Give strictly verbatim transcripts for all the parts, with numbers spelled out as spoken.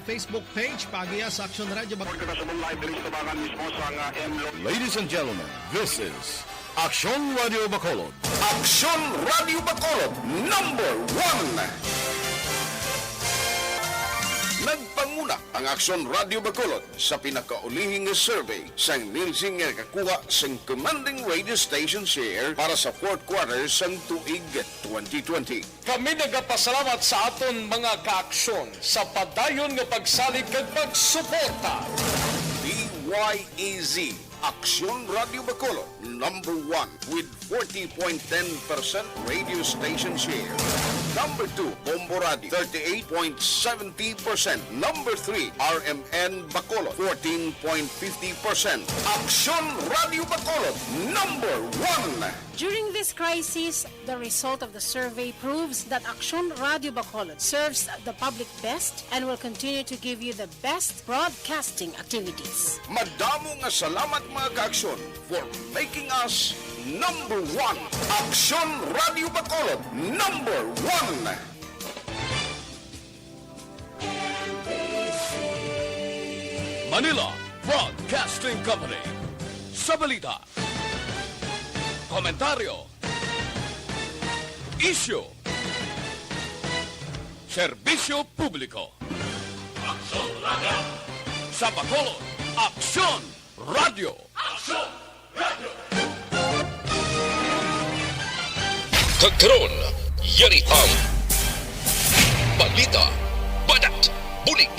Facebook page, paagiha sa Aksyon Radyo Bacolod. Ladies and gentlemen, this is Aksyon Radyo Bacolod. Aksyon Radyo Bacolod, number one. Nagpanguna ang Aksyon Radyo Bacolod sa pinakaulihi nga survey sang Nielsen nga nakakuha sang commanding radio station share para sa fourth quarter sang tuig twenty twenty. Kami nagapasalamat sa aton mga kaaksyon sa padayon nga pagsalig kag pagsuporta. D Y E Z, Aksyon Radyo Bacolod, number one with forty point ten percent radio station share. Number two, Bombo Radio, thirty-eight point seventy percent. Number three, R M N Bacolod, fourteen point fifty percent. Aksyon Radyo Bacolod, number one. During this crisis, the result of the survey proves that Aksyon Radyo Bacolod serves the public best and will continue to give you the best broadcasting activities. Madamo nga salamat, mga kaaksyon, for making us number one. Aksyon Radyo Bacolod, number one. Manila Broadcasting Company. Sa balita, komentaryo, isyu, serbisyo publiko. Aksyon Radyo. Sa Bacolod, Aksyon Radyo. Aksyon Radyo. Kag karon, yari ang balita, banat, bulig.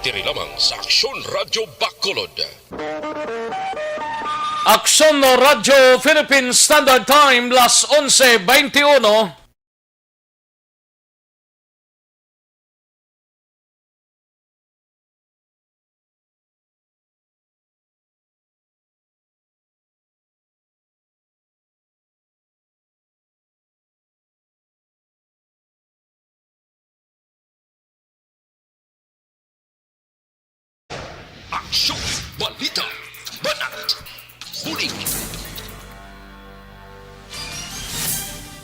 Diri lamang sa Aksyon Radyo Bacolod. Aksyon Radyo Philippine Standard Time, las onse beintiuno. Aksyon, balita, banat, bulig.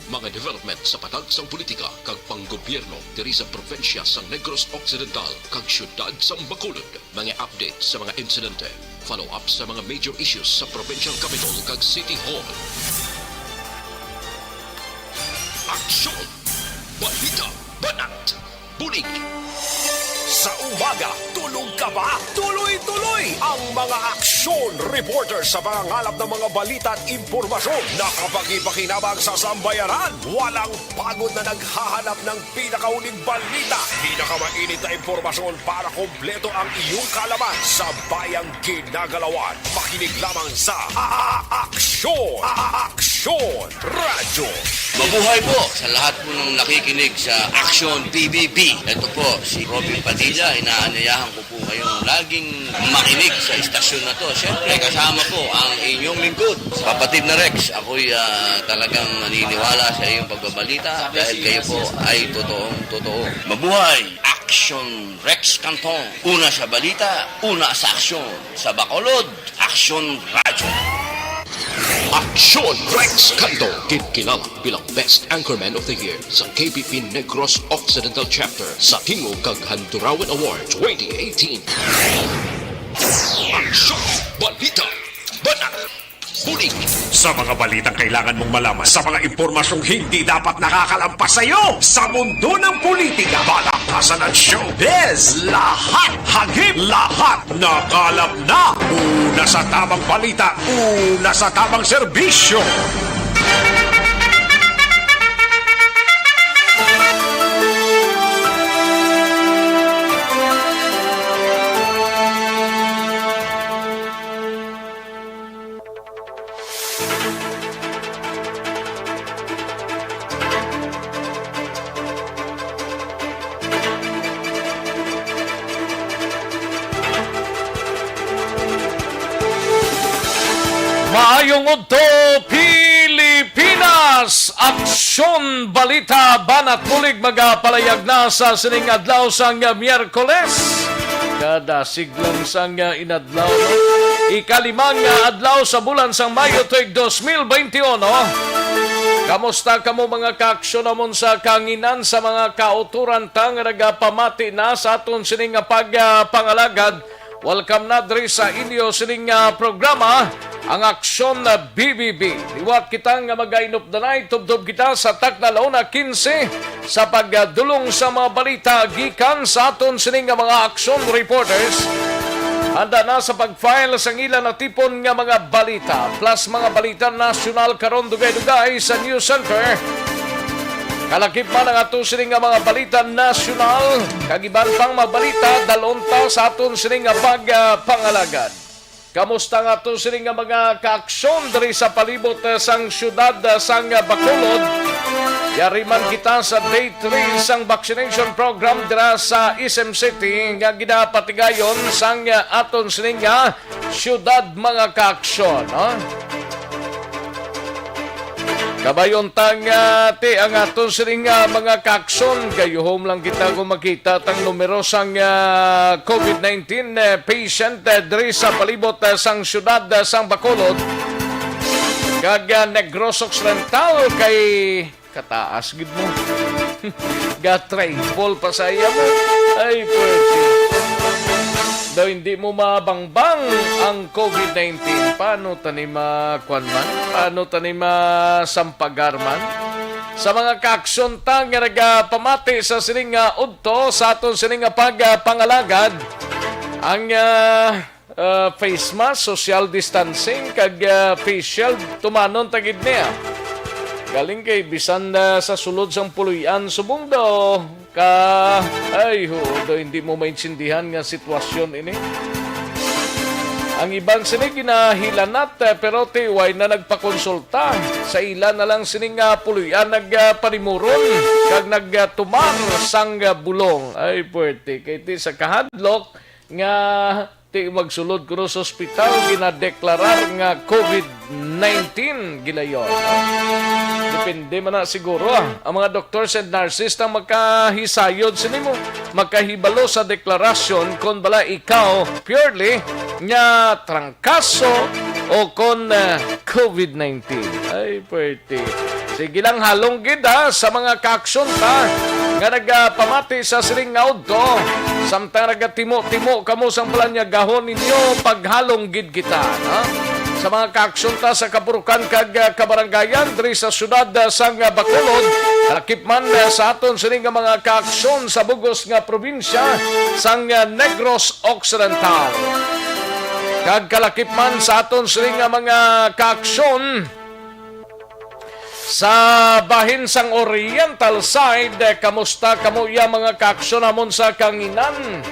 Mga development sa patag sang politika kag panggobyerno diri sa probinsya sang Negros Occidental kag siyudad sang Bacolod. Mga update sa mga insidente, follow-up sa mga major issues sa provincial capital kag city hall. Aksyon, balita, banat, bulig. Sa umaga, tulog ka ba? Tuloy-tuloy ang mga aksyon reporter sa pangangalap ng mga balita at impormasyon na kapakipakinabang sa sambayanan. Walang pagod na naghahanap ng pinakahuling balita, pinakamainit na impormasyon para kompleto ang iyong kaalaman sa bayang ginagalawan. Makinig lamang sa A-, A-, Aksyon! A-, A-, Aksyon Radyo. Mabuhay po sa lahat po ng nakikinig sa Aksyon P B B. Ito po si Robin Padilla. Inaanyayahan ko po kayong laging makinig sa istasyon na to. Siyempre, kasama po ang inyong lingkod, kapatid na Rex. Ako'y, ah, talagang naniniwala sa iyong pagbabalita dahil kayo po ay totoong totoo. Mabuhay! Aksyon Rex Canton. Una sa balita, una sa aksyon. Sa Bacolod, Aksyon Radyo. Aksyon Rex Canto, ginkilala bilang Best Anchorman of the Year sa K B P Negros Occidental Chapter sa Tingog kag Handurawan Award twenty eighteen. Aksyon, balita, banat, bulig. Sa mga balitang kailangan mong malaman, sa mga impormasyong hindi dapat nakakalampas sa iyo, sa mundo ng politika, palakasan at showbiz, lahat hagip, lahat nakalap na. Una sa tamang balita, una sa tamang serbisyo. Maayong udto, Pilipinas! Aksyon, balita, banat, bulig magapalayag na sa sining adlaw sang Miyerkules. Kada siglang sang inadlaw, no? Ikalimang adlaw sa bulan sang Mayo tuig dos mil beintiuno. Kamusta kamo, mga kaaksyon, amon sa kanginan, sa mga kautoran ta nga nagapamati na sa aton sini nga pagpangalagad? Welcome na diri sa inyo sining, ah, programa, ang Aksyon B B B. Liwat kita nga mag-ainop danay, tubtob kita sa takna la una quince sa pagdulong sa mga balita gikan sa aton sini nga mga aksyon reporters. Handa na sa pag-file sang ila natipon nga mga balita, plus mga balita nasyonal karon dugay-dugay sa News Center. Kalakip man ang ato sini nga mga balita nasyonal, kag iban pang mga balita, dalon ta sa aton sini nga pagpangalagad. Kamusta nga ato sini nga mga kaaksyon diri sa palibot, eh, sang siyudad, eh, sang, eh, Bacolod? Yari man kita sa day three sang vaccination program dira sa S M City nga ginapatigayon sang, eh, aton sini nga siyudad, mga kaaksyon, no? Kabayon ta nga ti ang aton sining, ah, mga kaaksyon. Gayuhom lang kita kung makita tang numero sang, ah, COVID nineteen, eh, patient, eh, diri sa palibot, eh, sang siyudad, eh, sang Bacolod kag, ah, Negros Occidental kay kataas gid mo. Ga-triple pa sa iya mo. Ay, pwede. Daw hindi mo mabangbang ang COVID nineteen. Paano ta ni ma-, kwan man? Paano ta ni masampagar man? Sa mga kaaksyon ta nga nagapamati sa sining nga udto, sa aton sining nga pagpangalagad, ang, ah, ah, face mask, social distancing, kag, ah, face shield, tumanon ta gid niya. Galing kay bisan na sa sulod sang puloy-an, subong daw ka, ay, ho, daw hindi mo maintindihan nga sitwasyon ini. Ang iban sini ginahilanat, eh, pero ti way na nagpakonsulta. Sa ila na lang sini nga puloy-an nagpanimuron kag nagtumar sang, ah, bulong. Ay, puwerte. Kay ti sa kahadlok nga ti magsulod kuno sa ospital, ginadeklarar nga COVID nineteen gilayon. Depende man na siguro, ah. Ang mga doctors and nurses ang makahisayod sini mo, makahibalo sa deklarasyon kon bala ikaw purely nga trangkaso o kon, ah, COVID nineteen. Ay, pwerte. Sige lang, halong gid, ha, sa mga kaaksyon ta nga nagapamati sa sining nga udto. Samtang nagatimo-timo kamo sang palanyagahon ninyo, paghalong gid kita, ha? Sa mga kaaksyon ta sa kapurukan kag, ah, kabarangayan diri sa siyudad, ah, sang, ah, Bacolod, kalakip man, ah, sa aton sini nga mga kaaksyon sa bug-os nga probinsya sang, ah, Negros Occidental. Kag kalakip man sa aton sini nga mga kaaksyon sa bahin sang Oriental Side, eh, kamusta kamo iya mga kaaksyon amon sa kanginan?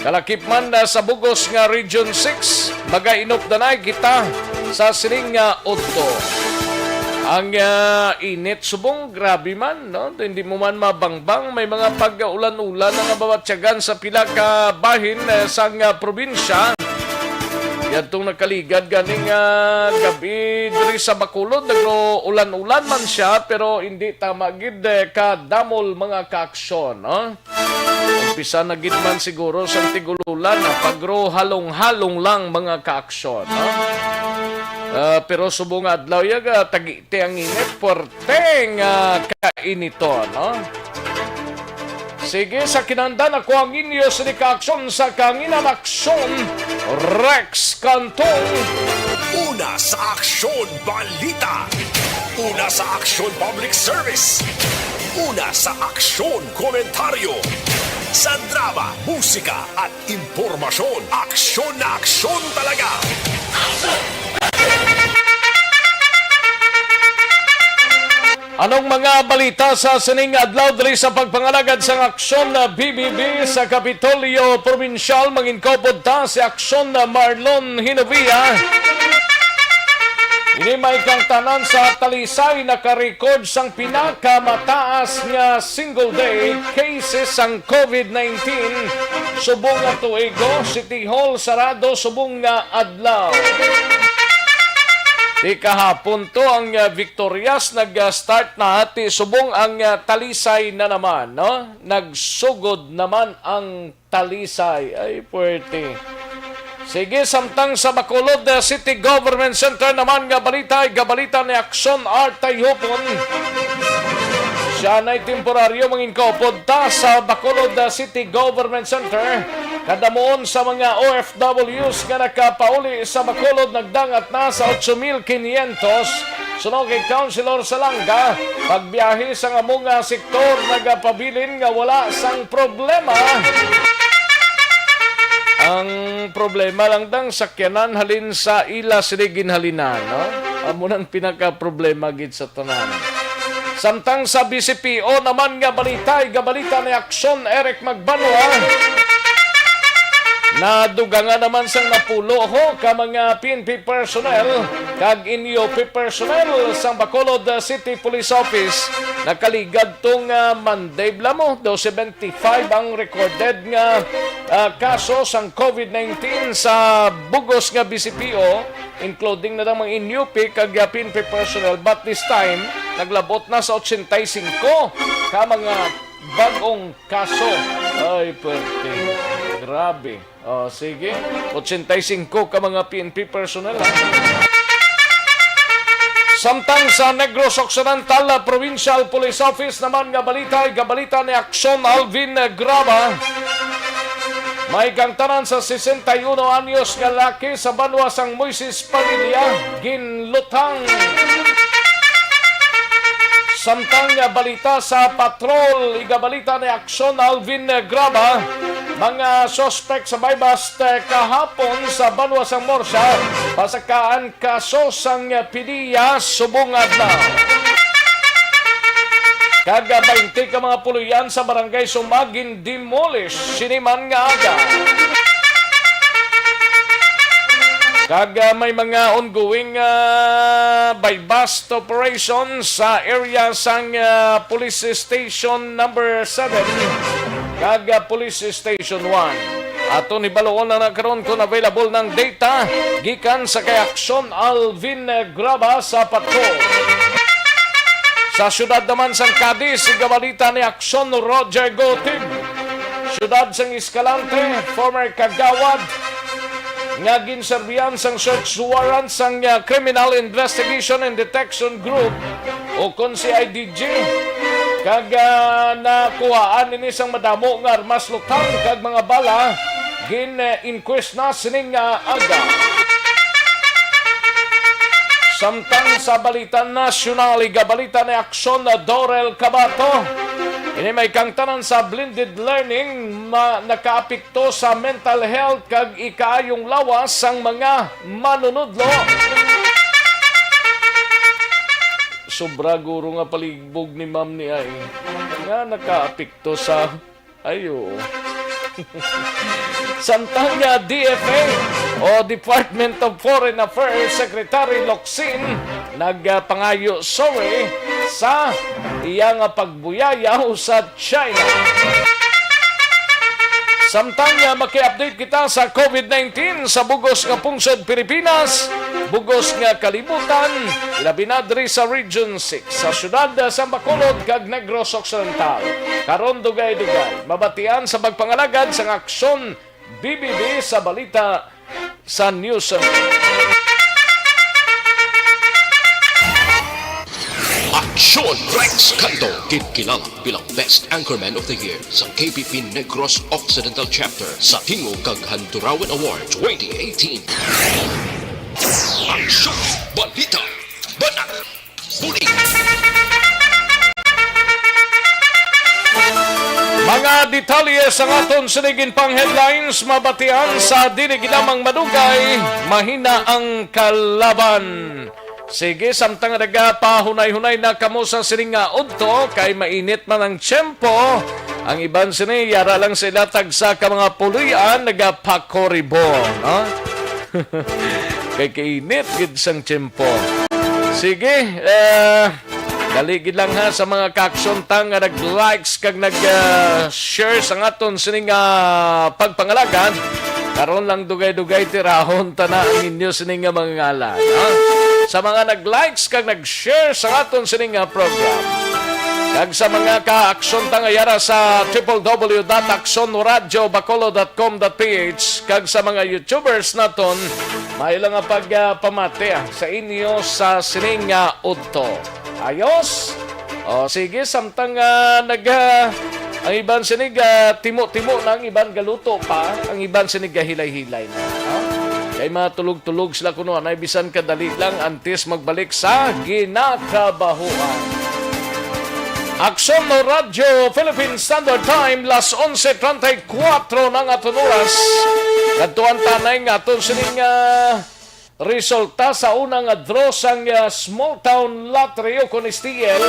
Kalakip man na sa bug-os nga Region six, magainop danay kita sa sining nga udto. Ang, ah, init subong grabe man, no? Hindi mo man mabangbang, may mga pag-ulan-ulan na nga mabatyagan sa pila ka bahin, eh, sang, ah, probinsya. Yadtong nakaligad ganing, ah, gab-i diri sa Bacolod, nagro-ulan-ulan man siya, pero hindi tama gid, eh, kadamol mga kaaksyon, no? Umpisa na gid man siguro sang tig-ululan, ah, pagro-halong-halong lang mga kaaksyon, no? Ah, pero subong nga adlaw ya, ah, tagi-, ti ang init, puwerte nga kainiton, no? Sige, sa kinahanglan, ako ang inyo sini ka aksyon sa kanginan, Aksyon Rex Cantong. Una sa aksyon, balita. Una sa aksyon, public service. Una sa aksyon, komentaryo. Sa drama, musika, at impormasyon, aksyon na aksyon talaga. Anong mga balita sa sining adlaw diri sa pagpangalagad sang Aksyon na B B B sa Kapitolyo Probinsyal? Manginkaupod ta si Aksyon na Marlon Hinovia. Ini may kang tanan sa Talisay naka-record sang pinakamataas nga single day cases sang COVID nineteen subong nga tuig, oh, City Hall sarado subong nga adlaw. Di kahapon to ang, ah, Victorias nag-start na, ti subong ang, ah, Talisay na naman, no? Nagsugod naman ang Talisay. Ay, puwerte. Sige, samtang sa Bacolod, uh, City Government Center naman nga balita, ay gabalita ni Action Art Tayhupon. Siya na'y temporaryo manginkaupod ta sa Bacolod, uh, City Government Center. Kadamuon sa mga O F Ws nga nakapauli sa Bacolod nagdangat na sa otso mil kinyentos. Suno kay Councilor Salanga, pagbiyahe sa amo nga sektor nagapabilin nga wala sang problema. Ang problema lang dang sakyanan halin sa ila sila ginhalinan, no? Amo nang pinaka-problema gid sa tanan. Samtang sa B C P O naman nga balita, igabalita ni Aksyon Eric Magbanwa. Nadugangan naman sang napulo ho ka mga P N P personnel kag N U P personnel sang Bacolod City Police Office. Nakaligad tong, ah, Monday, bala mo, daw seventy-five ang recorded nga, ah, kaso sang COVID nineteen sa bugos nga B C P O, including na ang mga N U P kag, ah, P N P personnel, but this time naglabot na sa ochenta y cinco ka mga bag-ong kaso. Ay, perte. Grabe. Oh, sige. Ochenta y cinco ka mga P N P personnel, ha? Samtang sa Negros Occidental, ah, Provincial Police Office naman nga balita, ay gabalita ni Aksyon Alvin Graba. May kangtanan sa sesenta y uno anyos nga laki sa banwa sang Moises Padilla, ginlutang. Samtang nga balita sa patrol, igabalita ni Aksyon Alvin Graba, mga suspect sa buy-bust kahapon sa banwa sang Murcia, pasakaan kaso sang pedophile subong adlaw. Kag baynte ka mga puloy-an sa Barangay Suma gin-demolish sini man nga aga. Kag, ah, may mga ongoing, ah, buy-bust operation sa area sang, ah, Police Station Number seven kag, ah, Police Station one. Aton hibaluon na karon kung available ang data gikan sa kay Aksyon Alvin Graba sa patrol. Sa siyudad naman sang Cadiz, igabalita ni Aksyon Roger Gotib. Siyudad sang Escalante, former kagawad nga ginserbihan sang search warrant sang, ah, Criminal Investigation and Detection Group o kon C I D G, kag, ah, nakuhaan ini sang madamo nga armas lutang kag mga bala, gin-inquest na sining, ah, aga. Samtang sa balita nasyonal, igabalita ni Aksyon Dorel Cabato. Ini may kangtanan sa blended learning ma-, nakaapekto sa mental health kag ikaayong lawas sang mga manunudlo. Sobra guro nga paligbog ni ma'am ni ay nga nakaapekto sa, ay, oo. Samtang nga D F A o Department of Foreign Affairs Secretary Locsin nagpangayo sorry sa iya nga pagbuyayaw sa China. Samtang, ah, maki-update kita sa COVID nineteen sa bugos nga pungsod Pilipinas, bugos nga kalibutan, labi na diri sa Region six, sa siyudad, ah, sa Bacolod kag Negros Occidental. Karon, dugay-dugay, mabatian sa pagpangalagad sang Aksyon B B B sa balita sa News Center. Aksyon Rex Canto, ginkilala bilang Best Anchorman of the Year sa K P P Negros Occidental Chapter sa Tingog kag Handurawan Award twenty eighteen. Aksyon, balita, banat, bulig. Mga detalye sang aton sining pang headlines mabatian sa Dili Gid Lamang Madugay, Mahina ang Kalaban. Sige, samtang nagapahunay-hunay na kamo sa sining nga udto, kay mainit man ang tiyempo, ang iban sini, yara lang sila tagsa ka mga puloy-an, nagapakoribon, ha? Kay kainit gid sang tiyempo. Sige, eh, dali gid lang ha sa mga kaaksyon ta nga nag-likes kag nag, ah, share sa aton sining, ah, pagpangalagad. Karon lang dugay-dugay tirahon ta na ang inyo sining nga mga ngalan, ha? Sa mga nag-likes kag nag-share sa aton sining nga program. Kag sa mga ka-aksyon ta nga yara sa triple W dot aksyon radio bacolod dot com dot P H, kag sa mga YouTubers naton, may lang nga pagpamati, ah, sa inyo sa sining nga udto. Ayos? O, sige, samtang, ah, nag, ah, ang iban sinig, ah, timo-timo na, ang iban galuto pa, ang iban sinig gahilay-hilay na. Ha? Kay matulog-tulog sila kuno, anay bisan kadali lang antes magbalik sa ginakabahuan. Aksyon Radyo Philippine Standard Time, las onse treinta y cuatro na nga aton oras. Kadtuan tanay nga aton sining, ah, resulta sa una nga draw sang, ah, Small Town Lottery o kon S T L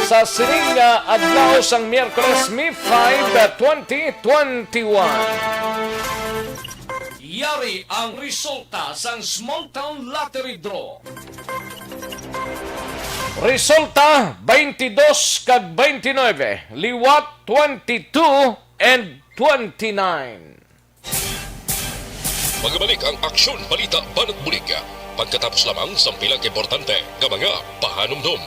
sa sining nga adlaw sang Miyerkules, May five, twenty twenty-one. Yari ang resulta sang Small Town Lottery Draw. Resulta, twenty-dos kag twenty-nine, liwat twenty-two and twenty-nine. Magbalik ang Aksyon Balita Banat Bulig pagkatapos lamang sang pila ka importante nga mga pahanumdom.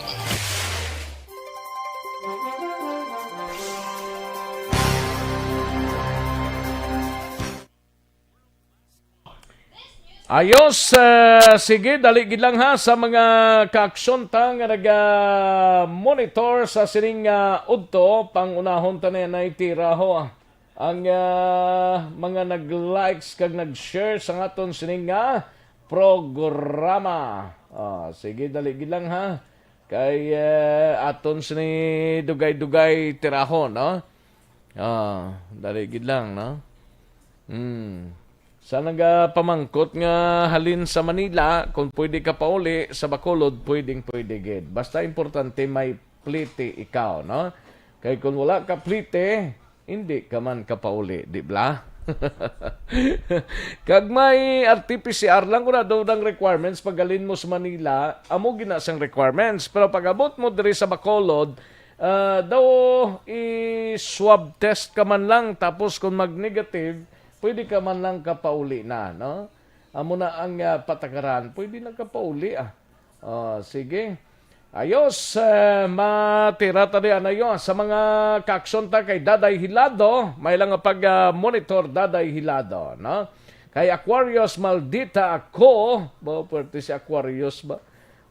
Ayos, eh, sige, dali gid lang ha sa mga kaaksyon ta nga naga-monitor sa sining, ah, udto, pang-unahon ta na yan ay tiraho, ah. Ang, ah, mga nag-likes kag nag-share sa aton sining nga programa. Ah, sige, dali gid lang ha. Kay, eh, aton sini dugay-dugay tirahon, no? Ah, dali gid lang, no? Hmm. Sa nagapamangkot nga halin sa Manila, kung pwede ka pauli, sa Bacolod, pwedeng pwede gid. Basta importante may plete ikaw, no? Kay kung wala ka plete, hindi ka man kapauli, di bla? Kag may R T P C R lang, wala daw ang requirements pag halin mo sa Manila, amo gina sang requirements. Pero pag abot mo diri sa Bacolod, ah, daw i-swab test ka man lang, tapos kung mag-negative, pwede ka man lang kapauli na, no? Amo na ang, ah, patakaran, pwede na kapauli, ah. Oh, sige. Ayos, eh, matira ta di anayo sa mga kaaksyon ta kay Daday Hilado, may lang nga pag, ah, monitor Daday Hilado, no? Kay Aquarius Maldita Ako, ba, pwerte si Aquarius ba?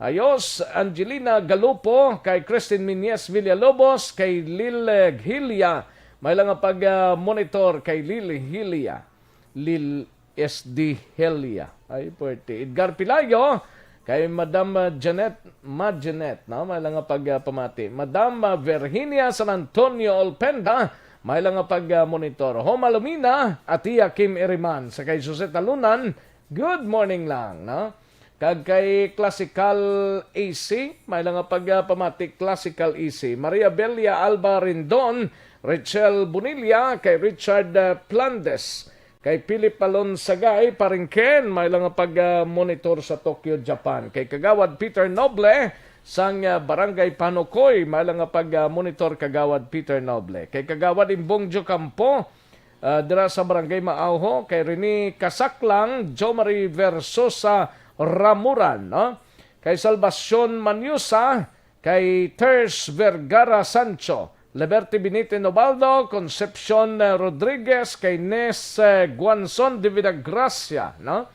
Ayos, Angelina Galupo, kay Christine Miñez Villalobos, kay Lil, eh, Hilia, may lang nga pag, ah, monitor kay Lil Hilia. Lil S D Helia. Ay, pwerte. Edgar Pilayo, kay Madam, ah, Janet, Ma Janet, no? May lang nga pag, ah, pamati. Madam, ah, Virginia San Antonio Olpenda, may lang nga pag, ah, monitor. Homa Lumina, Atia Kim Iriman, sa kay Jose Talunan, good morning lang, no? Kag kay Classical A C, may lang nga pag, ah, pamati, Classical A C. Maria Belia Alba Rendon, Rachel Bonilla, kay Richard, ah, Plandes, kay Philip Palonsagay, Paringken, may lang nga pag, ah, monitor sa Tokyo, Japan. Kay Kagawad Peter Noble, sang, ah, Barangay Panukoy, may lang nga pag, ah, monitor Kagawad Peter Noble. Kay Kagawad Imbong Jocampo, ah, dira sa Barangay Maauho, kay Rene Kasaklang, Jo Marie Versosa Ramuran, no? Kay Salvacion Manyusa, kay Ters Vergara Sancho, Liberty Benite Nobaldo, Concepcion, eh, Rodriguez, kay Nes, eh, Guanzon de Vidagracia, no?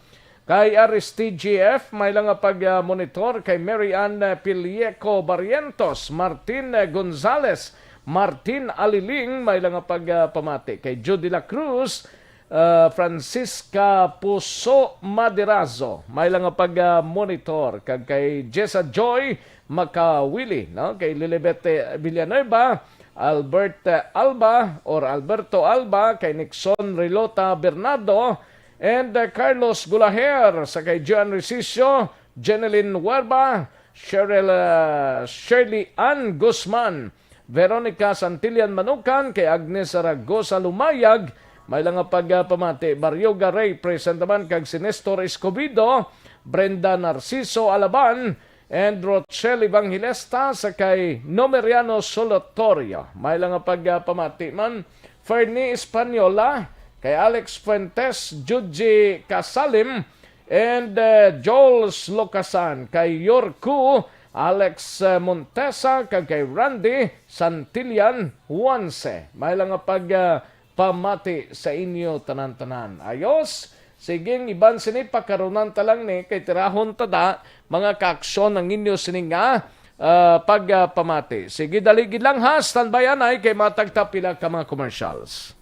Kay R S T G F, may lang nga pag, ah, monitor kay Mary Ann, eh, Pilieco Barrientos, Martin, eh, Gonzales, Martin Aliling, may lang nga pag, ah, pamati kay Judy La Cruz, ah, Francisca Puso Maderazo, may lang nga pag, ah, monitor, kag kay Jessa Joy Makawili, no? Kay Lilibet, eh, Villanueva, Albert, eh, Alba or Alberto Alba, kay Nixon Rilota Bernardo, and, eh, Carlos Gulaher, sa kay Joan Recicio, Jeneline Huerba, Cheryl, ah, Shirley Ann Guzman, Veronica Santillan Manukan, kay Agnes Zaragoza Lumayag, may lang nga pagpamati, Barrio Garay, present naman, kag si Nestor Escobedo, Brenda Narciso Alaban, and Rochelle Evangelista, sa kay Nomeriano Solotorio. May lang nga pagpamati man, Fernie Española, kay Alex Fuentes, Juji Casalim, and, eh, Joel Locasan, kay Yorku Alex, eh, Montesa, kag kay Randy Santillan Juanse. May lang nga pag, ah, pamati sa inyo tanan-tanan. Ayos? Sige, ang iban sini, pakarunan ta lang ni, kay tirahon ta da, mga kaaksyon, ang inyo sini nga, ah, pag, ah, pamati. Sige, dali gid lang ha, standby anay, kay matag ta pila ka mga commercials.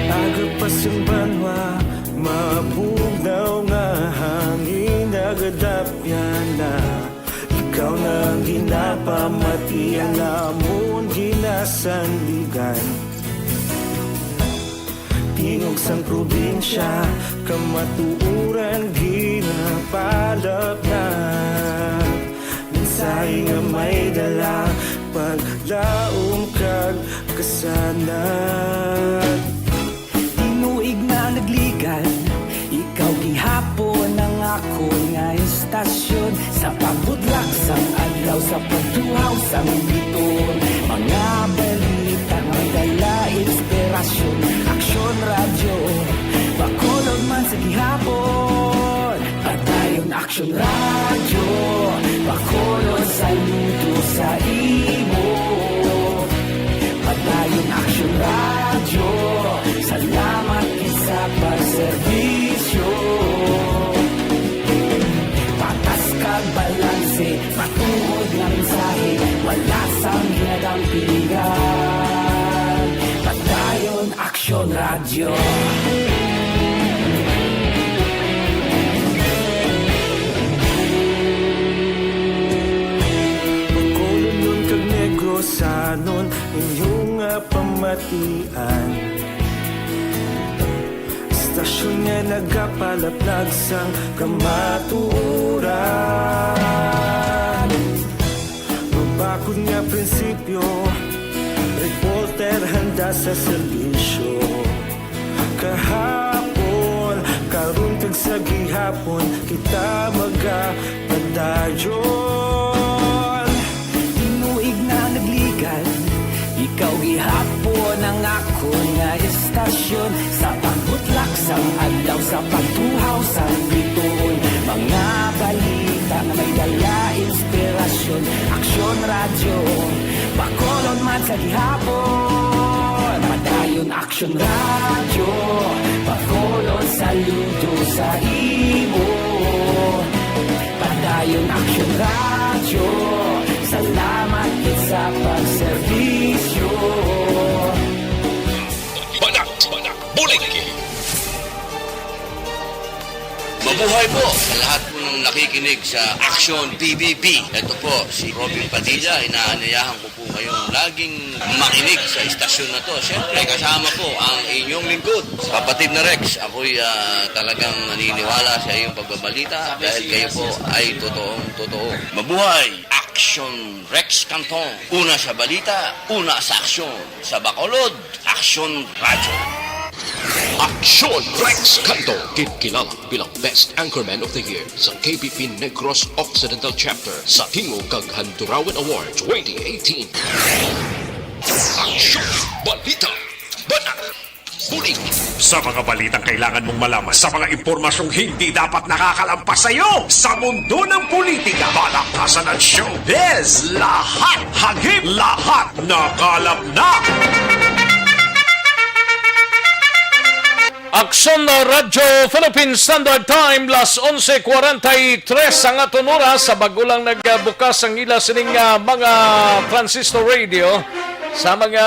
Aga pa sang banwa, mabugnaw nga hangin, nagadapyan na. Ikaw na ang ginapamati, ang amon ginasandigan. Tingog sang probinsya, kamatuoran ginapalapnat. Mensahe nga may dala, paglaom kag kasanag. Tinuig na nagligan, ikaw gihapon ang akon nga istasyon. Sa pagbutlak sang adlaw, sa pagtuhaw sang biton, mga balita may dala inspirasyon. Aksyon Radyo, Bacolod man sa gihapon. Padayon Aksyon Radyo, Bacolod, saludo sa imo. Padayon Aksyon Radyo, salamat gid sa pagserbisyo. Patas kag balanse, matuod nga mensahe, wala sang ginadampingan. Padayon Aksyon Radyo. Bacolodnon kag Negrosanon, inyo nga pamatian. Istasyon nga nagapalaplag sang kamatuoran. Mabakod nga prinsipyo, reporter handa sa serbisyo. Kahapon, karon kag sa gihapon, kita magapadayon. Tinuig na nagligan, ikaw gihapon ang akon nga istasyon. Sa pagbutlak sang adlaw, sa pagtuhaw sang bituon, mga balita nga may dala inspirasyon. Aksyon Radyo, Bacolod man sa gihapon. Padayon Aksyon Radyo, Bacolod, saludo sa imo. Padayon Aksyon Radyo, salamat gid sa pagserbisyo. Banat, Buliki. Mabuhay po sa lahat po ng nakikinig sa Aksyon P B B. Ito po si Robin Padilla, inaanayahan ko po kayong laging makinig sa istasyon na to. Siyempre, kasama po ang inyong lingkod, kapatid na Rex. Ako'y, ah, talagang naniniwala sa iyong pagbabalita dahil kayo po ay totoong totoo. Mabuhay! Aksyon Rex Canton. Una sa balita, una sa aksyon. Sa Bacolod, Aksyon Radyo. Aksyon Rex Canton, ginkilala bilang Best Anchorman of the Year sa K B P Negros Occidental Chapter sa Tingog kag Handurawan Award twenty eighteen. Aksyon! Balita! Banat! Bulig! Sa mga balitang kailangan mong malaman, sa mga impormasyong hindi dapat nakakalampas sa iyo, sa mundo ng politika, palakpasan at showbiz, lahat, hagip, lahat, nakalap na! Aksyon na Radyo Philippine Standard Time, las onse cuarenta y tres ang aton oras. Sa bago lang nagbukas ang ila sining, ah, mga transistor radio, sa mga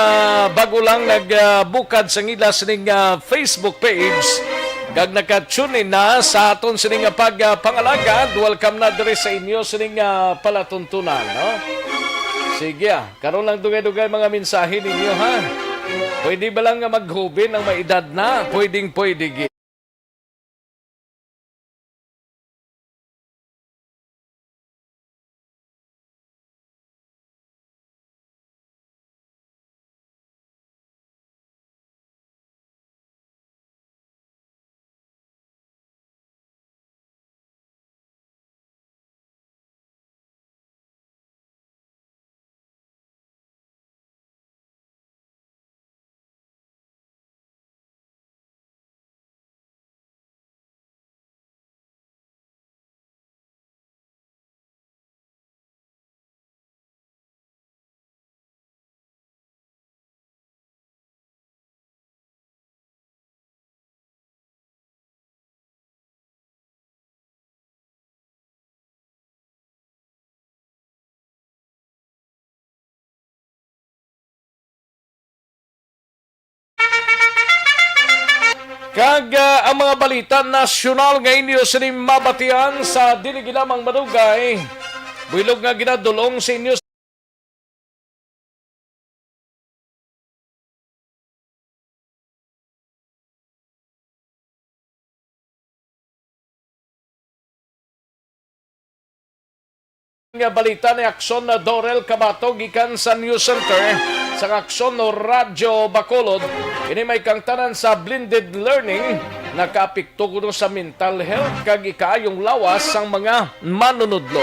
bago lang nagbukad sa ila sining, ah, Facebook page, kag naka-tune in na sa aton sining nga pagpangalagad, welcome na diri sa inyo sining, ah, palatuntunan, no? Sige, ah. Karon lang dugay-dugay mga mensahe ninyo, ha? Pwede ba lang nga maghubin ang may edad na? Pwedeng pwede, gi-, Kag, ah, ang mga balita nasyonal nga inyo sini mabatian sa dili lamang madugay, buylog nga ginadulong sa inyo nga balita ni Aksyon Dorel Cabato gikan sa News Center sang Aksyon Radyo Bacolod. Ini may kangtanan sa blended learning, nakaapekto kuno sa mental health kag ikaayong lawas sang mga manunudlo.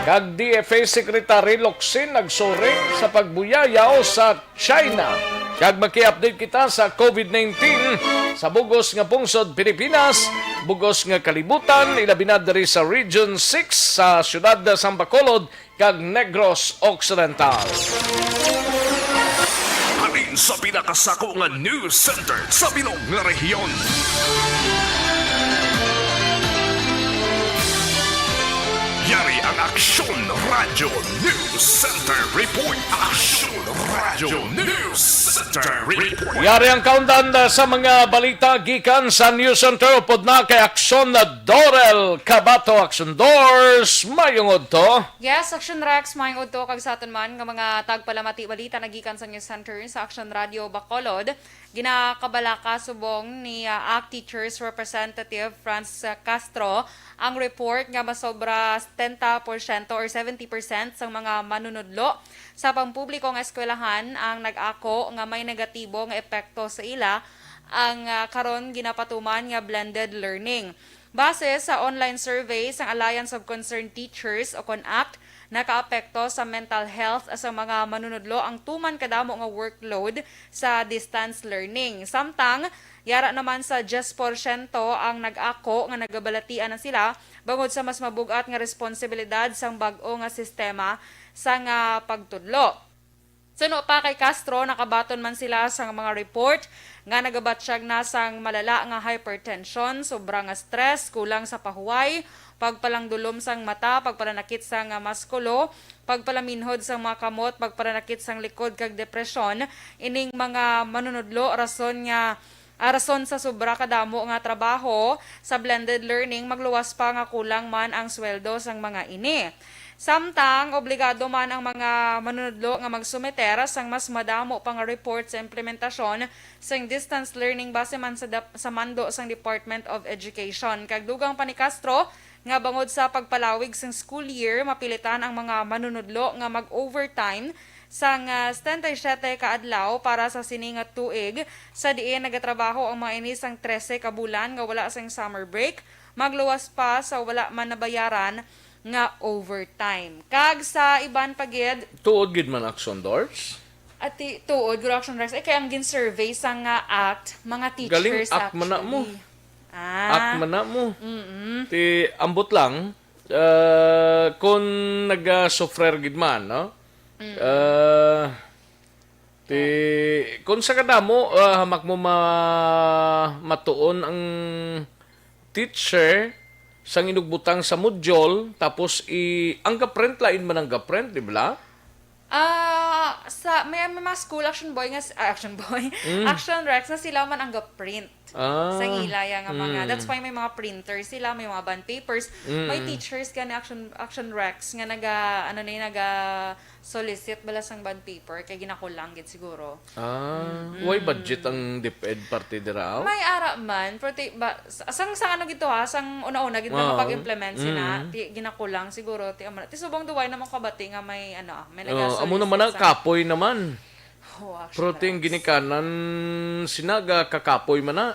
Kag D F A Secretary Locsin nagsuri sa pagbuyayaw sa China. Kag maki-update kita sa COVID nineteen sa bugos nga pungsod Pilipinas, bugos nga kalibutan, ilabi na diri sa Region six sa siyudad sang Bacolod kag Negros Occidental. Halin sa pinakasako nga news center sa bilog nga rehiyon. Yari ang Aksyon Radyo News Center Report. Aksyon Radyo News Center Report. Yari ang kaundan, uh, sa mga balita gikan sa News Center. Upod na kay Aksyon na Dorel Cabato. Aksyon Dors, mayong udto. Yes, Aksyon Rex, mayong udto kag sa aton man nga mga tagpalamati balita nagikan sa News Center sa Aksyon Radyo Bacolod. Ginakabalaka subong ni, ah, act Teachers Representative Franz Castro ang report nga masobra setenta porsyento or seventy percent sang mga manunudlo sa pampublikong eskwelahan ang nag-ako nga may negatibo nga epekto sa ila ang, ah, karon ginapatuman nga blended learning. Base sa online survey sang Alliance of Concerned Teachers o kon act, nakaapekto sa mental health sa mga manunudlo ang tuman kadamo nga workload sa distance learning. Samtang, yara naman sa diyes porsyento ang nag-ako nga nagabalatian na sila bangod sa mas mabug-at nga responsibilidad sang bag-o nga sistema sang, ah, pagtudlo. Suno pa kay Castro, nakabaton man sila sang mga report nga nagabatyag na sang malala nga hypertension, sobra nga stress, kulang sa pahuway, pagpalangdulom sang mata, pagpalanakit sang, ah, maskulo, pagpalaminhod sang mga kamot, pagpalanakit sang likod, kag depresyon. Ining mga manunudlo rason nga ah, rason sa sobra kadamo nga trabaho sa blended learning, magluwas pa nga kulang man ang sweldo sang mga ini. Samtang, obligado man ang mga manunudlo nga magsumiter sang mas madamo pa nga report sa implementasyon sang distance learning base man sa dap-, sa mando sang Department of Education. Kag dugang pa ni Castro nga bangod sa pagpalawig sang school year, mapilitan ang mga manunudlo nga mag-overtime sang, ah, setenta y siete ka adlaw para sa sini nga tuig, sa diin nagatrabaho ang mga ini sang trese ka bulan nga wala sang summer break, magluwas pa sa wala man nabayaran nga overtime. Kag sa iban pa gid, Tuod gid man, Aksyon Dors? Ati, tuod, guro, Aksyon Rex. Eh, kay ang gin-survey sang, ah, act, mga Galing, teachers act man na mo. actually. Ah. Act man na mo. Mm-mm. Ti, ambot lang, ah, kung naga-suffer gid man, no? Mm. Ah, ti, kung sa kadamo, ah, hamak mo ma-, matuon ang teacher sang inugbutang sa module, tapos i-, ang ga-print, lain man ang ga-print, di ba? Ah, sa, may, may mga school, Action Boy nga s-, ah, Action Boy, Mm. Action Rex, na sila man ang ga-print Ah. sa ila ya nga mga, Mm. that's why may mga printers sila, may mga bond papers, may Mm. teachers gani, Action, Action Rex, nga naga, ano ni, naga-solicit bala sang bond paper, kay ginakulang gid siguro. Ah, Mm-mm. way budget ang DepEd parte dira, aw? May ara man, pero ti, ba, sa, sang, sang ano gid to ha, sang una-una gid na Oo. mapag-implement sina, Mm. ti, ginakulang siguro, ti, amo na. Ti subong duway naman kabati nga may, ano, ah, may Oh, nag-solicit amo naman ang sa kapoy naman. Oh, Pero actually, ti ang that's ginikanan, sinaga kakapoy man na.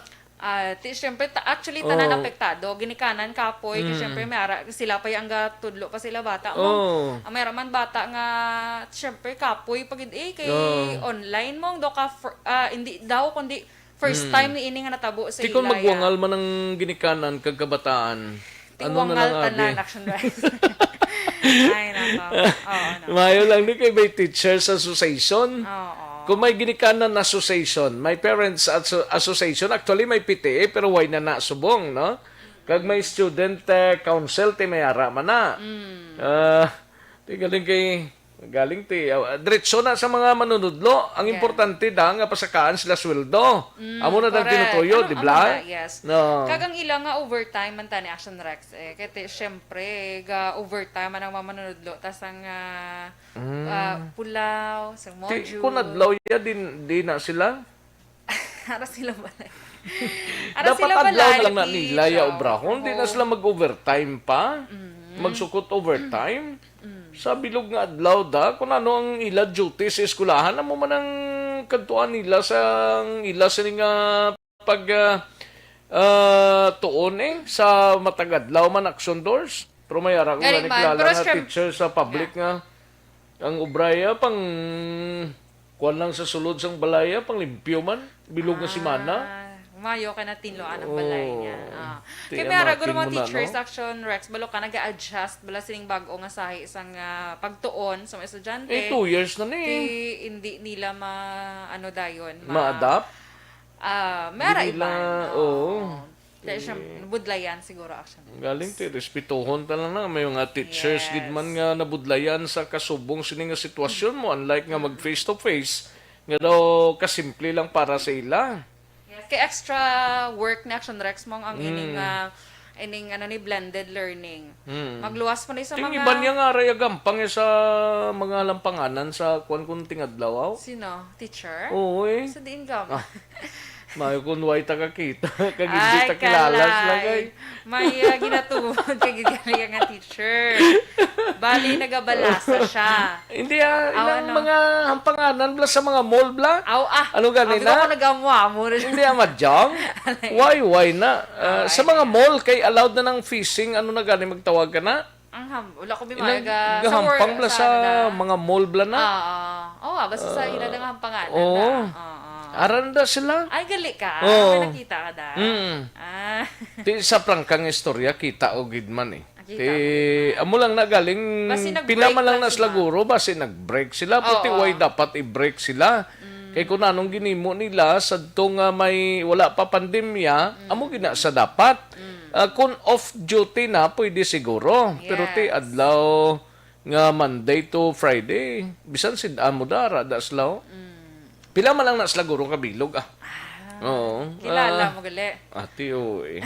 Ah, ti, syempre, ta-, actually, tanan Oh. apektado. Ginikanan, kapoy, kay Mm. syempre, may ara, sila pa yung gatudlo pa sila bata mo. Oh. Ah, may ara man bata nga, syempre, kapoy pa gid, eh, kay Oh. online mo, do ka, fir-, ah, hindi daw, kundi first Mm. time ni ini nga natabo sa Ti kung ila, magwangal ya. man ang ginikanan kag kabataan, Ti ano na wangal lang, tanan, abi? Action Rice. Ay, nako. Oo, no. Mayo lang ni kay may teachers association. Oo. Kung may ginikanan association, may parents asso-, association, actually may P T A, pero way na nasubong, no? Kag may student, eh, council, ti may ara man na. Mm. Ah, ti galing kay Galing ti, ah, diretso na sa mga manunudlo. Ang Yan. importante da nga pasakaan sila sweldo. Mm, Amo na dang correct. tinutuyo, Ano, di amo ba? na, yes. No. Kag ang ila nga overtime man tani, Action Rex, eh. Kaya ti, syempre, ga overtime man ang mga manunudlo. Tas ang, ah, Mm. ah, pulaw, sa Ti, moju. kung adlaw ya, din, di na sila? Ara sila balay. Ara Dapat sila adlaw balay, lang na ti, nila ya Cho. obrahon. Di na Oo. sila mag-overtime pa. Mm. Magsukot overtime. Mm. Sa bilog nga adlaw da, kung ano ang ila duty sa eskwelahan, amo man ang kadtuan nila sa, ang ila sini nga pag, ah, ah, tuon eh, sa matag adlaw man, Action Doors. Pero may ara ko Galing nga man. nakilala Pero nga syem-, teacher sa public Yeah. nga ang obra ya pang kuan lang sa sulod sang balay ya, pang limpyo man, bilog nga Ah, semana. Mayo kay natinluan ang balay niya. Oo. Ah. Ti, Kay may ara, amakin guro, mga mo na, teachers, no? Action Rex, balo ka, nag-a-adjust bala sining bag-o nga sahi sang, ah, pagtuon sa mga estudyante. Eh, two years na ni. Ti, hindi nila ma-, ano dayon, ma- Ma-adapt? Ah, may ara Hindi iban. nila, Oo. oo. Kaya siya, Eh. nabudlayan siguro, Action Rex. Galing ti, respetuhon ta lang na. May mga teachers Yes. gid man nga nabudlayan sa kasubong sini nga sitwasyon mo, unlike nga mag face to face, nga daw kasimple lang para sa ila. Yes. Kay extra work ni Action Rex mo ang ining, Mm. ah, ining, ano, ni blended learning. Mm. Magluwas pa ni sa Ting mga iban niya nga aray agampang ya sa mga lampanganan sa kuwan kung tingadlaw, aw. Sino? Teacher? Oo, eh. Sa diin ka? Ah, mayo kung way ta kakita, kag hindi Ay, ta kilala sila, kalay. kay May, ah, ginatuod kay gid kaya nga teacher. Bali, nagabalasa siya. Hindi, ah, Aw, ilang ano? mga hampanganan bla sa mga mall bla? Aw, ah. Ano gani Abi ko na? kung nag-amo-amo na siya. Hindi, ah, madyang. Alay. Why, why na? Ah, Aw, sa ay. mga mall, kay allowed na ng fishing, ano na gani magtawag ka na? Ang ham-, wala ko Ilang bimayaga sa gahampang work, bla sa sa ano na? mga mall bla na? Oo. Oo, ah, basta sa Ah, ila na nga hampanganan oo. na. Oo. Aran da sila? Ay, gali ka? Oo. May nakita ka da? Mm. Ah. Ti sa prangkang istorya, kita o gid man eh. Nakita Ti, mo gid man. amo lang na galing, Basi nag-break pila man lang lang na sila sila. guro, basi nag-break sila. Puti Oo. way dapat i-break sila. Mm. Kay kung anong ginimo nila, sadto nga may, wala pa pandemya, Mm. amo gina sa dapat. Mm. Ah, kung off duty na, pwede siguro. Pero ti Yes. adlaw nga Monday to Friday, bisan si amo da, ara da sila, oh. Mm. Pila man lang na sila guro kabilog, ah. Ah, Oo. kilala Ah, mo gali. Ati, oo, eh.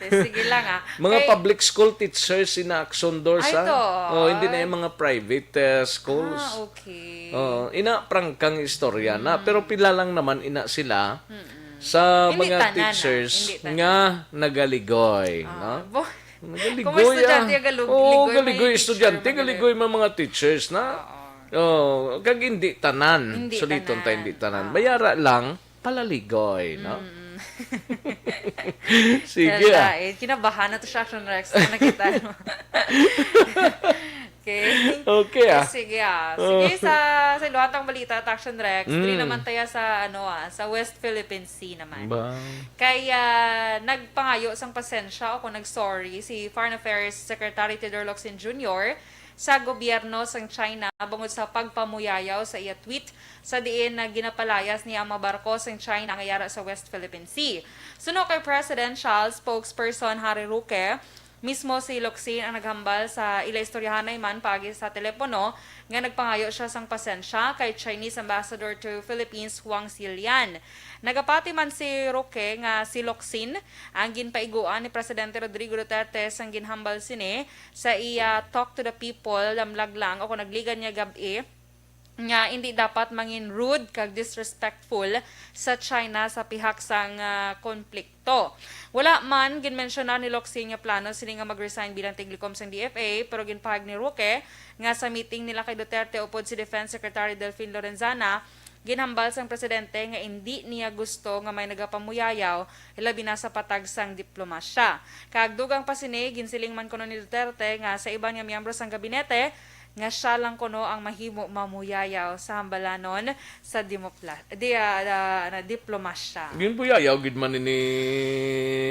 Sige lang, ah. Mga Kay public school teachers ina Action Doors, Ay, ah. to, Oh, hindi na ay. yung mga private, eh, schools. Ah, okay. Oo, ina prangkang istorya na, Mm. pero pila lang naman ina sila Mm-mm. sa Hindi mga tanan, ah. teachers Hindi tanan. nga nagaligoy, Ah, no? bo-, Nagaligoy, Kung may estudyante ah. nga galu-, Oo, ligoy, may galigoy teacher estudyante, man gali. galigoy man mga teachers na. Oo. Oh, kag hindi tanan. Hindi Suliton tayo, tanan. hindi tanan. Oo. May ara lang, palaligoy, no? Mm. Sige, Tanda, ah. eh. Kinabahan na to siya, Action Rex. Ano kita? Okay. Okay, ah. Sige, ah. Sige, Oh. sa, sa iluhatang balita, Action Rex, diri Mm. naman tayo sa, ano, ah, sa West Philippine Sea naman. Ba? Kay, ah, nagpangayo sang pasensya o kung nag-sorry si Foreign Affairs Secretary Theodore Locsin Junior sa gobyerno sang China bangod sa pagpamuyayaw sa iya tweet sa diin na ginapalayas niya ang mga barko sang China nga yara sa West Philippine Sea. Suno kay Presidential Spokesperson Harry Roque, mismo si Locsin ang naghambal sa ila istoryahanay man paagi sa telepono nga nagpangayo siya sang pasensya kay Chinese Ambassador to Philippines Wang Xilian. Nagapati man si Roque nga si Locsin ang ginpaiguan ni Presidente Rodrigo Duterte sang ginhambal sini sa iya Talk to the People, lamlag lang o kung nagligan niya gab-i, nga indi dapat mangin rude kag disrespectful sa China sa pihak sang, ah, konflikto. Wala man ginmensyonar ni Locsin nga plano sini nga mag-resign bilang tiglikom sang D F A, pero ginpahayag ni Roque nga sa meeting nila kay Duterte upod si Defense Secretary Delfin Lorenzana, ginhambal sang presidente nga indi niya gusto nga may nagapamuyayaw, hilabi na sa patag sang diplomasya. Kag dugang pa sini, ginsiling man kuno ni Duterte nga sa iban nga miyembro sang gabinete, nga siya lang kuno ang mahimo mamuyayaw sa hambalanon sa dimopla-, di, ah, ah, na diplomasya. Ginbuyayaw gid man ini.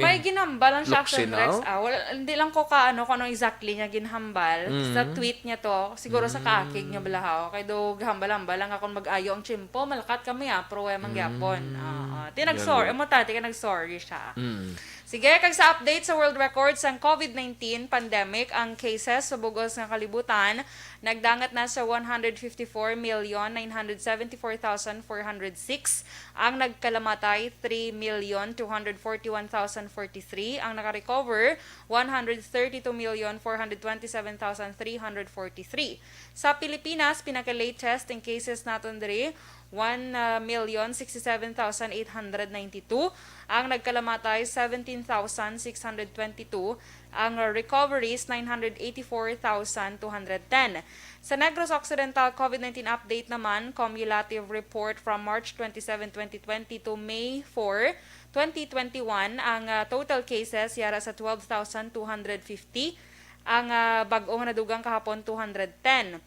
May ginhambal lang siya, Luksin, Sir Rex. no? Ah, wala, hindi lang ko ka, ano, kung anong exactly niya ginhambal. Mm. Sa tweet niya to, siguro sa kaakig niya balahaw. Kay do gahambal-hambal lang akong mag-ayo ang tiyempo, malakat kami, ah, pero wala man gyapon. Ah, ah. Ti nag-sorry, Galo. amo ta, ti ka nag-sorry siya. Mm. Sige, kag sa update sa world record sang COVID nineteen pandemic, ang cases sa bug-os nga kalibutan nagdangat na sa one hundred fifty-four million nine hundred seventy-four thousand four hundred six, ang nagkalamatay three million two hundred forty-one thousand forty-three, ang nakarecover one hundred thirty-two million four hundred twenty-seven thousand three hundred forty-three. Sa Pilipinas, pinaka-latest in cases naton diri, one million sixty-seven thousand eight hundred ninety-two, ang nagkalamatay, seventeen thousand six hundred twenty-two, ang recoveries, nine hundred eighty-four thousand two hundred ten. Sa Negros Occidental COVID nineteen update naman, cumulative report from March twenty-seven, twenty twenty to May four, twenty twenty-one, ang, ah, total cases yara sa twelve thousand two hundred fifty, ang, ah, bag-o nga nadugang kahapon, two hundred ten.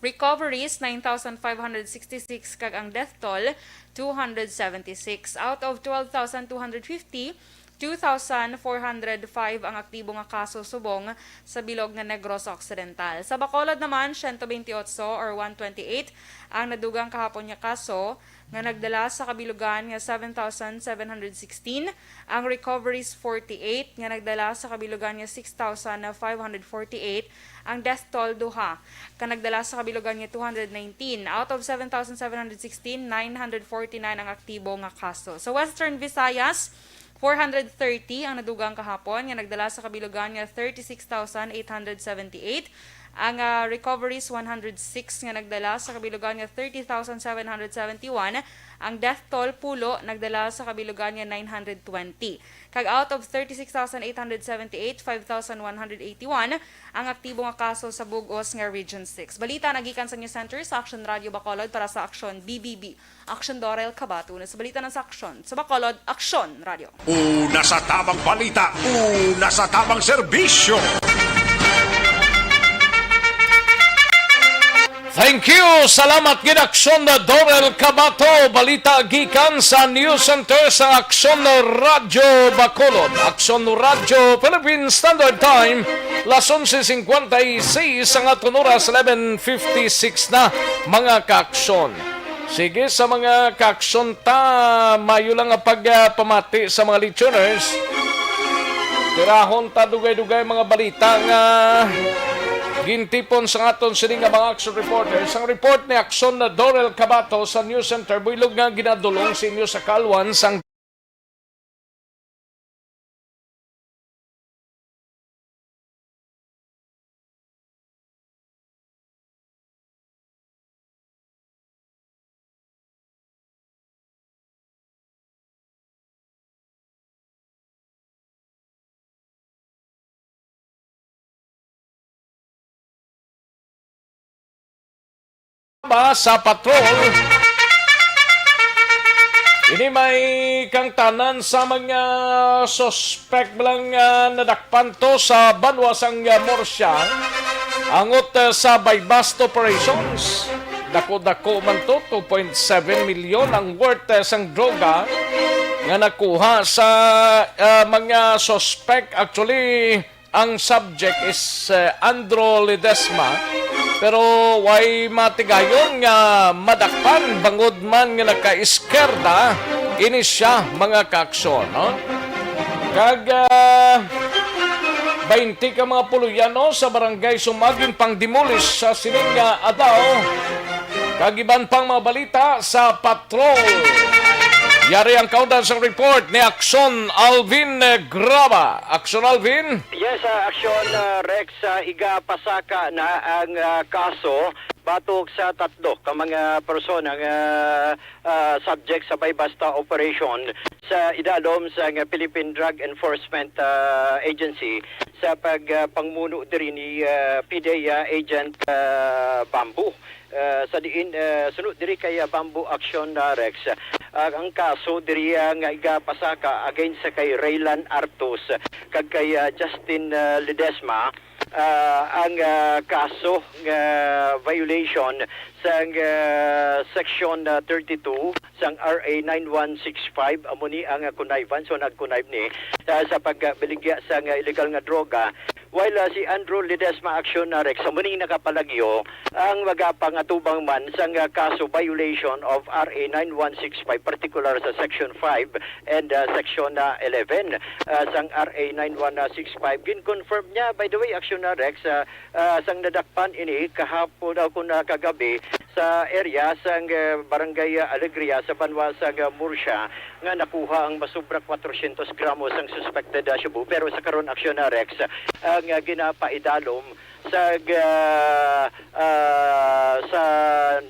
Recoveries, nine thousand five hundred sixty-six, kag ang death toll, two hundred seventy-six. Out of twelve thousand two hundred fifty, two thousand four hundred five ang aktibo nga kaso subong sa bilog nga Negros Occidental. Sa Bacolod naman, siyento bentiocho or one twenty-eight ang nadugang kahapon nga kaso, nga nagdala sa kabilugan nga seven thousand seven hundred sixteen, ang recoveries forty-eight, nga nagdala sa kabilugan nga six thousand five hundred forty-eight, ang death toll duha, ka nagdala sa kabilugan nga two hundred nineteen. Out of seven thousand seven hundred sixteen, nine hundred forty-nine ang aktibo nga kaso. Sa Western Visayas, four hundred thirty ang nadugang kahapon, nga nagdala sa kabilugan nga thirty-six thousand eight hundred seventy-eight. Ang, ah, recoveries, one hundred six, nga nagdala sa kabilugan nga thirty thousand seven hundred seventy-one. Ang death toll, pulo, nagdala sa kabilugan nga nine hundred twenty. Kag out of thirty-six thousand eight hundred seventy-eight, five thousand one hundred eighty-one ang aktibo nga kaso sa bug-os nga Region six. Balita nagikan sa News Center sa Action Radio Bacolod para sa Action B B B. Action Dorel Cabato na sa balita ng sa Action. Sa Bacolod, Action Radio. Una sa tamang balita, una sa tamang serbisyo. Thank you. Salamat gid, Aksyon Dorel Cabato. Balita gikan sa News Center sa Aksyon Radyo Bacolod. Aksyon Radyo Philippine Standard Time, las onse cincuenta y seis ang aton oras, eleven fifty-six na, mga kaaksyon. Sige, sa mga kaaksyon ta, mayo lang nga pagpamati sa mga listeners. Tirahon ta dugay-dugay mga balita nga gintipon sa aton sini nga mga action reporters. Ang report ni Aksyon na Dorel Cabato sa News Center, buylog nga ginadulong sa inyo sa kalwan sang ba sa patrol. Ini may kangtanan sa mga suspek lang, ah, nadakpan to sa banwa sang, ah, Murcia. Angot, ah, sa buy-bust operations. Dako-dako man to, two point seven million ang worth, ah, sang droga nga nakuha sa, ah, mga suspek. Actually, ang subject is, eh, Andro Ledesma, pero way matigayon nga madakpan bangod man nga naka-iskerda ini siya, mga kaaksyon, no? Kag, ah, baynte ka mga puloy-an, no, sa barangay Sumagin pang-demolish sa sining nga adlaw. Kag iban pang mga balita sa patrol. Yari ang kaundan sa report ni Aksyon Alvin Graba. Aksyon Alvin. Yes, ah, Aksyon, ah, Rex, ah, igapasaka na ang, ah, kaso batok sa tatlo ka mga persona nga, ah, subject sa buy-bust operation sa idalom sang Philippine Drug Enforcement, ah, Agency sa pag, ah, pangmuno diri ni, ah, PDEA Agent, ah, Bamboo. Ah, sa diin, ah, sunod diri kay, ah, Bamboo Action, ah, Rex, ah, ang kaso diri, ah, nga igapasaka against sa kay Raylan Artos kag kay, ah, Justin, ah, Ledesma, ah, ang, ah, kaso nga violation sang, ah, Section, ah, thirty-two sang R A nine one six five, amo ni ang, ah, connivance o nag-connive ni, ah, sa pagbaligya sang, ah, illegal nga droga. While, ah, si Andrew Ledesma Action, ah, Rex, amo ning nakapalagyo ang magapangatubang man sang, ah, kaso violation of R A nine one six five, particular sa Section five and, ah, Section, ah, eleven, ah, sang R A nine one six five. Gin-confirm niya, by the way, Action, ah, Rex, ah, ah, sang nadakpan ini kahapon, ah, kun, ah, kagabi sa area sang, ah, Barangay, ah, Alegria sa banwa sang, ah, Murcia, nga nakuha ang masobra kwatrocientos gramo sang suspected, ah, shabu. Pero sa karon, Action, ah, Rex, ang, ah, ginapaidalom sa, ah, ah, sa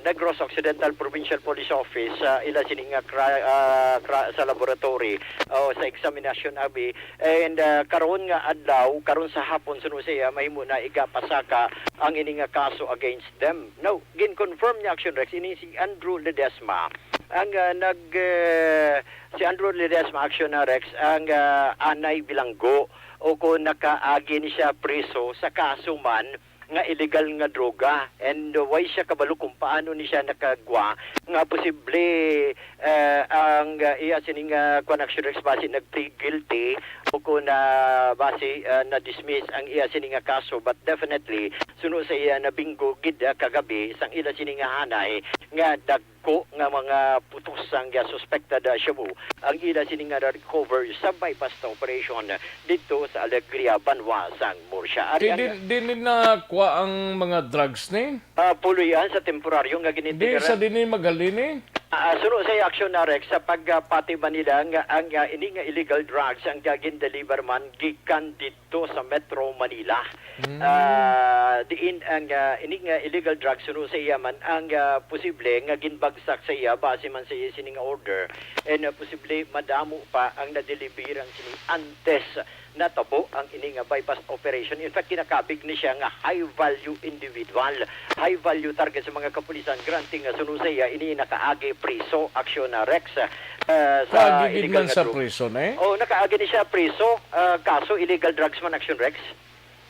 Negros Occidental Provincial Police Office, ah, ila sini nga cra-, ah, cra-, sa laboratory o sa examination abi. And, ah, karon nga adlaw, karon sa hapon, suno sa iya, mahimo na igapasaka ang ini nga kaso against them. Now, gin-confirm niya, Action Rex, ini si Andrew Ledesma. Ang, ah, nag, eh, si Andrew Ledesma, Action na, Rex, ang, ah, anay bilanggo o kung nakaagi ni siya priso sa kaso man nga illegal nga droga, and, uh, way siya kabalo kung paano ni siya nakagwa nga posible, eh, ang, uh, iya sining, uh, kwan, Action Rex, basi nag-plead guilty o kung na basi, uh, na-dismiss ang iya sining nga kaso, but definitely suno sa iya nabinggo gid, uh, kagabi sang ila sini nga hanay nga dag ko nga mga putos sang, ah, suspected, ah, shabu ang ila sini nga na-recover sa buy-bust operation didto sa Alegria, banwa sang Murcia. Ari Di, ang di, di ni nakuha ang mga drugs ni? Ah, puloy-an sa temporaryo nga Di, sa ginitirahan. Di ni magali ni? Ah, suno sa aksyon na, Rex, sa pagpati man nila nga ang, ah, ini nga illegal drugs ang gin-deliver man gikan didto sa Metro Manila. Mm. Ah, diin ang, ah, ini nga illegal drugs, suno sa iya man, ang, ah, posible nga ginbagsak sa iya base man sa iya sining order, and, ah, posible madamo pa ang nadeliveran sini antes natabo ang ini nga buy-bust operation. In fact, kinakabig ni siya nga high value individual, high value target sa mga kapulisan, granting nga suno sa iya ini nakaagi priso, aksyon na, Rex, ah, sa Kaagi gid illegal man nga sa drug. Priso, eh? Oh, nakaagi ni siya priso, ah, kaso illegal drugs man, aksyon, Rex.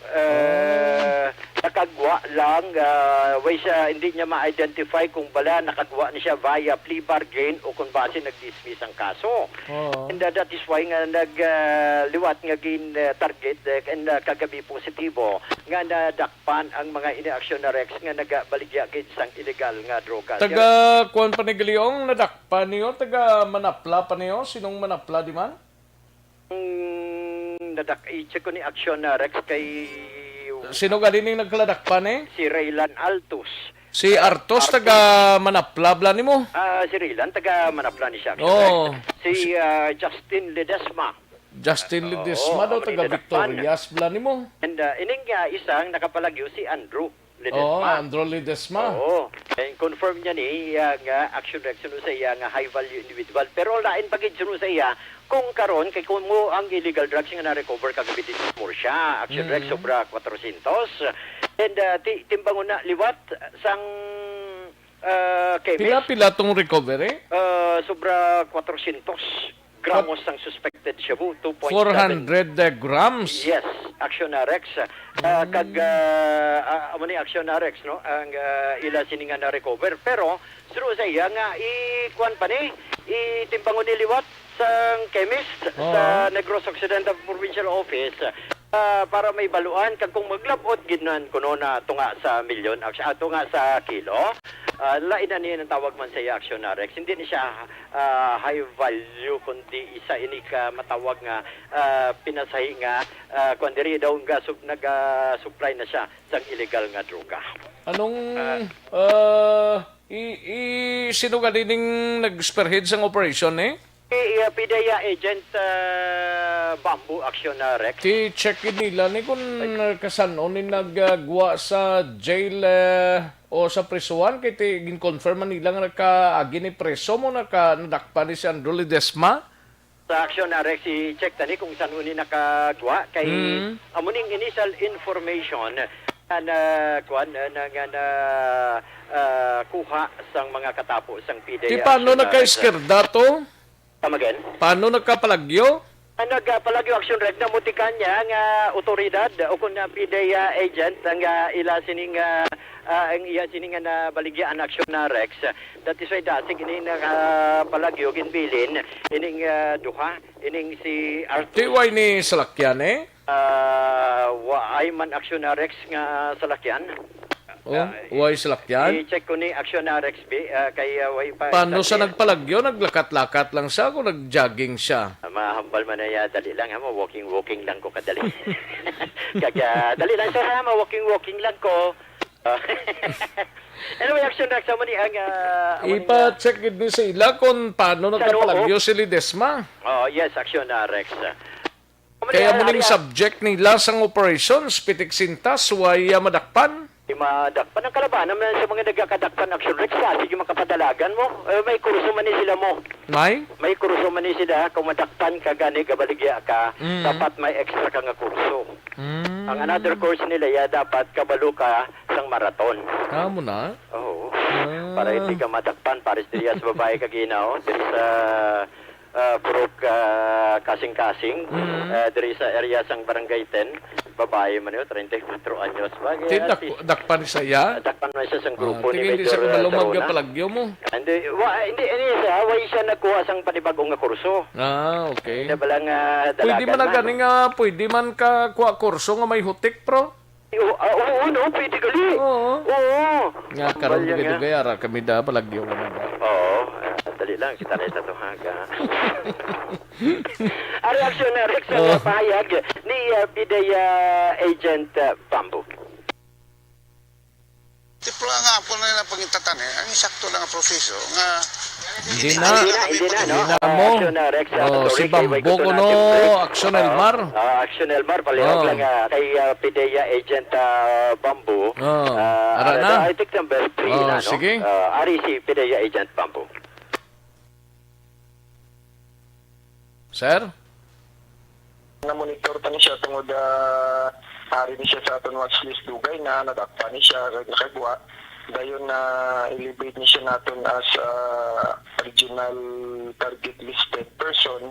Eh, nakagwa lang, ah, way siya, hindi niya ma-identify kung bala nakagwa ni siya via plea bargain o kung base nag-dismiss ang kaso. Oo. And, uh, that is why nga nag, ah, liwat nga gin, ah, target, eh, and, ah, kagabi positibo nga nadakpan ang mga ini aksyon na, Rex, nga nagabaligya gid sang illegal nga droga. Taga kuan pa ni Galiong, nadakpan niyo, taga Manapla pa niyo, sinong Manapla di man? Mm, nadak-, i-check ko ni aksyon na, Rex, kay Sino gani ning nagkaladakpan, eh? Si Raylan Altos. Si Ah, Artos, Artos. Taga Manapla bala nimo? Ah, si Raylan, taga Manapla ni siya, aksyon, Oo. Rex. Si, Si ah, Justin Ledesma. Justin Oo, Ledesma daw, amo ni taga nadakpan. Victorias bala nimo? And, ah, ining, ah, isang nakapalagyo si Andrew Ledesma. Oo, Andrew Ledesma. Oo. And confirm niya ni iya nga action, Rex, suno sa iya nga high value individual. Pero lain pa gid suno sa iya kung karon kay kung mo ang illegal drugs nga na-recover kagabi dito sa Murcia. Action, Rex, Mm. sobra kwatrocientos. And, ah, ti-, timbangon na liwat sang, ah, chemist. Pila, pila tong recovery? Ah, sobra kwatrocientos gramos sang suspected shabu, two point seven. Four hundred grams? Yes, action na, Rex. Ah, Mm. kag, ah, ah, amo ni action na, Rex, no? Ang, ah, ila sini nga na-recover. Pero, suno sa iya nga, i-, kuwan pa ni, itimbangon ni liwat sang chemist Oo. sa Negros Occidental Provincial Office, ah, para may baluan kag kung maglabot gid nan kuno na tunga sa milyon, action, ah, tunga sa kilo. Ah, lain na niya ang tawag man sa iya, action na, Rex. Hindi ni siya ah, high value, kundi isa ini ka matawag nga, ah, pinasahi nga, ah, kuwan diri daw nga sub-, naga-supply na siya sang illegal nga droga. Anong, Ah. ah, i-, i-, sino gani ning nag-spearhead sang operation, eh? Eh, iya, P D E A agent, ah, Bamboo Action na, Rex. Ti-check gid nila ni kung Ay. Kasan-o ni nagagwa sa jail, eh, o sa prisuhan, kay ti-, gin-confirm man nila nga nakaagi ni preso mo, naka-, nadakpan ni si Andrew Ledesma. Sa aksyon na, Rex, i-check tani kung san-o ni nakagwa kay Mm. amo ning initial information na, na, kuwan, na, na, nga na, ah, kuha sang mga katapo sang P D A Ti paano aksyon na, Rex. Nagka-iskirda to? Come again? Paano nagkapalagyo? Ang nagpalagyo Action Rex na mutikan niya nga otoridad o kun, ah, P D E A agent ang, ah, ila sining, ah, ah, ang iya sining nga nabaligyaan Action, ah, Rex. That is why dasig ini nakapalagyo ginbilin ining, ah, duha, ining si Arthur. Ti way ni salakyan eh? Ah, wa ay man Action, ah, Rex nga salakyan. Oh, ah, way salakyan? I-check ko ni Action R X B, ah, kay, ah, way pa. Paano sa nagpalagyo? Naglakat-lakat lang siya o nag-jogging siya? Ah, mahambal man na ya, dali lang, ha, ma-walking-walking lang ko kadali. Kag, ah, dali lang, sir, ha, ma-walking-walking lang ko. Ah, anyway, Action Rex, amo ni ang, ah, amo ni, ah, ipa-check gid ni sa ila kung paano nagkapalagyo si Ledesma. Oh, yes, Action, ah, Rex. Kaya mo ning subject nila sang operations, pitik sintas, way, ah, madakpan? Di madakpan ang kalabanan man sa mga nagakadakpan, Action Rex, sa sige makapadalagan mo. Eh, may kurso man ni sila mo. May? May kurso man ni sila, kung madakpan ka gani, gabaligya ka, mm, dapat may extra ka nga kurso. Mm. Ang another course nila, ya, dapat kabalo ka sang marathon. Amo na? Oo. Ah. Para hindi ka madakpan, pares diri sa babae kagina, oh. Diri sa ah, Purok, ah, Kasing-Kasing, mm, ah, diri sa area sang Barangay ten. Babae man yun, treinta y cuatro anyos. Bagay, ti, ah, dak-, si-, dakpan siya, ya? Dakpan man siya sang grupo ni Major, ah, Darona. Palagyo mo? Hindi, wa-, hindi, hindi siya, wa siya nagkuha sang panibag-o nga kurso. Ah, okay. Siya pala nga dalagan man. Pwede man na gani nga, pwede man ka kuha kurso nga may hutik, pro? Oo, ah, oo, no, pwede gali. Oo. Oo. Nga, karon dugay-dugay, ara kami da, palagyo ka na da. Oo, ah, dali lang, kita na sa tuhaga. Ang reaksyon na, Rex, ang pahayag ni, ah, P D E A, ah, Agent, ah, Bamboo. Tipla nga, ako na lang pangitatan eh. Ang sakto lang ang proseso nga hindi na, hindi na, hindi na, no? Hindi na mo. Ah, Action, ah, Rex, ah, oh, si Bamboo kuno, Action Elmar. Ah, Action Elmar, palihog lang, ah, kay, ah, P D E A Agent, ah, Bamboo. Oh, ah, ara na. I think number three na, no? Sige. Ah, ari si P D E A Agent Bamboo. Sir? Na-monitor pa ni siya tungod, ah, ari ni siya sa aton watch list, dugay na nadakpan ni siya, kag nakagwa. Dayon na-elevate ni siya naton as, ah, regional target listed person.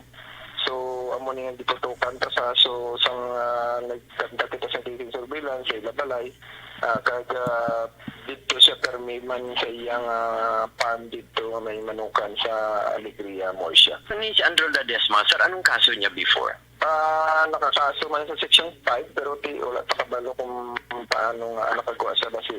So, amo ni nga gitutukan ta sa, so, sang, ah, nagkanta kita sa daily surveillance sa ila balay. Ah, kag, ah, didto siya permi man sa iyang, ah, farm didto nga may manukan sa Alegria, Murcia. Ano si Andrew Ledesma, sir? Anong kaso niya before? Ah, nakakaso man sa Section five, pero ti-, wala pa kabalo kung paano nga nakagwa siya, basi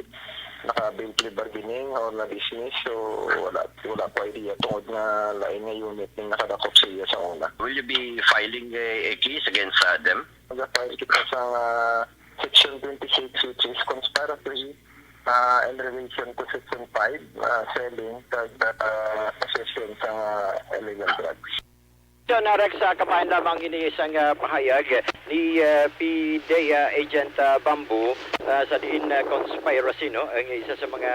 naka-bail plea bargaining or na-dismiss, so wala, wala ko idea tungod nga lain nga unit ning nakadakop sa iya sa una. Will you be filing a, a case against, uh, them? Mag-file kita sa, ah, Section twenty-six, which is conspiracy, ah, in relation to Section five, ah, selling, kag, ah, possession sa, ah, illegal drugs. So, na, Rex, ah, kabahin lamang ini isang, ah, pahayag ni, ah, P D E A, ah, Agent, ah, Bamboo, ah, sa diin, ah, conspiracy, no? Ang isa sa mga,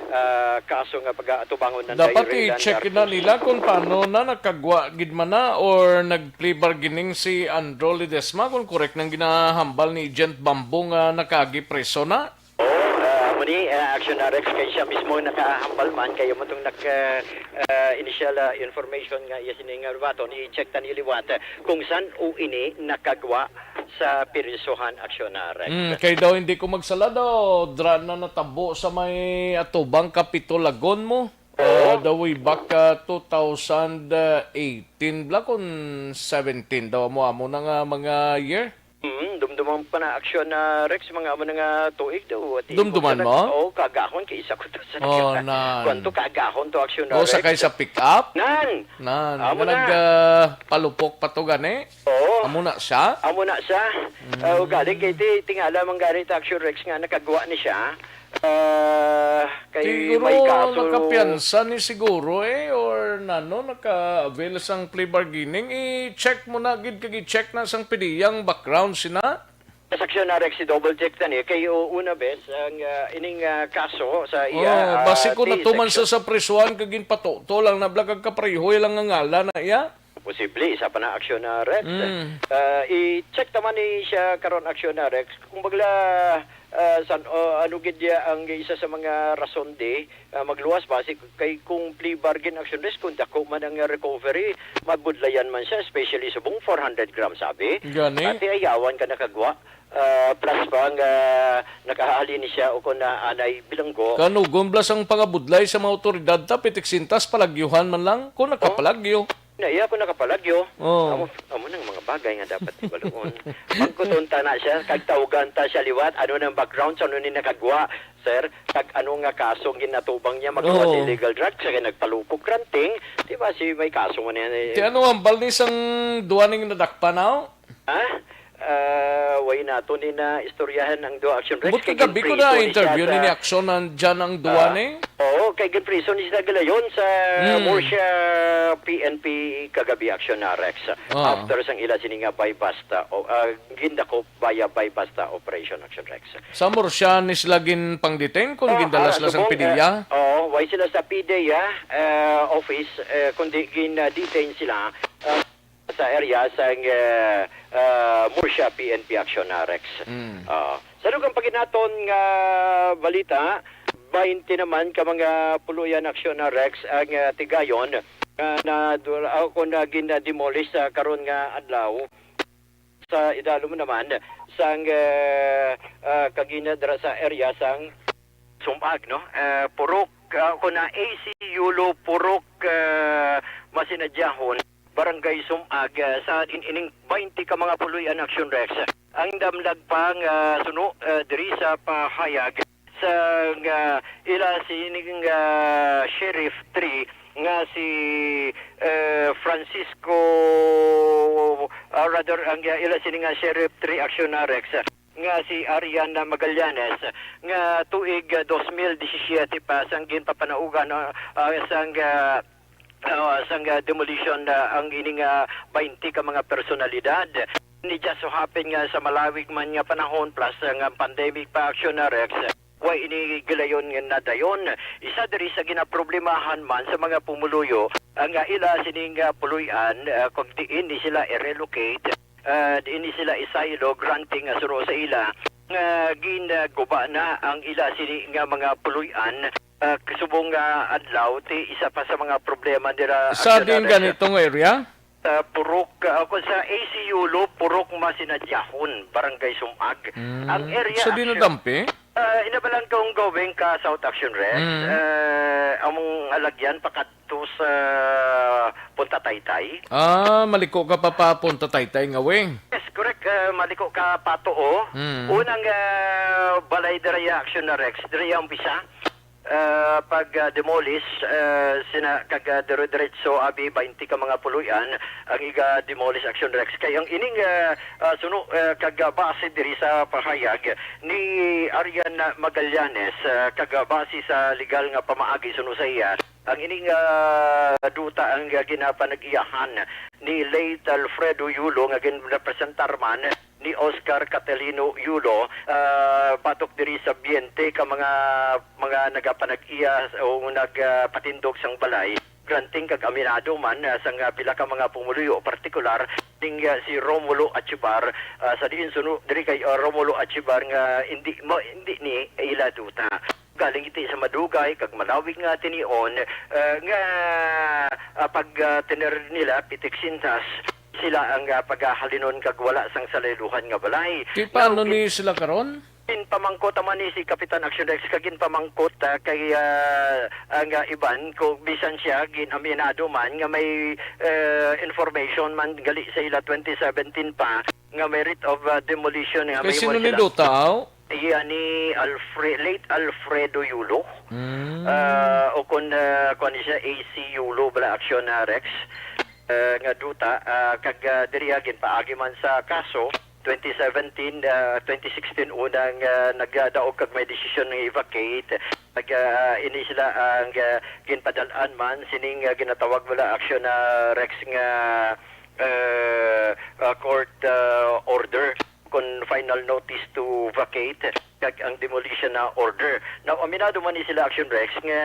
ah, kaso nga pag-atubangon ng dapat i-check na nila kung paano na nakagwa gid man na or nag-plea bargaining si Andrew Ledesma, kung correct nang ginahambal ni Agent Bamboo nga nakaagi preso na. Oo, ah, amo ni, ah, Action Rex, kay siya mismo nakahambal man, kay amo tong nag, ah, ah, initial, ah, information nga iya sini nga baton, i-check ta ni liwat, ah, kung san-o ini nakagwa sa pirisuhan, Action Rex. Mm, kay daw hindi ko magsala daw, dra na natabo sa may atubang Kapitolagon mo. Oo. Ah, the way back, ah, two thousand eighteen bala kun seventeen daw, amo-amo na nga mga year. Mm, dumduman pa na, Action, ah, Rex, mga amo na nga tuig daw. Dumduman mo? Oo, kaagahon kay isa ko to sa, oh, nan. Kwanto kaagahon to, Action, oh, Rex. Sakay sa pick-up? Nan. Nan. Amo na. Nag, ah, palupok pa to gani? Oo. Amo na siya? Amo na siya. Mm. Ah, ugali kay ti-, tingala man gani ta, Action Rex, nga nakagwa ni siya. Ah, kay siguro may kaso. Nakapiyansa ni siguro eh, or nano, naka-avail sang plea bargaining. I-check mo na gid kag i-check na sang P D E A ang background sina. Sa Action Rex, i-double check ta ni kay, o, una bes ang, ah, ining, ah, kaso sa iya, oh, basi ah, ko natuman sa, sa prisuhan kag ginpatuto lang na bala kag kapareho lang nga ngalan na iya. Posible, isa pa na aksyon na, Rex. Mm. Ah, i-check naman ni siya karon aksyon na, Rex. Kung bagla, ah, san, o, ano gid ya ang isa sa mga rason di, ah, magluwas basi kay kung plea bargain aksyon, Rex, kung dako man ang recovery, mabudlayan man siya, especially subong four hundred grams, sabi. Gani. Pati ayawan ka nakagwa, ah, plus pa nga nakahalin siya o kung naanay bilanggo. Kanugon blas ang pangabudlay sa mga awtoridad ta, pitik sintas palagyuhan man lang, kung nakapalagyo. Na iya ko nakapalagyo. Oh. Amo, amo nang mga bagay nga dapat ibaluon. Magkuton ta na siya, kag tawgan ta siya liwat, ano nang background, sa ano ni nakagwa, sir, kag ano nga kaso ang ginatubang niya, magluwas Oo. illegal drugs, sa kay nagpalupog granting, di ba, si may kaso man yan, eh. Ti ano ang balnis ang duwa ning nadakpan, aw? Ha? Ah, way nato ni na istoryahan ang duha action, Rex. But kay kagabi ko ginpriso na ni interview siya ni sa, ni Action nandyan ang duwa ah, ni. Oo, kay ginpriso ni sa Galayon sa Hmm. Murcia P N P kagabi action na, Rex. Ah. After sang ila sini nga buy bust, ah, o, ah, gindakop via buy bust, ah, operation action, Rex. Sa Murcia ni sila ginpang-detain kung Oh, gindala ah, sila sang subong, PDEA? eh, oo, way sila sa PDEA, ah, office, eh, kundi gin-detain sila, ah, sa area sang, eh, ah, Murcia P N P action na, Rex. Mm. Ah, sa dugang paginaton nga balita, baynte naman ka mga puluyan action na, Rex, ang, ah, tigayon nga na, ako na gin-demolish sa karon nga adlaw. Sa idalom naman sang, eh, ah, kagina dira sa area sang Sumag, no? Eh, Purok, ah, ko na A C Yulo, Purok, eh, Masinadyahon, Barangay Sumag, eh, sa in-, ining baynte ka mga puloy-an action, Rex. Ang damlag pa nga suno, eh, diri sa pahayag sang, ah, ila sining, ah, Sheriff three nga si, eh, Francisco, ah, rather, ang, ah, ila sini nga Sheriff three Action na Rex, nga si Arian Magallanes, nga tuig, ah, dos mil disisiete pa sang ginpapanaugan, ah, ah, sang, ah, ah, sang, ah, demolition, ah, ang ining, ah, baynte ka mga personalidad. Ni just so happen nga sa malawig man nga panahon plus, ah, nga pandemic pa Action na Rex, Wa ini gilayon nga nadayon. Isa diri sa ginaproblemahan man sa mga pumuluyo ang, ah, ila sining, ah, puloy-an, ah, kag diin ni sila i-relocate, ah, diin ni sila isaylo, granting nga suro sa ila nga ginaguba na ang ila sini nga mga puloy-an, ah, subong nga adlaw ti isa pa sa mga problema nila. Sa Action din Arrest. Ganitong area? Sa Purok, ah, ako sa A C Yulo, Purok Masinadyahon, Barangay Sumag. Mm. Ang area So, di action, nadampi? Ah, ina ba lang kung going ka South Action Rest? Mm. Ah, among alagyan pakadto sa Punta Taytay. Ah, maliko ka pa, pa Punta Taytay nga way. Yes, correct. Ah, maliko ka pa to, oh. Mm. Unang, ah, balay dira ya Action na Rex, dira ya umpisa. Ah, pag, ah, demolish, ah, sina, kag, ah, dire-diretso, abi, baynte ka mga puloy-an ang iga-demolish Action Rex. Kay ang ining, ah, ah, suno, ah, kag, ah, base diri sa pahayag ni Arian Magallanes, ah, kag, ah, base sa legal nga pamaagi suno sa iya, ang ining, ah, duta ang, ah, ginapanag-iyahan ni late Alfredo Yulo nga ginrepresentar man ni Oscar Catalino Yulo, ah, batok diri sa baynte ka mga, mga nagapanag-iya o nagpatindog sang balay, granting kag aminado man, ah, sang, ah, pila ka mga pumuluyo, partikular ning, ah, si Romulo Achibar, ah, sa diin suno diri kay, ah, Romulo Achibar nga hindi mo, hindi ni ila duta. Galing iti sa madugay kag malawig nga tinion, ah, nga, ah, pag, ah, tener nila pitik sintas, sila ang, ah, pagahalinon kag wala sang salayluhan nga balay. Ti paano Now, ni sila karon? Ginpamangkot naman ni si Kapitan Action Rex kag ginpamangkot, ah, kay, ah, ang, ah, iban kung bisan siya ginaminado man nga may, eh, information man gali sa ila twenty seventeen pa nga may writ of, ah, demolition nga Kay mahimo sino ni sila. Duta, aw? Iya ni Alfre-, late Alfredo Yulo. Mm. Ah, o kun, ah, kuwan ni siya, A C Yulo bala aksyon na Rex. Ah, nga duta, ah, kag, ah, diri, ah, ginpaagi man sa kaso, twenty seventeen, ah, twenty sixteen unang, ah, nagdaog kag may desisyon nga i-vacate. Nag, ah, ini sila ang, ah, ginpadal-an man sining, ah, ginatawag bala aksyon na Rex nga, ah, ah, court, ah, order kon final notice to vacate kag ang demolition na order. Now, aminado man ni sila Action Rex nga,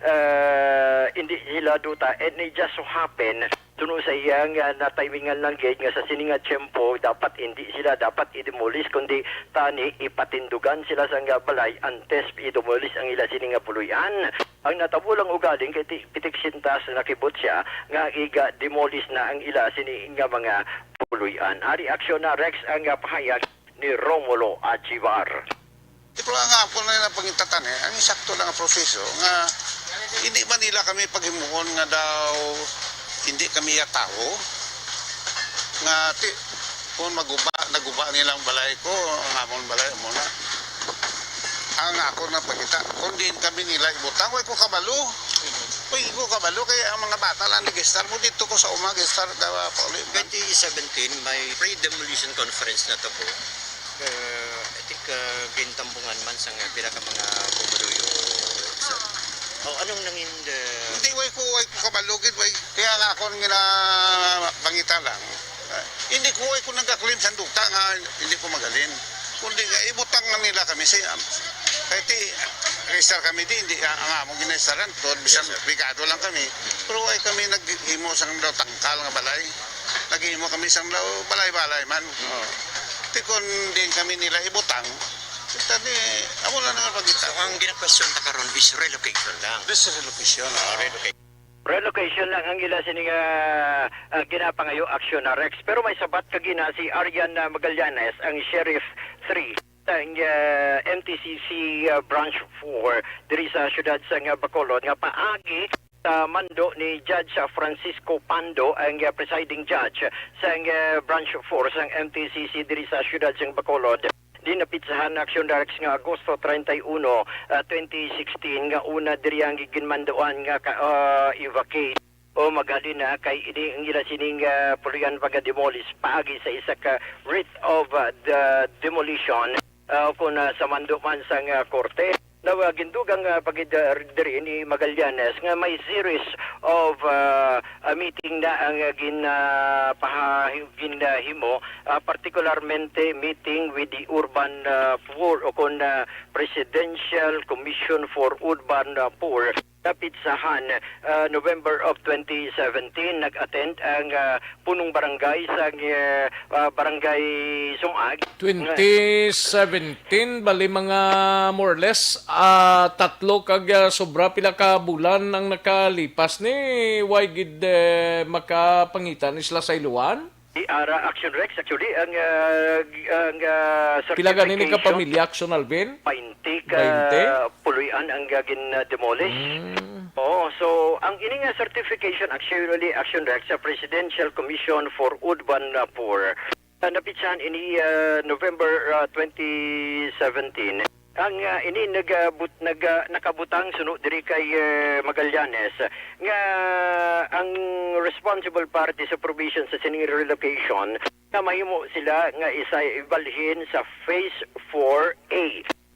ah, hindi sila duta, and it just so happen, Suno sa iya nga natimingan lang gid nga sa sini nga tiyempo, dapat hindi sila dapat i-demolish, kundi tani ipatindugan sila sang balay antes i-demolish ang ila sini nga puloy-an. Ang natabo lang ugaling kay ti-, pitik sintas nakibot siya nga iga-demolish na ang ila sini nga mga puloy-an. Ari aksyon na Rex ang, ah, pahayag ni Romulo Achivar. Di ko lang nga ako na napangitatan eh. Ang sakto lang ang proseso nga hindi man nila kami paghimuon nga daw hindi kami yatawo. Nga ti, kung maguba, naguba nilang balay ko, ang amon balay mo na. Ang ako na pagkita, kung diin kami nila ibutang, way ko kabalo. Way ko kabalo, kaya ang mga bata lang nag-start mo dito ko sa uma, nag-start ka pa uli. Twenty seventeen, may pre-demolition conference na to po. Uh, I think uh, gintambungan man sa nga pila ka mga pumuluyo, sir. O, anong nangin... uh, Hindi, way ko, way ko kabalo gid, way. Kaya nga ako ang ginapangita lang. Ah, hindi ko, way ko nagka-claim sa duta nga hindi ko magalin. Kundi nga, ibutang na nila kami sa, um, kahit i-, register kami di, hindi, ang, ang among ginaistaran to, bisan Yes, sir. Brigado lang kami. Pero way kami naghimo sang daw tangkal nga balay. Naghimo kami sang daw balay-balay man. Oh. Ti kon din kami nila ibutang, kita ni, amo na nga pagkita. So, ang gina-question ta karon is relocation lang. This is relocation. Ah, relocation. Relocation lang ang ila sini nga, ah, ginapangayo aksyon na Rex. Pero may sabat kagina si Arian, ah, Magallanes, ang Sheriff three sang, ah, M T C C, ah, Branch four diri sa siyudad sang, ah, Bacolod nga paagi sa mando ni Judge, ah, Francisco Pando, ang, ah, presiding judge sang, ah, Branch four sang M T C C diri sa siyudad sang Bacolod. Di napitsahan na aksyon direct nga Agosto treinta y uno, ah, twenty sixteen, nga una diri ang ginmanduan nga ka, ah, evacate o magali na kay ini ang ila sining, ah, puloy-an pagka-demolish paagi sa isa ka writ of, ah, the demolition, ah, kung, ah, sa mando man sang, ah, korte. Now, ah, gindugang, ah, pagid, ah, diri ni Magallanes nga may series of, ah, ah, meeting na ang, ah, gin, ah, paha-, ginahimo, ah, particularmente meeting with the urban, ah, poor o kon, ah, Presidential Commission for Urban, ah, Poor. Napitsahan, ah, November of twenty seventeen, nag-attend ang, ah, punong barangay sa, ah, ah, Barangay Sungag. Twenty seventeen, bali mga more or less, ah, tatlo kag, ah, sobra pila ka bulan ang nakalipas ni way gid, eh, makapangita ni sila sa iluan? Di ara action, Rex. Actually, ang, ah, g-, ang, ah, Pila gani ni ka certification, pamilya, Action Alvin? Bainte ka Bainte? Puloy-an ang, ah, gin, ah, demolish. Mm. Oo, so ang ini nga certification actually, Action Rex, sa Presidential Commission for Urban, ah, Poor. Ah, napitsahan ini, ah, November, ah, twenty seventeen. Ang, ah, ini nagabut-, nag-, ah, nakabutang suno diri kay, eh, Magallanes nga ang responsible party sa provision sa sining relocation nga mahimo sila nga isa ibalhin sa Phase four A,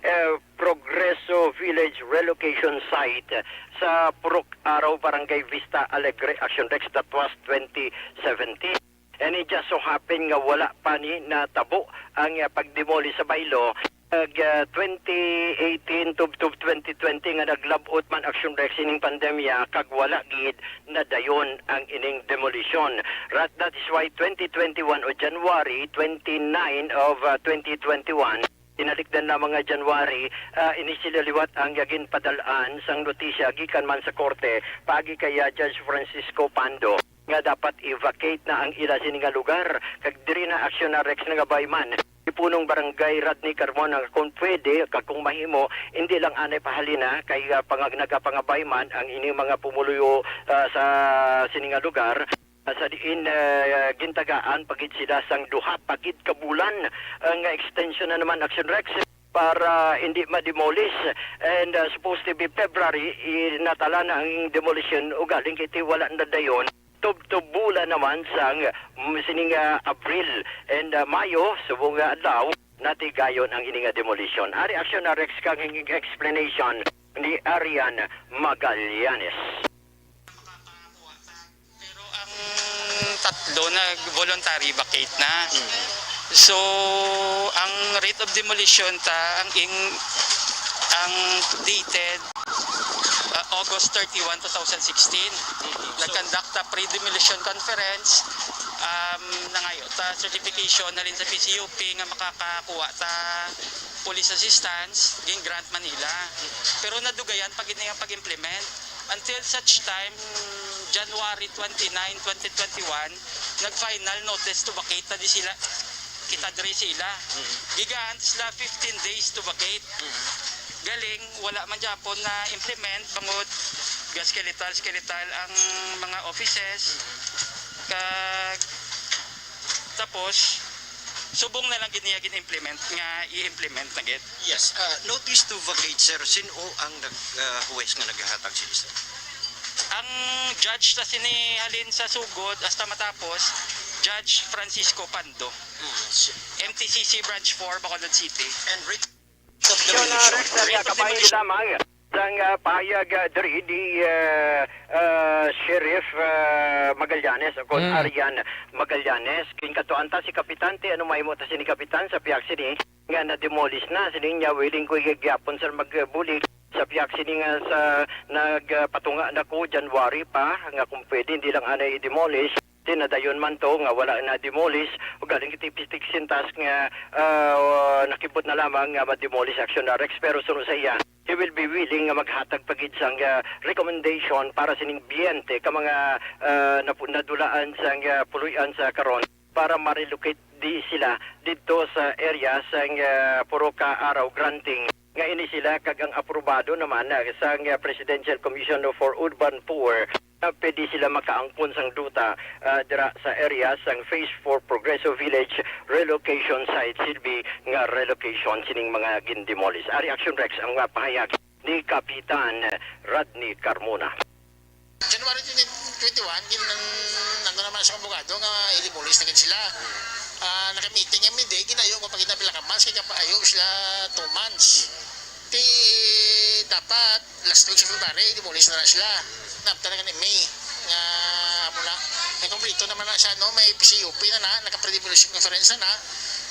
eh, Progreso Village Relocation Site sa Purok Araw, Barangay Vista Alegre, Action Rex, that was twenty seventeen. And it just so happen nga wala pa ni natabo ang, ah, pagdemoli sa baylo. Nag, ah, twenty eighteen tubtob twenty twenty nga naglab-ot man Action Rex ining pandemya kag wala gid nadayon ang ining demolition. Rat-, that is why twenty twenty-one o January twenty-nine of, ah, twenty twenty-one, tinalikdan na mga January, ah, ini sila liwat ang ginpadal-an sang notisya gikan man sa korte paagi kay, ah, Judge Francisco Pando nga dapat i-vacate na ang ila sini nga lugar, kag diri na aksyon na Rex nga bayman. Si Punong Barangay Rodney Carmona nga kung pwede, kag kung mahimo, hindi lang anay pahalina kay, ah, pangag-, nagapangabay man ang ining mga pumuluyo, ah, sa sini nga lugar, ah, sa diin, ah, gintagaan pa gid sila sang duha pa gid ka bulan, ah, nga extension na naman, Action Rex, para hindi ma-demolish. And, ah, supposed to be February, i-, natala na ang demolition, ugaling kiti wala na dayon. Tubtob bulan naman sang, mm, sining, ah, Abril and, ah, Mayo, subong nga adlaw, natigayon ang ini nga demolition. Ari aksyon na Rex kang explanation ni Arian Magallanes. Pero ang tatlo nag-voluntary vacate na. So, ang rate of demolition ta, ang in-, ang dated, ah, August thirty-one, two thousand sixteen, nag-conduct ta pre-demolition conference, um, nangayo ta certification halin sa P C U P nga makakakuha ta police assistance, ging-grant man nila. Pero nadugayan pa gid nga pag-implement. Until such time, January twenty-nine, twenty twenty-one, nag-final notice to vacate ta di sila. Kita diri sila. Gigaan sila fifteen days to vacate. Galing, wala man gyapon na implement bangod ga-skeletal-skeletal ang mga offices. Kag tapos, subong na lang gid niya gin-implement nga i-implement na gid. Yes, ah, notice to vacate, sir. Sin-o ang nag-, ah, huwes nga naghatag sini, sir? Ang judge ta sini halin sa sugod hasta matapos, Judge Francisco Pando, Mm, si- M T C C Branch four, Bacolod City. And writ- Yun, ah, Rex, ah, kabahin gid lamang sang, ah, pahayag, ah, diri ni, ah, ah, Sheriff, ah, Magallanes o kon Mm. Arian Magallanes. Ginkadtuan ta si Kapitan, ti ano mahimo ta sini, Kapitan, sa pihak sini nga na-demolish na, sining niya willing ko gyapon, sir, magbulig sa pihak sini nga sa nagpatunga na ko January pa nga kung pwede hindi lang anay i-demolish. Tinadayon man to nga wala na-demolish, ug galing iti pitik sintas nga, ah, nakibot na lamang nga ma-demolish, Action Rex, pero suno sa iya, he will be willing nga maghatag pa gid sang, ah, recommendation para sining biyente ka mga, ah, napu-, nadulaan sang, ah, puloy-an sa karon para ma-relocate di sila didto sa area sang, ah, puro ka araw granting nga ini sila, kag ang aprobado naman, ah, sang, ah, Presidential Commission for Urban Poor, ah, pwede sila makaangkon sang duta, ah, dira sa area sang Phase four Progreso Village relocation site, silbi nga relocation sining mga gindemolish. Ari, Action Rex, ang mga pahayag ni Kapitan Rodney Carmona. January twenty twenty-one, gin-, nandun naman sa abogado nga i-demolish na gid sila. Ah, naka-meeting kami, di, ginayo ko pa gid na pila ka months, kay kapaayo sila two months. Ti, dapat last week sa February, i-demolish na na sila. Napta na gani May, nga, amo na, may kompleto naman na siya, no? May P C U P na na, naka-pre-demolition conference na na.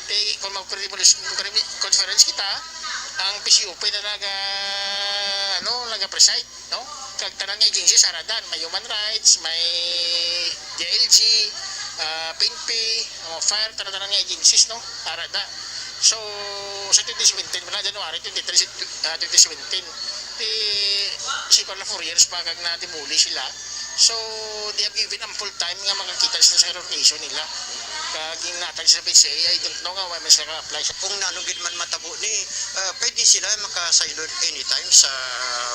Ti, kung mag-pre-demolition conference kita, ang P C U P na naga, ano, naga-preside, no? Kag tanan nga agencies, ara dan, may human rights, may D I L G, ah, P N P, ang mga fire, tanan-tanan nga agencies, no? Ara da. So, sa twenty seventeen, wala, January twenty-three, ah, twenty seventeen, di, siguro na four years pa kag na-demolish sila. So, they have given ample time nga makakita sila sa relocation nila. Kag ginatag sa P C A, I don't know nga why man sila ka-apply. Kung nanong gid man matabo ni, ah, pwede sila makasaylo anytime sa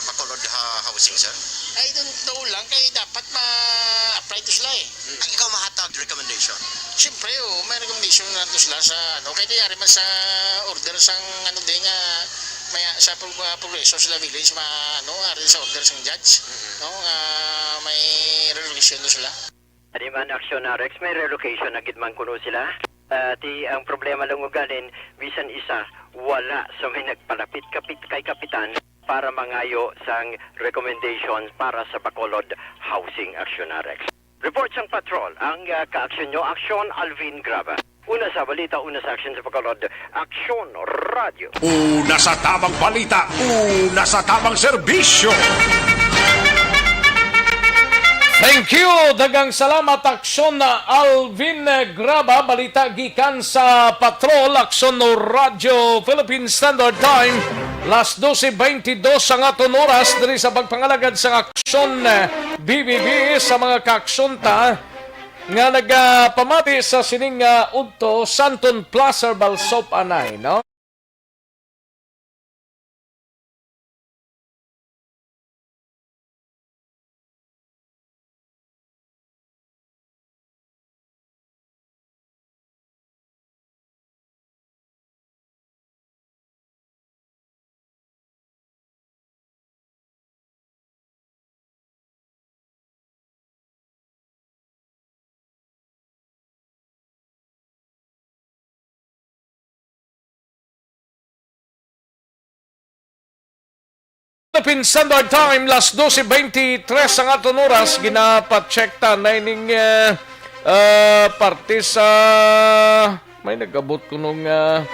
Bacolod ha-, housing, sir? I don't know lang, kay dapat ma-apply to sila eh. Hmm. Ay, ikaw mahatag recommendation? Siyempre, oh, may recommendation na to sila sa, ano, kay tiyari man sa order sang, ano, di nga, may, sa pro-, ah, progreso sila village, ma-, ano, ari sa order sang judge, Mm-hmm. no, nga may relocation to sila. Ano man, Action Rex, may relocation na gid man kuno sila. Ah, ti, ang problema lang ugalin, bisan isa, wala sa may nagpalapit kapit kay kapitan para mangayo sang recommendation para sa Bacolod Housing, Action Rex. Report sang patrol, ang, ah, ka-aksyon nyo, Action Alvin Graba. Una sa balita, una sa aksyon sa Bacolod, Aksyon Radio. Una sa tamang balita, una sa tamang serbisyo. Thank you. Daghang salamat, Aksyon na Alvin Graba. Balita gikan sa Patrol, Aksyon no Radyo Philippine Standard Time. Las doce veintidós ang aton oras diri sa pagpangalagad sa Aksyon, eh, B B B, sa mga kaaksyon ta nga nagapamati sa sining, ah, udto, Santon Plaza, Balsop, anay, no? Philippine Standard Time, las doce veintitrés ang aton oras. Ginapacheck ta na ining, eh, eh, parte sa, may nagabot kuno nga,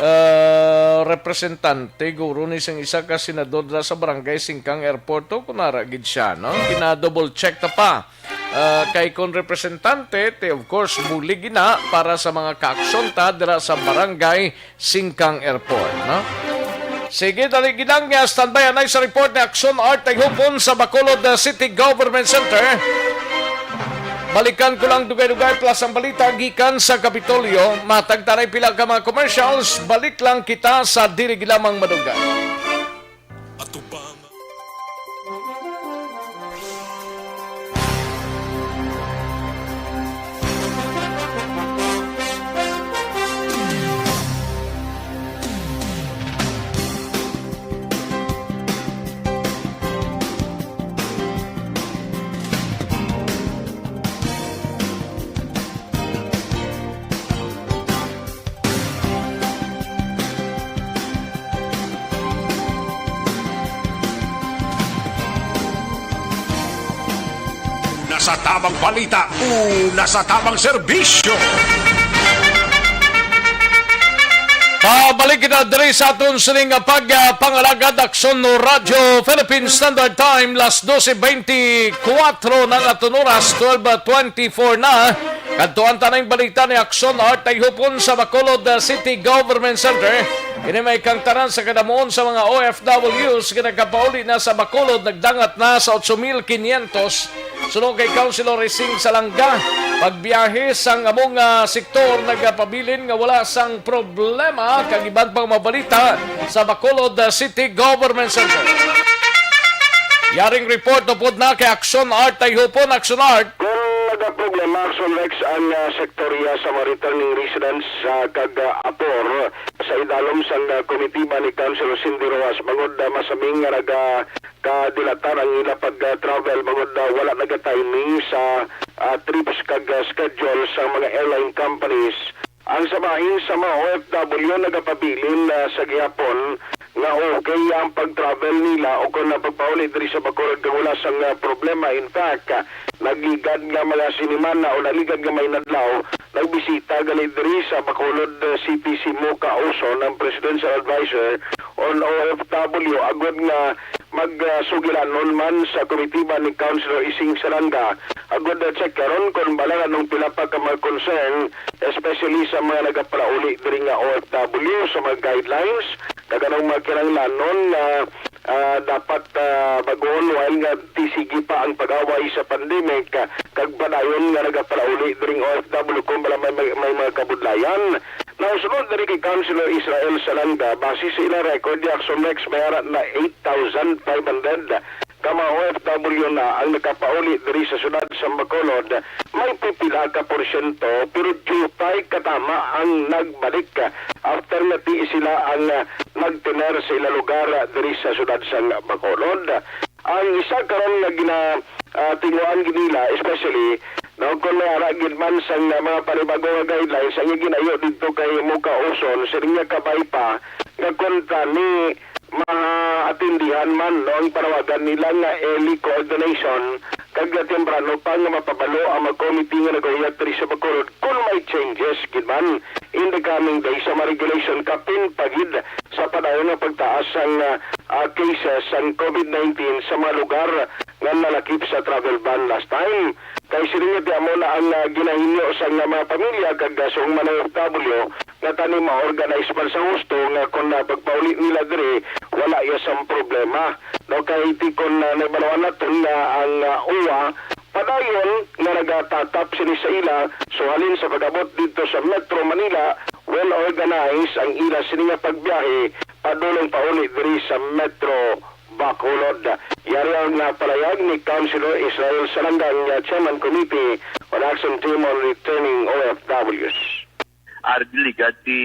ah, representante guro ni sang isa ka senador dira sa Barangay Singkang Airport, o kung ara gid siya, no? Gina-double check ta pa. Ah, kay kon representante, te, of course, bulig gina para sa mga kaaksyon ta dira sa Barangay Singkang Airport, no? Sige, dali gid lang, ah, standby anay sa report ni Action Art Tayhupon sa Bacolod, ah, City Government Center. Balikan ko lang dugay-dugay plus ang balita gikan sa Kapitolyo. Matag ta anay pila ka mga commercials, balik lang kita sa dili gid lamang madugay. Atubang. Una sa tabang balita, una sa tabang serbisyo. Pabalik kita diri sa aton sining pagpangalagad, Aksyon Radyo Philippine Standard Time, las doce veinticuatro na ang aton oras, twelve twenty-four na. Kadtuan ta na ang balita ni Action Art Tayhupon sa Bacolod, uh, City Government Center. Ini may kangtanan sa kadamuon sa mga O F Ws nga nagapauli na sa Bacolod, nagdangat na sa otso mil quinientos. Suno kay Councilor Ising Salanga, pagbiyahe sang among, ah, sektor nagapabilin nga wala sang problema, kag iban pang mabalita sa Bacolod, ah, City Government Center. Yaring report upod na kay Action Art Tayhupon. Action Art. Kung nagaproblema, Action Rex, ang, ah, sektorya sa mga returning residents, ah, kag, ah, apor sa idalom sang, ah, komitiba ni Councilor Cindy Rojas, bangod, ah, masabing nga naga-, kadilatan ang ila pag-travel, bangod, ah, wala nagatiming sa, ah, trips kag, ah, schedule sa mga airline companies. Ang sa bahin sa mga O F W nagapabilin, ah, sa gihapon nga okay ang pag-travel nila o kon ang pagpauli diri sa Bacolod kag wala sang, ah, problema. In fact, ah, nagligad nga mga sinimana o nagligad nga mga inadlaw, nagbisita gali diri sa Bacolod, ah, City si Mocha Uson, ang Presidential Advisor on O F W, agod nga magsugilanon man sa komitiba ni Councilor Ising Salanga, agod na check karon kung bala anong pila pa ka mga concern, especially sa mga nagapalauli diri nga O F W, sa mga guidelines, kag anong mga kinahanglanon nga, ah, dapat, ah, bag-on while nga ti-, sige pa ang pag-away sa pandemic, ah, kag padayon nga nagapalauli diri nga O F W kung bala may, may, may mga kabudlayan. Now, sunod diri kay Councilor Israel Salanga, base sa ilang record, di Action Rex, may ara na eight thousand five hundred ka mga O F W na ang nakapauli diri sa siyudad sa Bacolod. May pipila ka porsyento, pero diutay katama ang nagbalik after nga ti sila ang, ah, nagtener sa ila lugar, ah, diri sa siyudad sa Bacolod. Ang isa karon nga gina, ah, tinguhaan gid nila, especially, no, kung may ara gid man sang, ah, mga panibago nga guidelines ang ginayo didto kay Mocha Uson, siling niya kabay pa nga kung tani maatendihan man, no, ang panawagan nila nga early coordination, kag temprano pa nga mapabalo ang mga committee nga nagahuyat diri sa Bacolod kung may changes gid man in the coming days sa mga regulation, kapin pa gid sa padayon nga pagtaas sang, ah, ah, cases sang COVID nineteen sa mga lugar nga nalakip sa travel ban last time. Kay siling nga ti amo na ang, ah, ginahinyo sang, ah, mga pamilya kag, ah, subong man ang O F W nga tani ma-organize man sa husto nga kon, ah, pagpauli nila diri wala iya sang problema. No, kay ti kon, ah, nahibaluan naton nga ang, ah, O W A padayon nga nagatatap sini sa ila, so halin sa pag-abot didto sa Metro Manila, well organized ang ila sini nga pagbiyahe padulong pauli diri sa Metro Bacolod. Yari ang, ah, palayag ni Councilor Israel Salangang, ah, Chairman Committee on Action Team on Returning O F Ws. Ari, delegate si,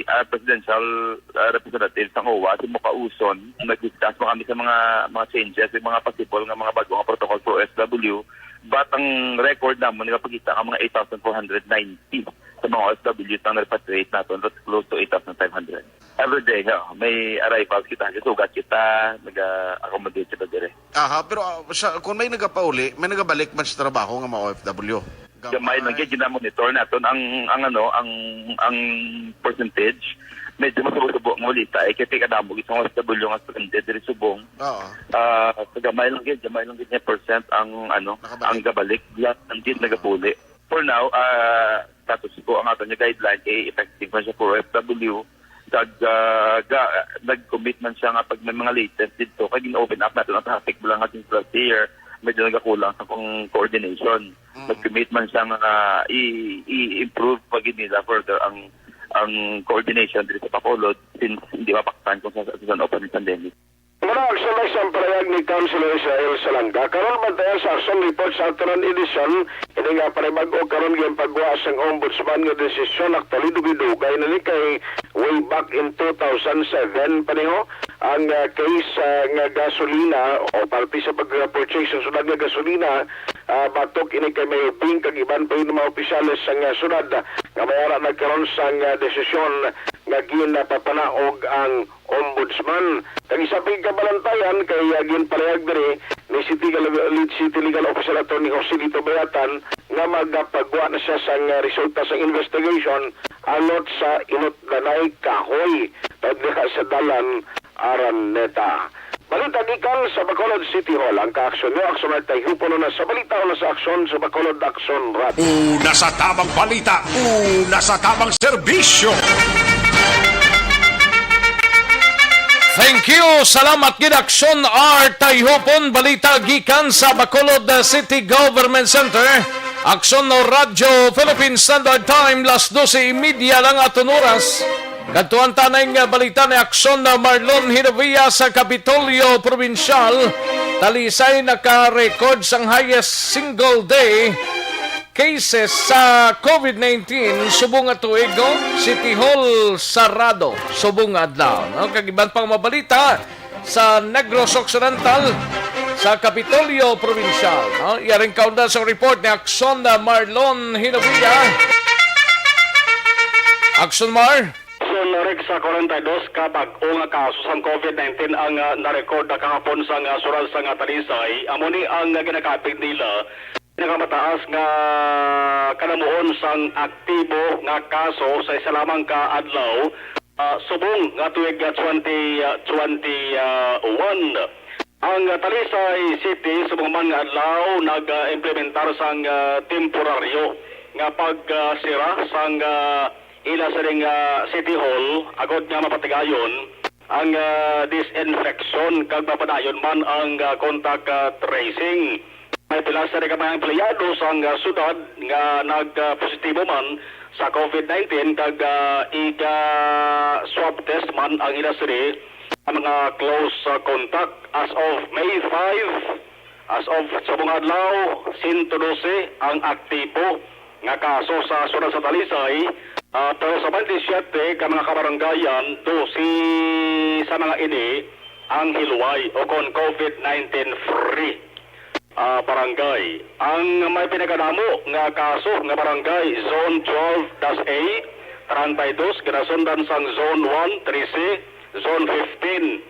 ah, Presidential, ah, Representative sang O W A, si Mocha Uson. Nag-discuss mo kami sa mga, mga changes, sa mga possible nga mga bag-o nga protocol for O F W. But ang record namon nagapakita nga mga eight thousand four hundred ninety sa mga O F Ws ang na-repatriate naton. That's close to eight thousand five hundred. Every day, ha, may arrivals kita, sugat kita, nag-accommodate kita dire. Aha, pero, ah, sa, kung may nagapauli, may nagabalik man sa trabaho nga mga O F W? Gamay lang gyud, gina-monitor naton ang, ang ano, ang, ang percentage. Medyo masubo-subo ang balita, eh, kay kadamo gid sang O F W nga stranded diri subong. Oo. Ah, sa gamay lang gyud, gamay lang gyud nga percent ang, ano, Nakabalik. ang gabalik, lang ang gid nagabuli. For now, ah, status quo ang aton nga guideline, kay effective man siya for O F W. Kag, ah, ga-, nag-commit man siya nga pag may mga latest dito, kay gin-open up natin ang traffic, wala nga since last year, medyo nagakulang sa kong coordination. Mm. Nag-commit man siya nga i-, i-improve pa gid nila further ang, ang coordination dito sa Bacolod since hindi mapaktan kung sa, sa open pandemic. Muna, aksyon na isang palayag ni Councilor Israel Salanga. Karon, bantayan sa action report sa aton edition, ini nga panibag-o karon gin pagwa sang ombudsman nga desisyon, actually, dugay-dugay na ni kay way back in two thousand seven pa niho ang, ah, case, ah, nga gasolina o parte sa pag-purchase sa syudad nga gasolina, ah, batok ini kay Mayor Ping kag iban pa yung mga opisyales sa, ah, syudad nga may ara nagkaroon sang, ah, desisyon nga ginapapanaog ang ombudsman. Kag isa pa kabalantayan kay, ah, ginpalihag diri ni City Legal, Lead City Legal Officer Attorney Joselito Bayatan nga magapagwa na siya sang, ah, resulta sa investigation alot sa inutdanay kahoy tawag diha sa Dalan Araneta. Balita gikan sa Bacolod City Hall. Ang kaaksyon nyo, aksyon na tayo puno na sa balita o na sa aksyon sa Bacolod Aksyon Radyo. Una sa tabang balita, una sa tabang serbisyo. Thank you. Salamat gid, Aksyon R Tayhupon. Balita gikan sa Bacolod, uh, City Government Center. Aksyon no Radyo Philippine Standard Time, las dose y media lang aton oras. Kadtuan tanay nga balita ni Aksyon na Marlon Hinavia sa Kapitolyo Probinsyal. Talisay naka-record sang highest single day cases sa COVID nineteen subong nga tuig, no? City Hall sarado subong nga adlaw, no? Kag iban pang mabalita sa Negros Occidental, sa Kapitolyo Probinsyal, no? Yaring kaunda sa report ni Aksyon na Marlon Hinabia. Aksyon, Mar. Aksyon, Rex, sa kwarenta y dos ka bag-o nga kaso sang COVID nineteen ang, ah, na-record na kahapon sa, ah, sural sa, ah, Talisay. Amo ni ang, ah, ginakapit nila pinakamataas nga kalamuon sang aktibo nga kaso sa isa lamang ka adlaw, ah, subong nga tuig, ah, twenty, ah, twenty-one. Ang, ah, Talisay City subong man nga adlaw nag-implementar sang, ah, temporaryo nga pagsira sang, ah, ila sining, ah, City Hall agod nga mapatigayon ang, ah, disinfection kag mapadayon man ang, ah, contact, ah, tracing. May pila sa ka mga empleyado sang, ah, syudad nga nag, ah, positibo man sa COVID nineteen kag, ah, iga-swab test man ang ila sini ang mga close, ah, contact. As of May five, as of subong adlaw, sento dose ang aktibo nga kaso sa syudad sa Talisay, ah, pero sa twenty-seven ka mga kabaranggayan, dose sa mga ini ang hilway o kon COVID nineteen free, ah, barangay. Ang may pinakadamo nga kaso nga barangay, Zone twelve dash A, treinta y dos, ginasundan sang Zone one, trese, Zone fifteen,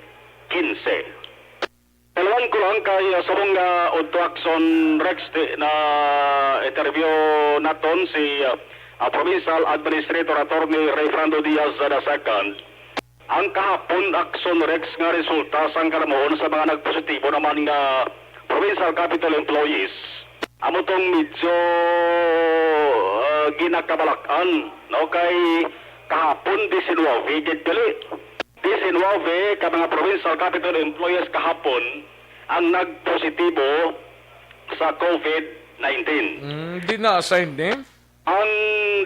quince. Kaluan ko lang kay, ah, subong nga udto, Aksyon Rex, ti-, na-interview naton si, ah, ah, Provincial Administrator Attorney Rayfrando Diaz the second. Ang kahapon, Aksyon Rex, nga resulta sang kalamuon sa mga nagpositibo naman nga provincial capital employees, amo tong medyo, ah, ginakabalak-an, no? Kay kahapon, diecinueve gid gali. Diecinueve ka mga provincial capital employees kahapon ang nagpositibo sa COVID nineteen. Mm, di na-assign ni? Ang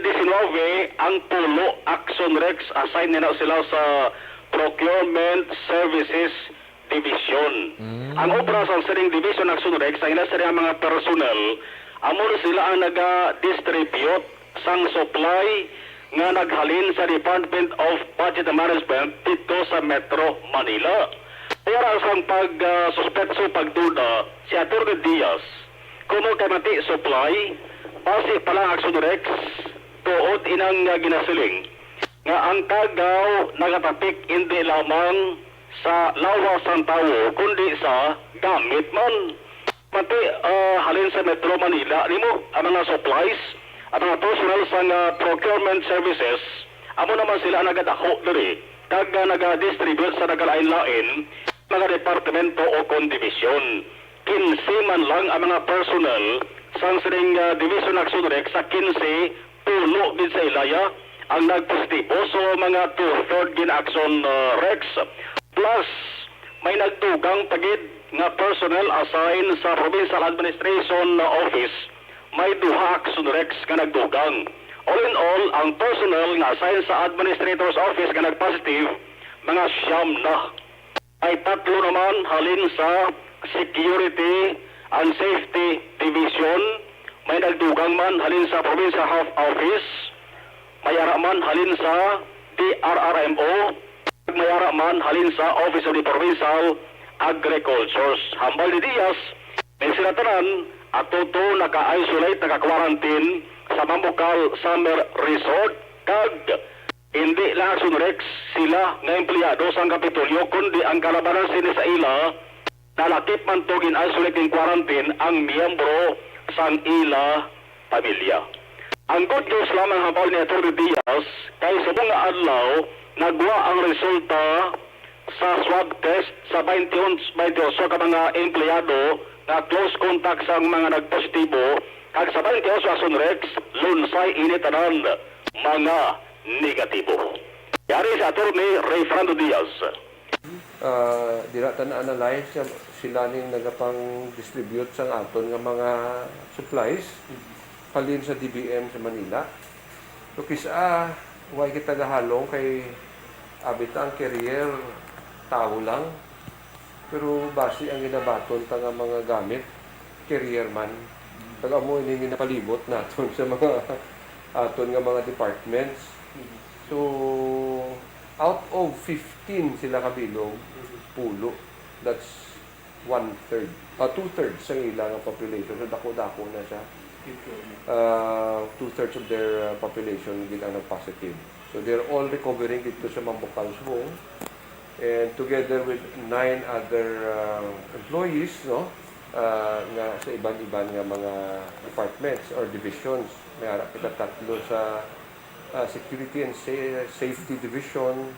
diecinueve, ang pulo, Aksyon Rex, assign na sila sa Procurement Services Division. Mm. Ang obra sa sining division, Aksyon Rex, ang ila sila mga personnel, amo na sila ang naga-distribute sang supply nga naghalin sa Department of Budget and Management dito sa Metro Manila. Kaya ra sang pag, ah, suspetso, pagduda si Attorney Diaz, kuno kay mati supply, base pa lang, Aksyon Rex, tuod inang, ah, ginasiling nga ang kagaw nagatapik indi lamang sa lawas sang tawo, kundi sa gamit man. Pati, ah, halin sa Metro Manila, nimo, ang mga supplies, ang mga personnel sang, ah, procurement services, amo naman sila ang nagadaho diri, kag, ah, nagadistribute sa nagalain-lain mga departamento o kon dibisyon. Kinse man lang ang mga personnel sang sining, ah, Division Action Rex sa kinse pulo gid sa ilaya ang nagpositibo. So, mga two-third gid Action, ah, Rex. Plus, may nagdugang pa gid nga personnel assign sa Provincial Administration Office, may duha Action Rex nga nagdugang. All in all, ang personnel nga assign sa Administrator's Office nga nagpositive, mga siyam na. May tatlo naman halin sa Security and Safety Division, may nagdugang man halin sa Provincial Health Office, may ara man halin sa D R R M O, may ara man halin sa Office of the Provincial Agricultures. Hambal ni Diaz, ni sila tanan ato to naka-isolate, naka-quarantine sa Mambukal Summer Resort, kag hindi lang Action Rex sila nga empleyado sang Kapitolyo, kundi ang kalabanan sini sa ila, nalakip man to gin-isolate in quarantine ang miyembro sang ila pamilya. Ang good news lamang, hambal ni Attorney Diaz, kay subong nga adlaw nagwa ang resulta sa swab test sa twenty-one, twenty-eight ka mga empleyado nga close contact sang mga nagpositibo, kag sa twenty-eight Action Rex, lunsay ini tanan mga negatibo. Yari si Attorney Ray Fernando Diaz. Ah, dira ta na-analyze nga sila ning nagapang-distribute sang aton nga mga supplies halin sa D B M sa Manila. So, kis-a, way kita gahalong kay abi ta ang carrier, tawo lang. Pero basi ang ginabaton ta nga mga gamit, carrier man. Kag amo ini ginapalibot naton sa mga aton nga mga departments. So, out of fifteen sila kabilog, pulo. That's one-third. Ah, two-thirds ang ila nga population. So, dako-dako na siya. Uh, two-thirds of their, uh, population gid ang nag-positive. So, they're all recovering dito sa Mambukal subong. And together with nine other, uh, employees, no, uh, nga sa iban-iban nga mga departments or divisions. May ara kita tatlo sa, uh, Security and Sa-, Safety Division.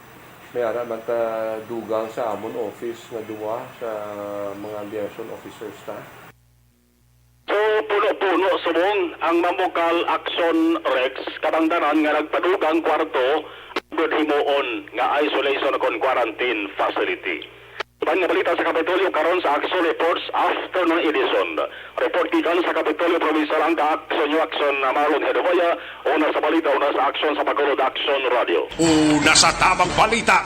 May ara man ta dugang sa amon office nga duwa sa mga liaison officers ta. So, puno-puno subong ang Mambukal Action Rex, kabangdanan nga nagpadugang kwarto ang gud himuon nga isolation kon quarantine facility. Iban nga balita sa Kapitolyo karon sa Action Reports Afternoon Edition. Report gikan sa Kapitolyo Provincial ang ka-Action New Action na Marlon Hedobaya, una sa balita, una sa aksyon sa Bacolod Action Radio. Una sa tamang balita,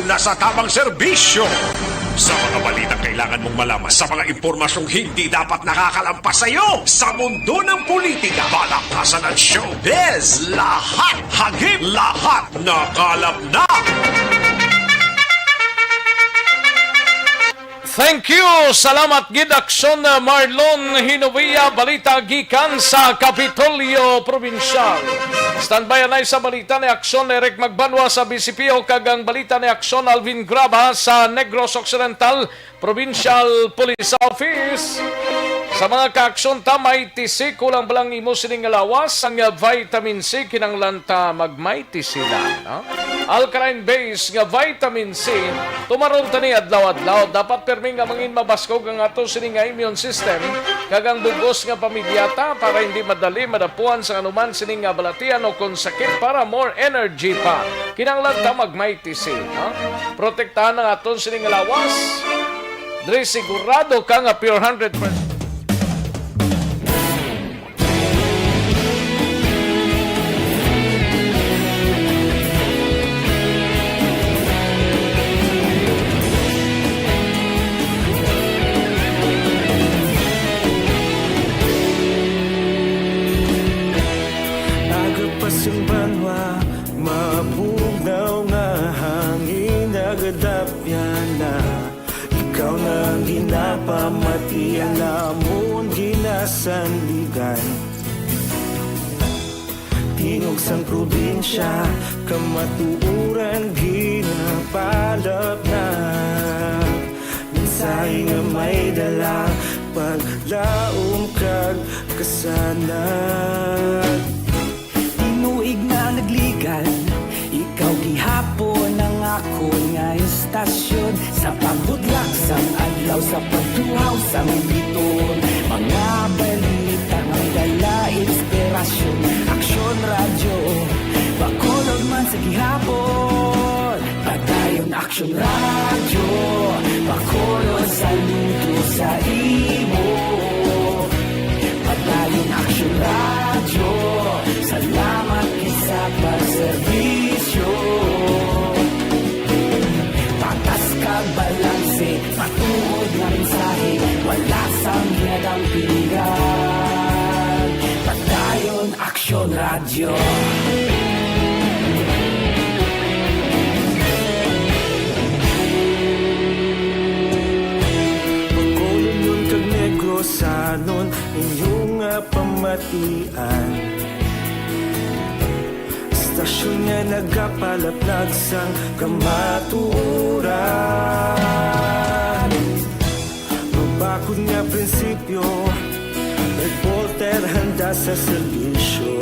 una sa tamang serbisyo. Sa mga balitang kailangan mong malaman, sa mga impormasyong hindi dapat nakakalampas sa iyo, sa mundo ng politika, balakasan at showbiz, lahat, hagip, lahat, nakalap na. Thank you. Salamat gid, Action, uh, Marlon Hinovia. Balita gikan sa Kapitolyo Probinsyal. Standby anay sa balita ni Action Eric Magbanwa sa B C P O kag ang balita ni Action Alvin Graba sa Negros Occidental Provincial Police Office. Sa mga ka-aksyon ta, may T C, kulang ba lang imo sining nga lawas? Ang, uh, vitamin C, kinahanglan ta mag-may T C na, no? Alkaline base nga vitamin C, tumaron tani adlaw-adlaw. Dapat pirmi nga mangin mabaskog ang ato sini nga immune system kag ang bug-os nga pamilya ta para hindi madali madapuan sa anuman sini nga balatian o kon sakit. Para more energy pa, kinahanglan ta mag-may T C, no? Protektahan ang aton sini nga lawas. Dre, sigurado ka nga pure hundred percent. Agapas ang banwa, mabugnaw nga hangin nagadapyan na. Ikaw na ang ginapamati, ang amon ginasandigan. Tingog sang probinsya, kamatuoran ginapalapnag. Mensahe nga may dala, Paglaom kag kasanag. Tinuig nga nagligan, ikaw gihapon ang akon nga istasyon. Sa pagbudlak sang adlaw, sa pagtuhaw sang biton, mga balita nga may dala inspirasyon. Aksyon Radyo, Bacolod man sa gihapon. Padayon Aksyon Radyo, Bacolod, saludo sa imo. Padayon Aksyon Radyo, salamat gid sa pagserbisyo. Patas kag balanse, matuod nga mensahe, wala sang ginadampigan. Padayon Aksyon Radyo. Bacolodnon kag Negrosanon, inyo nga pamatian. Istasyon nga nagapalaplag sang kamatuoran. Mabakod nga prinsipyo, reporter handa sa serbisyo.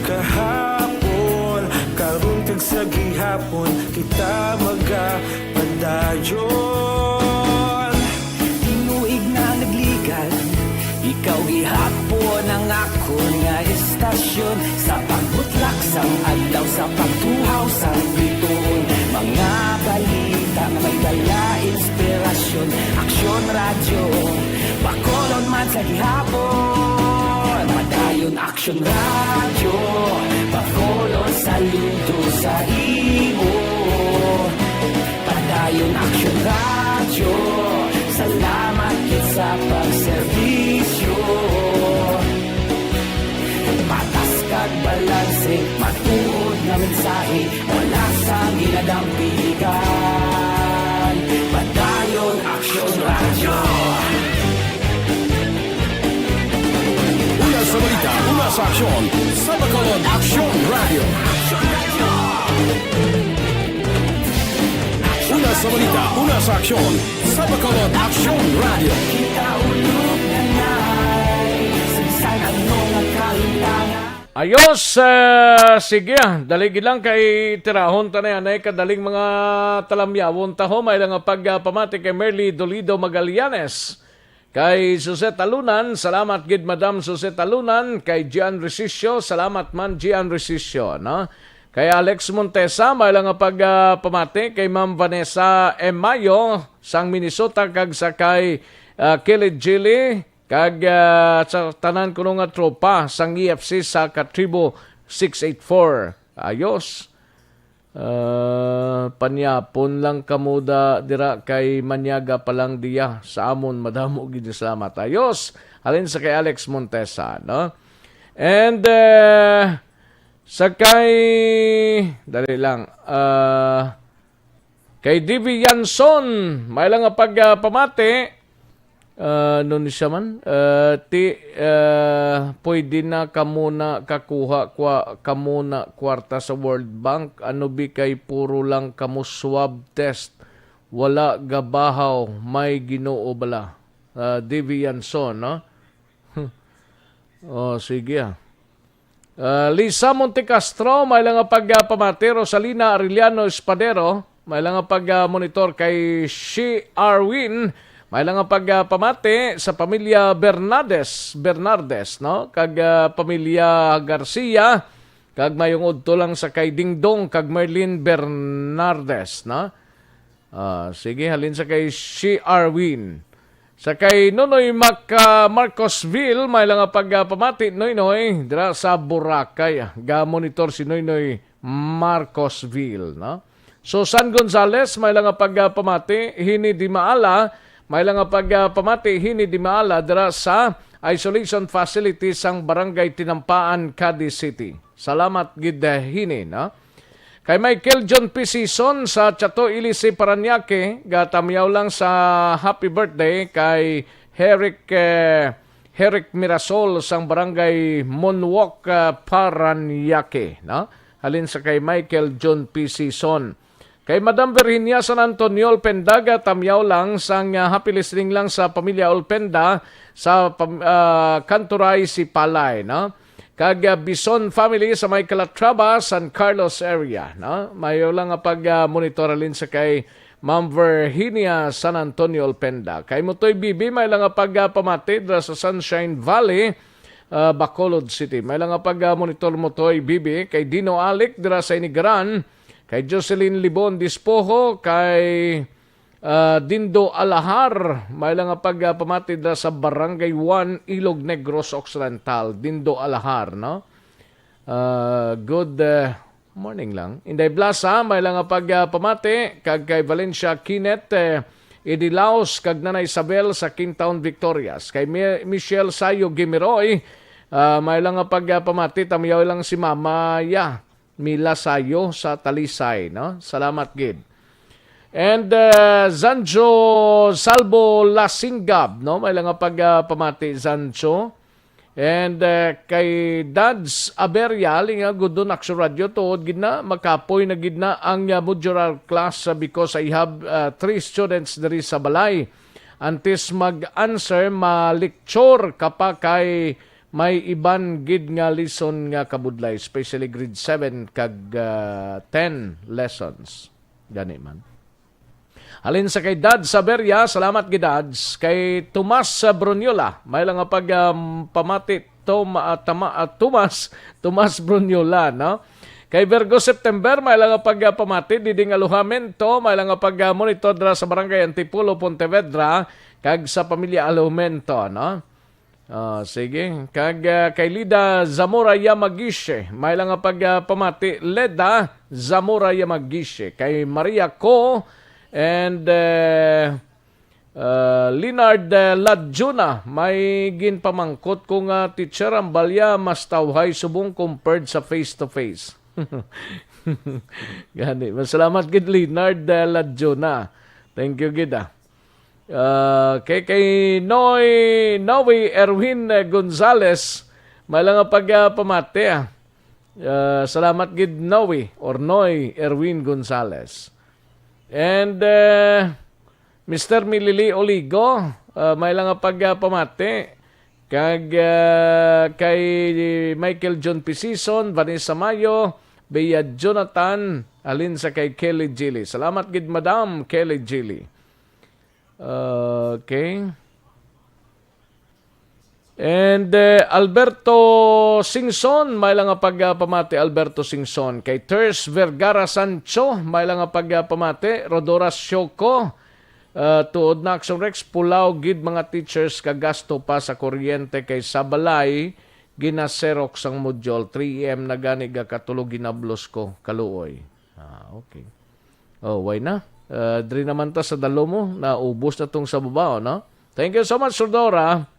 Kahapon, karon kag sa gihapon, kita magapadayon. Tinuig nga nagligan, ikaw gihapon ang akon nga istasyon. Sa pagbutlak sang adlaw, sa pagtuhaw sang bituon, mga balita nga may dala inspirasyon. Aksyon Radyo, Bacolod man sa gihapon. Padayon Aksyon Radyo, Bacolod, saludo sa imo. Padayon Aksyon Radyo, salamat gid sa pagserbisyo. Patas kag balanse, matuod nga mensahe, wala sang ginadampigan. Padayon Aksyon Radyo. Una sa balita, una sa aksyon, sa Bacolod Aksyon Radyo. Una sa balita, una sa aksyon, sa Bacolod Aksyon Radyo. Kita ulog na nai, sa bisan ano nga kalimtangan. Ayos, ah, sige, ah, dali gid lang kay tirahon ta na yan, eh, kadaling mga talamyawon ta, ho, may lang nga pag, ah, pamati kay Merly Dolido Magallanes. Kay Jose Talunan, salamat gid, Madam Jose Talunan. Kay Gian Resisio, salamat man, Gian Resisio, no? Kay Alex Montesa, may lang nga pag, ah, pamati kay Ma'am Vanessa Emayo sang Minnesota, kag sa kay, ah, Kilid Jilly, kag, ah, sa tanan kuno nga tropa sang E F C sa Katribo six eight four. Ayos. Ah, panyapon lang kamo da dira kay manyaga pa lang diya sa amon. Madamo gid nga salamat. Ayos. Halin sa kay Alex Montesa, no? And, eh, sa kay, dali lang, ah, kay D V Yanson, may lang nga pag, ah, pamati. Ah, ano ni siya man? Ah, ti, ah, pwede na kamo na kakuha kwa, kamo na kwarta sa World Bank. Ano bi kay puro lang kamo swab test. Wala gabahaw, may Ginoo bala. Ah, D V Yanson, no? Oh, sige, ah. Ah, Lisa Montecastro, may lang nga pag, ah, pamati. Rosalina Arellano Espadero, may lang nga pag, ah, monitor. Kay Shi Arwin, may lang nga pag, ah, pamati sa pamilya Bernades, Bernardes, no? Kag, ah, pamilya Garcia, kag mayong udto lang sa kay Dingdong kag Merlin Bernardes, no? Ah, sige, halin sa kay Shi Arwin. Sa kay Nonoy Mac, ah, Marcosville, may lang nga pag, ah, pamati, Noynoy, dira sa Boracay. Ah, ga-monitor si Noynoy Marcosville, no? Susan Gonzales, may lang nga pag, ah, pamati, Hini Di Maala, may lang nga pag, ah, pamati, Hini Di Maala, dira sa isolation facility sang Barangay Tinampaan, Cadiz City. Salamat gid, ah, Hini, no? Kay Michael John P. Season sa Chato Ilisi, Parañaque, gatamyaw lang sa happy birthday kay Herrick, eh, Herrick Mirasol sang Barangay Monwok, eh, Parañaque, no? Halin sa kay Michael John P. Season. Kay Madam Virginia San Antonio Olpenda, tamyaw lang sang, ah, happy listening lang sa pamilya Olpenda sa pam-, ah, Kanturay, Sipalay, no? Kag, ah, Bison family sa may Calatrava, San Carlos area, no? Mayo lang nga pag, ah, monitor halin sa kay Ma'am Virginia San Antonio Olpenda. Kay Mutoy Bibi, may lang nga pag, ah, pamati dira sa Sunshine Valley, ah, Bacolod City. May lang nga pag, ah, monitor Mutoy Bibi kay Dino Alic dira sa Inigaran, kay Jocelyn Libon Dispojo, kay, ah, Dindo Alahar. May lang nga pag, ah, pamati dira sa Barangay one, Ilog Negros Occidental. Dindo Alahar, no? Ah, good, ah, morning lang. Inday Blasa, may lang nga pag, ah, pamati, kag kay Valencia Kinet, eh, Idilaos, kag Nanay Isabel sa Kingtown, Victorias. Kay Mi-, Michelle Sayo Gimiroy, ah, may lang nga pag, ah, pamati, tamyaw lang si Mama, ya, Mila Sayo sa Talisay, no? Salamat gid. And, ah, Zanjo Salvo Lasingab, no? May lang nga pag, ah, pamati, Zanjo. And, eh, kay Dads Aberia, linga gud dun, Action Radio, tuod gid na, makapoy na gid na ang, uh, modular class, uh, because I have, uh, three students diri sa balay. Antes mag-answer, ma-lecture ka pa kay may iban gid nga lesson nga kabudlay, especially grade seven kag, uh, ten lessons. Gani man. Halin sa kay Dad Saberia, salamat gid, Dads. Kay Tomas, ah, Bruniola, may lang nga pag, um, pamati, Tom-, ah, tama, ah, Tomas, Tomas Bruniola, no? Kay Virgo September, may lang nga pag, ah, pamati, Diding Alojamento, may lang nga pag, ah, monitor dira sa Barangay Antipolo, Pontevedra, kag sa pamilya Alojamento, no? Ah, sige. Kag, ah, kay Lida Zamora Yamagishi, may lang nga pag, ah, pamati, Leda Zamora Yamagishi. Kay Maria Co and, eh, ah, Leonard, eh, Ladjuna, may ginpamangkot ko nga, "Teacher, ang balya mas tawhay subong compared sa face to face." Gani, masalamat gid, Leonard, eh, Ladjuna. Thank you gid, ah. Ah, kay, kay Noy, Noy Erwin, eh, Gonzales, may lang nga pag, ah, pamati, ah. Ah, salamat gid, Noy, or Noy Erwin Gonzales. And, eh, Mister Milili Oligo, ah, may lang nga pag, ah, pamati. Kag, ah, kay Michael John Pisison, Vanessa Mayo, Bea Jonathan, halin sa kay Kelly Jilly. Salamat gid, Madam Kelly Jilly. Okay. And, eh, Alberto Singson, may lang nga pag, ah, pamati, Alberto Singson. Kay Ters Vergara Sancho, may lang nga pag, ah, pamati. Rodora Shoko, ah, tuod na, Action Rex, pulaw gid mga teachers, kagasto pa sa kuryente kay sa balay, ginaserok sang module, three A M na gani gakatulog, ginablos ko, kaluoy. Ah, okay. Oh, why na? Ah, diri naman ta sa Dalomo, naubos na tong sa babaw, no? Thank you so much, Rodora.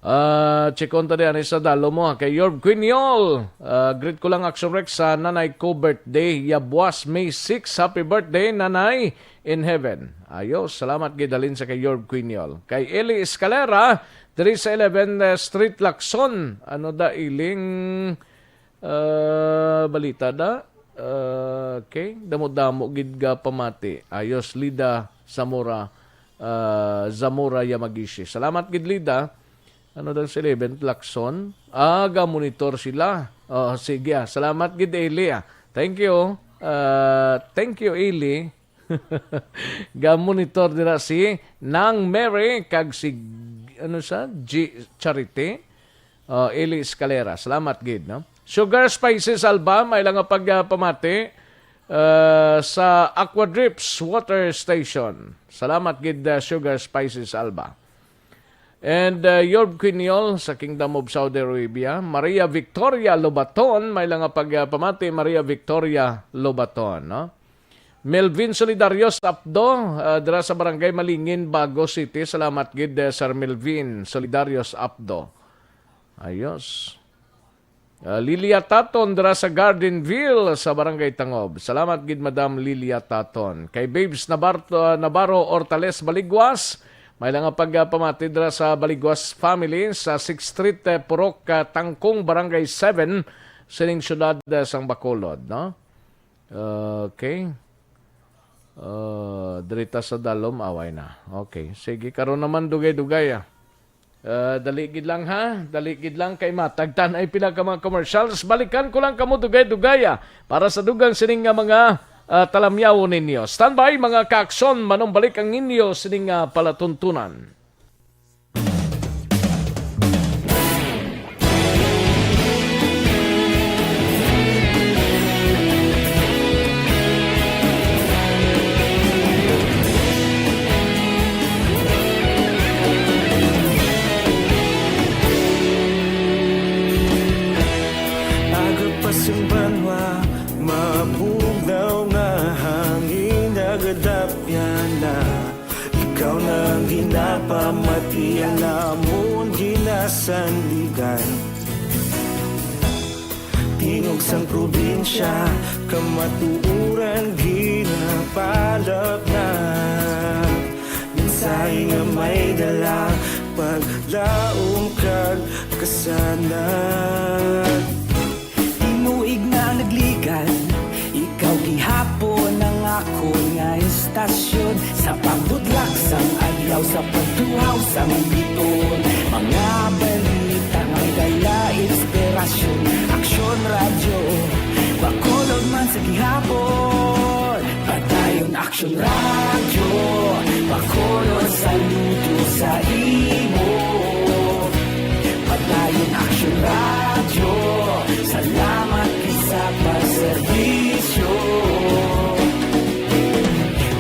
Ah, chikon ta di ani sa Dalomo, ha, kay Yorb Quiniol. Ah, greet ko lang, Action Rex, sa nanay ko birthday, yabuas May six. Happy birthday, Nanay in Heaven. Ayos, salamat gid halin sa kay Yorb Quiniol. Kay Eli Escalera, diri sa eleven, eh, Street, Lacson. Ano da, iling, ah, balita da? Ah, okay, damo-damo gid ga pamati. Ayos, Lida Zamora, ah, Zamora Yamagishi. Salamat gid, Lida. Ano daw si eleven, Lacson? Ah, ga-monitor sila. Oh, sige, ah. Salamat gid, Eli, ah. Thank you. Ah, thank you, Eli. Ga-monitor dira si Nang Mary kag si, ano sa, G-, Charity. Oh, Eli Escalera. Salamat gid, no? Sugar Spices Alba, may lang nga pag, ah, pamati, ah, sa Aqua Drips Water Station. Salamat gid, ah, Sugar Spices Alba. And, uh, Yorb Quiniol sa Kingdom of Saudi Arabia. Maria Victoria Lobaton, may lang nga pag, uh, pamati, Maria Victoria Lobaton, no? Melvin Solidarios Apdo, uh, dira sa Barangay Malingin, Bago City. Salamat gid, uh, Sir Melvin Solidarios Apdo. Ayos. Ah, Lilia Taton dira sa Gardenville sa Barangay Tangob. Salamat gid, Madam Lilia Taton. Kay Babes Nabar-, ah, Navarro Ortales Baliguas, may lang nga pagpamati dira sa Baliguas family sa Sixth Street, eh, Purok, ah, Tangkong, Barangay seven, sining siyudad, eh, sang Bacolod, no? Okay. Uh, diri ta sa dalom, away na. Okay. Sige, karon naman dugay-dugay, ah. Uh, dali gid lang, ha? Dali gid lang kay matagtan ay pila ka mga commercials. Balikan ko lang kamo dugay-dugay, ah, para sa dugang sining nga mga, ah, talamyawon ninyo. Standby, mga kaaksyon, manumbalik ang inyo sining nga palatuntunan. Aga pa sing banwa, mabugnaw nga hangin, nagadapyan na. Ikaw na ang ginapamati, ang amon ginasandigan. Tingog sang probinsya, kamatuoran ginapalapnap. Mensahe nga may dala, paglaom kag kasanag. Tinuig na nagligad, ikaw gihapon ang akon nga istasyon. Sa pagbutlak sang adlaw, sa pagtuhaw sang bituon, mga balita nga may dala inspirasyon. Aksyon Radyo, Bacolod man sa gihapon. Padayon Aksyon Radyo, Bacolod, saludo sa imo. Padayon Aksyon Radyo, salamat gid sa pagserbisyo.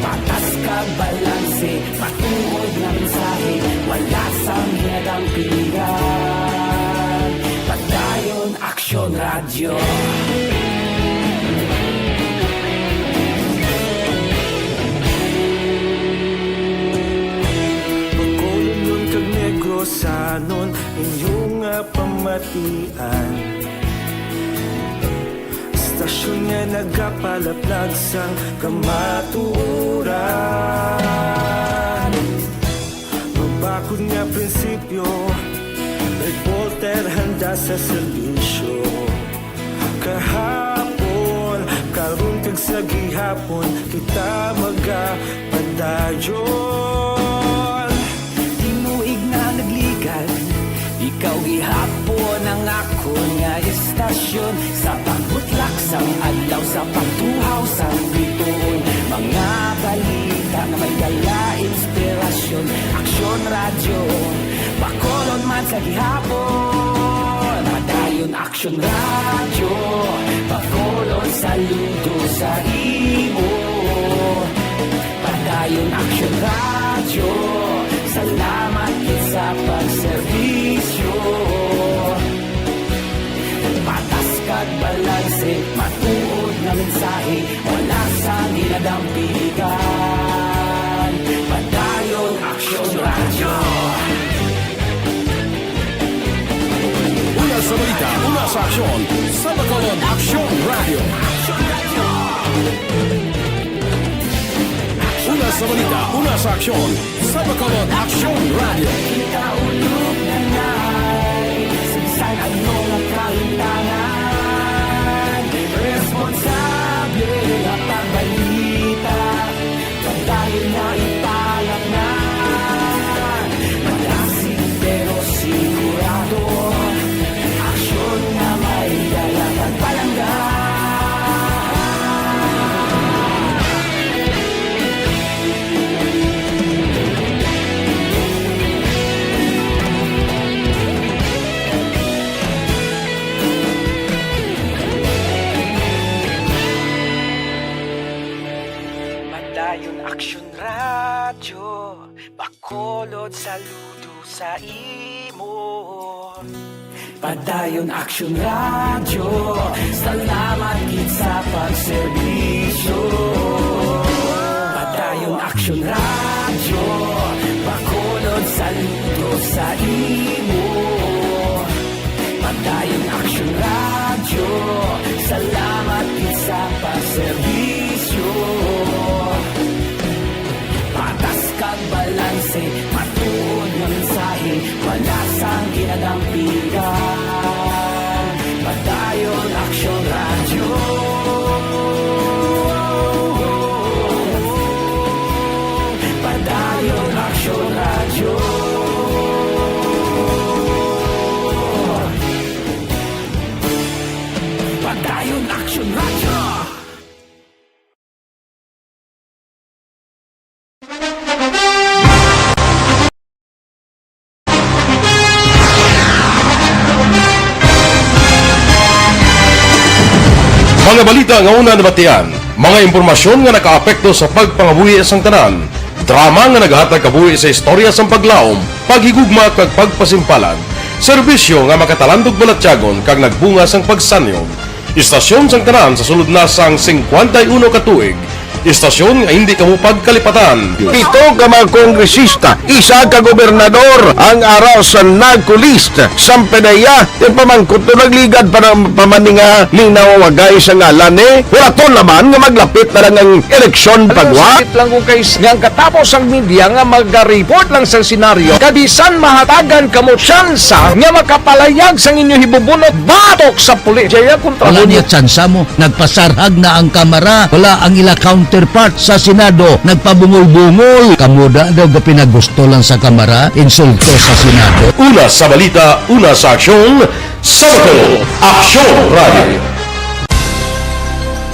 Patas kag balanse, matuod nga mensahe, wala sang ginadampigan. Padayon Aksyon Radyo. Bacolodnon kag Negrosanon, inyo nga pamatian. Istasyon nga nagapalaplag sang kamatuoran. Mabakod nga prinsipyo, reporter handa sa serbisyo. Kahapon, karon kag sa gihapon, kita magapadayon. Tinuig na nagligad, ikaw gihapon ang akon nga istasyon. Sa pagbutlak sang adlaw, sa pagtuhaw sang bituon, mga balita nga may dala inspirasyon. Aksyon Radyo, Bacolod man sa gihapon. Padayon Aksyon Radyo, Bacolod, saludo sa imo. Padayon Aksyon Radyo, salamat gid sa pagserbisyo. Patas kag balanse, matuod nga mensahe, wala sang ginadampigan. Padayon Aksyon Radyo. Una sa balita, una sa aksyon, sa Bacolod Aksyon Radyo. Una sa balita, una sa aksyon, sa Bacolod Aksyon Radyo. Kita ulog na ngay, sinsay ano nga kahintangan, responsable nga pagbalita. Padayon na ipalapnan. Malasig pero sigurado. Aksyon nga may dala kag palangga. Padayon Aksyon Radyo, Bacolod, saludo sa imo. Padayon Aksyon Radyo, salamat gid sa pagserbisyo. Padayon Aksyon Radyo, Bacolod, saludo sa imo. Padayon Aksyon Radyo, salamat gid sa pagserbisyo. Patas kag balanse, matuod nga mensahe, wala sang ginadampigan. Padayon Aksyon Radyo. Balita nga una nabatian, mga impormasyon nga nakaapekto sa pagpangabuhi sang tanan, drama nga nagahatag kabuhi sa istorya sang paglaom, paghigugma kag pagpasimpalan, serbisyo nga makatalandog balatyagon kag nagbunga sang pagsanyog. Istasyon sang tanan sa sulod na sang singkwenta y uno ka tuig, istasyon nga hindi kamo pagkalipatan. Pito ka mga kongresista, isa ka gobernador ang ara sa NAGCO list. Samtang iya, ipamangkot to nagligad pa ng pamaninga ning nawawagay sa ngalan ni. Wala to naman nga maglapit na lang ang eleksyon pagwa. Sakit lang kung kay nga ang katapos ang media nga magareport lang sa senaryo, kabisan mahatagan kamo tsansa nga makapalayag sang inyo hibubunot batok sa pulis. Jaya kontra Wala mo niya tsansa mo. Nagpasarhag na ang Kamara. Wala ang ila counterpart sa Senado. Nagpabungol-bungol. Kamo da daw ga pinagusto lang sa Kamara, insulto sa Senado. Una sa balita, una sa aksyon, sa Bacolod, Aksyon Radio.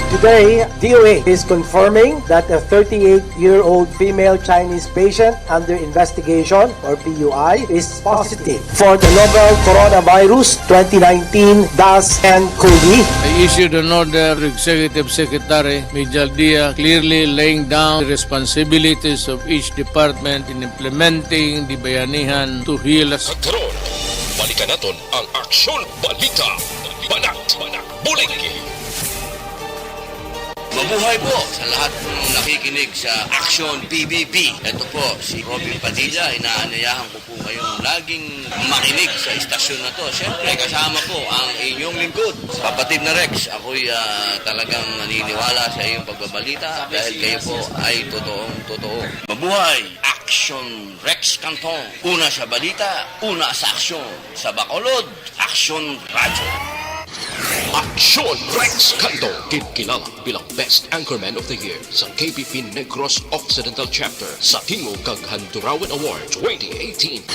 Today, D O H is confirming that a thirty-eight-year-old female Chinese patient under investigation, or P U I, is positive for the novel coronavirus twenty nineteen dash N COVID. I issued an order to Executive Secretary Mijal Dia, clearly laying down the responsibilities of each department in implementing the Bayanihan to Heal. Kag karon, balikan naton ang Aksyon Balita. Banat, Banat, Bulig. Mabuhay po sa lahat ng nakikinig sa Aksyon P B B. Ito po si Robin Padilla. Inaanyayahan ko po kayong laging makinig sa istasyon na to. Siyempre, kasama po ang inyong lingkod, kapatid na Rex. Ako'y, ah, talagang naniniwala sa iyong pagbabalita dahil kayo po ay totoong totoo. Mabuhay! Aksyon Rex Canton. Una sa balita, una sa aksyon. Sa Bacolod, Aksyon Radyo. Aksyon Rex Canto, ginkilala bilang Best Anchorman of the Year sa K P P Negros Occidental Chapter sa Tingog kag Handurawan Award twenty eighteen.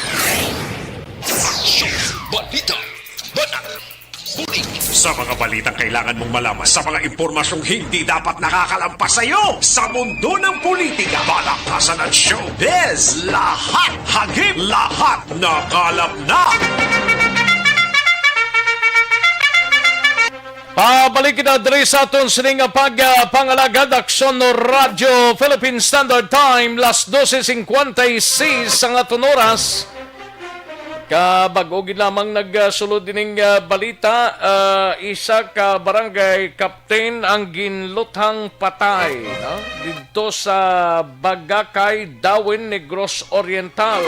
Aksyon Balita. Banat. Bulig. Sa mga balitang kailangan mong malaman, sa mga impormasyong hindi dapat nakakalampas sa iyo, sa mundo ng politika, balaktasan at showbiz, lahat hagip, lahat nakalap na. Pabalik kita diri sa aton sining nga pag, ah, pangalagad, Aksyon Radyo Philippine Standard Time, las doce cincuenta y seis ang aton oras. Kabag-o gid lamang nagsulod ining, ah, balita, ah, isa ka barangay captain ang ginluthang patay, no? Didto sa Bagakay, Dawin, Negros Oriental.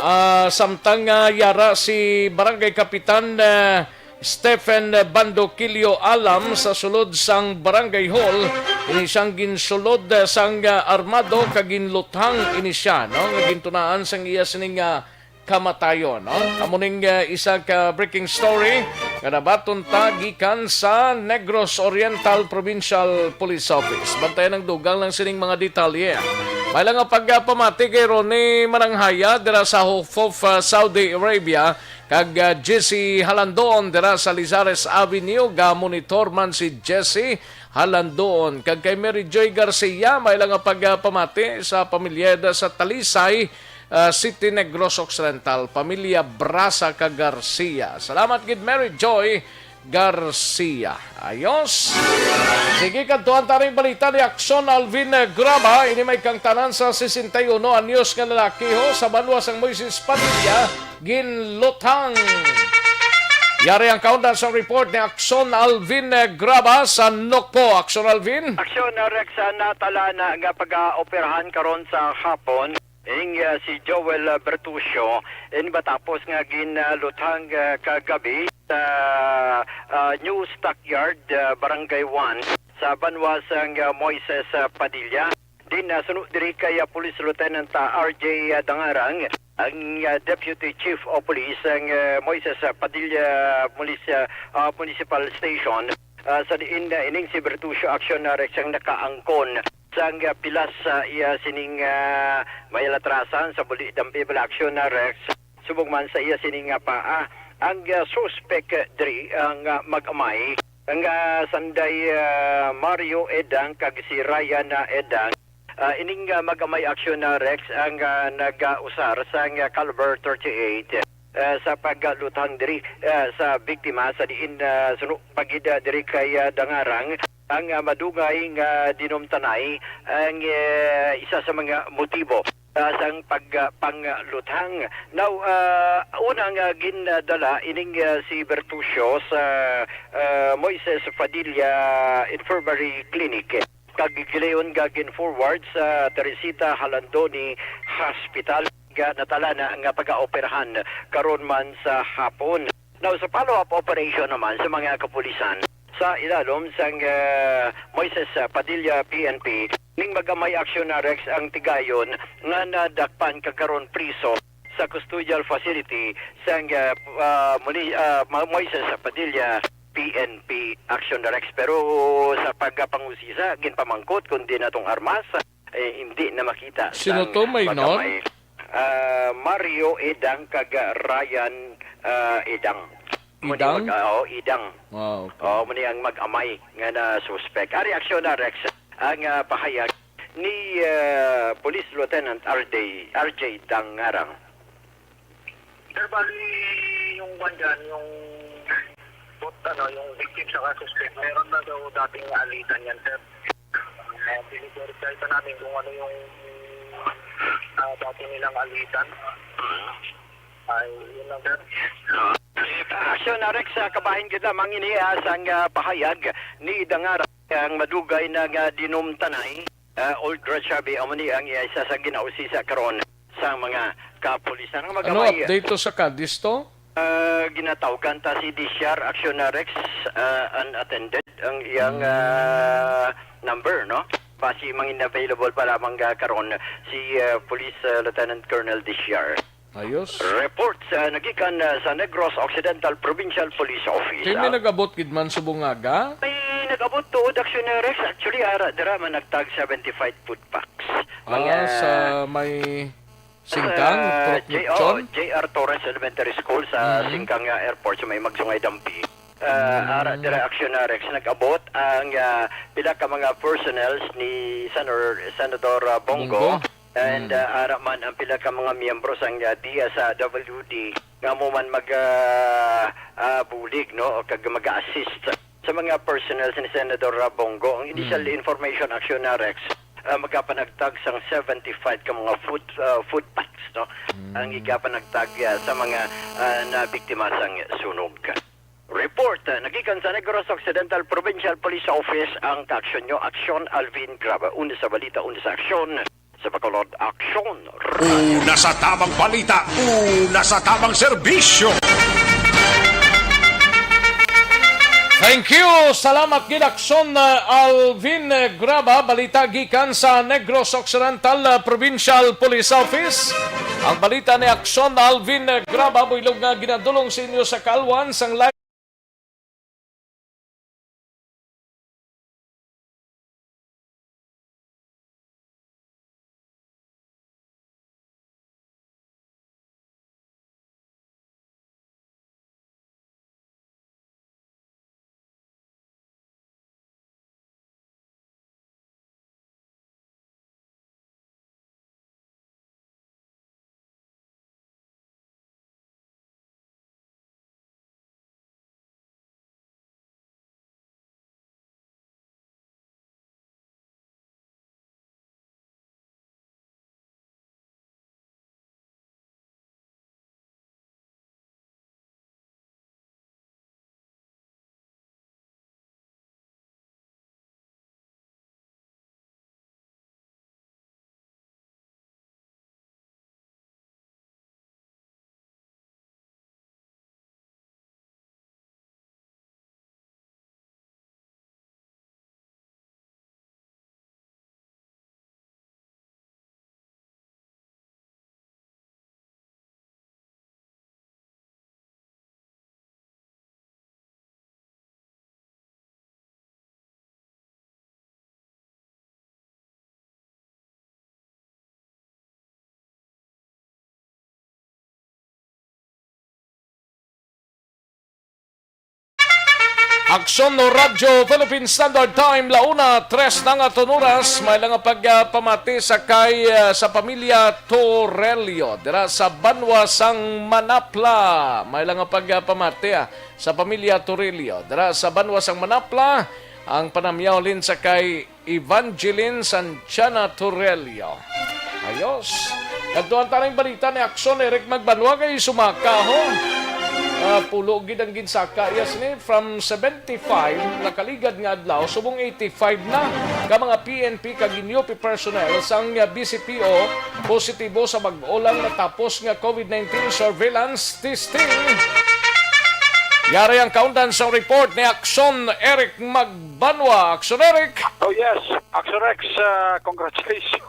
Ah, samtang, ah, yara si Barangay Kapitan, ah, Stephen Bandoquillo Alam sa sulod sang Barangay Hall, ini siyang ginsulod sang, ah, armado kag ginluthang ini siya, no, nga gintunaan sang iya sining, ah, kamatayon, no? Amo ning, ah, isa ka breaking story nga nabaton ta gikan sa Negros Oriental Provincial Police Office. Bantayan ang dugang lang sining mga detalye. May lang nga pagpamati kay Ronnie Mananghaya dira sa Hufuf, ah, Saudi Arabia. Kag, ah, Jesse Halandon dira sa Lizares Avenue, ga-monitor man si Jesse Halandon. Kag kay Mary Joy Garcia, may lang nga pagpamati sa pamilya da sa Talisay, ah, City, Negros Occidental, pamilya Brasa kag Garcia. Salamat gid, Mary Joy Garcia. Ayos. Sige, kadtuan ta rin balita ni Aksyon Alvin, eh, Graba. Ini may kangtanan sa sesenta y uno anyos nga lalaki, ho, sa banwa sang Moises Padilla, ginluthang. Yari ang kaundan sang report ni Aksyon Alvin, eh, Graba sa Nokpo. Aksyon Alvin. Aksyon, uh, Rex, uh, natala na nga pag-aoperahan karon sa hapon. Ining, ah, si Joel, ah, Bertucio, ini matapos nga ginluthang, ah, kagabi sa, ah, New Stockyard, ah, Barangay One, sa banwa sang, ah, Moises, ah, Padilla. Din, ah, suno diri kay, ah, Police Lieutenant, ah, R J Dangarang, ang, ah, Deputy Chief of Police sang, ah, Moises, ah, Padilla Munis-, ah, Municipal Station, ah, sa diin, ah, ining si Bertucio Action, ah, Rex ang nakaangkon sang, ah, pilas sa iya sining, ah, may latrasan sa buli dampi bala aksyon na Rex, subong man sa iya sining, ah, paa. Ang, ah, suspek, ah, diri ang, ah, mag-amay, ang, ah, sanday, ah, Mario Edang kag si Ryan, ah, Edang. Ah, ining, ah, mag-amay aksyon na Rex ang, ah, nag-usar sang, ah, caliber thirty-eight. ah, sa pagluthang diri, ah, sa biktima sa diin, ah, suno pa gid, ah, diri kay, ah, Dangarang ang, ah, madugay nga dinumtanay ang, eh, isa sa mga motibo, ah, sang pag, ah, pangluthang. Now, ah, una nga gindala ining, ah, si Bertucio sa, ah, Moises Padilla Infirmary Clinic. Kag gilayon nga gin-forward sa Teresita Jalandoni Hospital nga natalana nga pagaoperahan karon man sa hapon. Now, sa follow-up operation naman sa mga kapulisan sa ilalom sang, ah, Moises Padilla P N P, ning mag-amay Action Rex ang tigayon nga nadakpan kag karon priso sa custodial facility sang, ah, ah, muni-, ah, Ma-, Moises Padilla P N P Action Rex. Pero sa pagpangusisa, ginpamangkot kung diin atong armas, eh, hindi na makita. Sino sang to, may mag-amay. Ah, Mario Edang kag Ryan, ah, Edang. Muni Idang? Mag-, ah, oh, Idang. Ah, okay. Oh, muni ang mag-amay nga na suspect. Ari, Action Rex, ang, ah, pahayag ni, ah, Police Lieutenant R J, R J Dangarang. Sir, bali, yung kwan dyan, yung, ano, yung victim sa suspect, meron na daw dating alitan yan, sir. Ah, piniverify pa namin kung ano yung, ah, dati nilang alitan. Ay, yun lang, sir. Ah, Action Rex, ah, kabahin gid lamang ini, ah, sang, ah, pahayag ni Dangarang ang madugay na nga dinumtanay, ah, Old Rajshabi, amo ni ang isa sa ginausisa karon sa mga kapulisan. Ang Ano mag-amay, update to sa Cadiz to? Ah, ginatawgan ta si D C R Action Rex, ah, unattended ang iyang, Hmm. ah, number, no? Basi mangin available pa lamang, ah, karon si, ah, Police, ah, Lieutenant Colonel D C R. Ayos. Report sa nagikan, ah, sa Negros Occidental Provincial Police Office, Kay may ah. nag-abot gid man subong nga aga? May nag-abot tuod, Action Rex. Actually, ara, dira man nagtag seventy-five food packs. Ah, Mga sa may Singkang, ah, Truck J-, oh, Lechon? J R Torres Elementary School sa Mhm. Singkang, ah, Airport sa may Magsungay Dampi. Ah, Mm. ara, dira, Action Rex, nag-abot ang, ah, pila ka mga personnels ni Senor-, Senador, ah, Bongo. Bongo. And, Mm. ah, ara man ang pila ka mga miyembro sang, ah, D S W D nga amo man mag, ah, ah, bulig, no, o kag mag-assist sa mga personnel ni Senador, ah, Bongo. Ang initial Mm. information, Action Rex, ah, magapanagtag sang seventy-five ka mga food, ah, food packs, no? Mm. Ang igapanagtag, ah, sa mga, ah, nabiktima sang sunog. Report, ah, nagikan sa Negros Occidental Provincial Police Office ang kaaksyon nyo. Aksyon, Alvin Graba. Una sa balita, una sa aksyon. Sa Bacolod, aksyon. Una sa tamang balita, una sa tamang serbisyo. Thank you. Salamat gid, Aksyon, uh, Alvin, uh, Graba. Balita gikan sa Negros Occidental, uh, Provincial Police Office. Ang balita ni Aksyon Alvin, uh, Graba, buylog nga ginadulong sa inyo sa kalwan sang live. Aksyon no Radyo Philippine Standard Time, la una tres na nga aton oras. May lang nga pagpamati sa kay, ah, sa pamilya Torello dira sa banwa sang Manapla. May lang nga pagpamati, ah, sa pamilya Torello dira sa banwa sang Manapla. Ang panamyaw halin sa kay Evangeline Santiana Torello. Ayos. Kadtuan ta ning balita ni Aksyon Eric Magbanwa kay sumaka, ho. Ah, pulo gid ang ginsaka iya sini. From seventy-five nakaligad nga adlaw, subong eighty-five na ka mga P N P kag N U P personnel sang B C P O positibo sa bag-o lang natapos nga COVID nineteen surveillance testing. Yari ang kaundan sang report ni Aksyon Eric Magbanwa. Aksyon Eric! Oh, yes. Action Rex, ah, congratulations.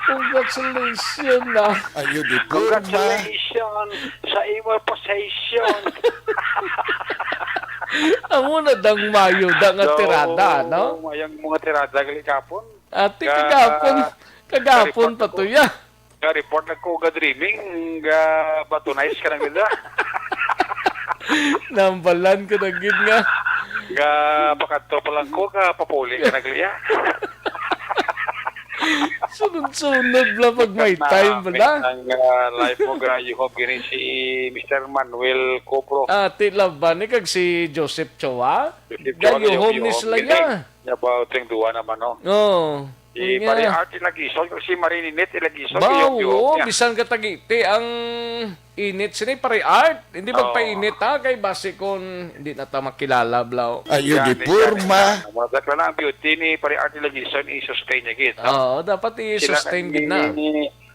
Congratulations na. Ayo di porma. Congratulations sa imo position. Amo na dang mayo da nga tirada, no? Mayang mga tirada gali kapon. Ati, kagapon, kagapon pa to ya. Nga report lang ko ga dreaming, ga batunais ka na gid, ah. Nambalan ko na gid nga. Ga pakadto pa lang ko, ga papuli ka na gid, ah. Sunod-sunod bala pag may time bala. Ang, ah, life mo, ga, you hope gini si Mister Manuel Cobro. Ah, ti laban ni kag si Joseph Choa. Joseph Choa, yuhom ni sila ya. About yung duwa naman, no? Oo. Si Pare Art Ilagison, si Marininit Ilagison, ba, oo, bisan ka tag-iti ang init sini, Pare Art. Hindi magpainit, ha? Kay basi kung hindi na ta makilala, blaw. Ayo di porma. Murag lang ang beauty ni Pare Art Ilagison, i-sustain niya gid, ha? Oo, dapat i-sustain gid na.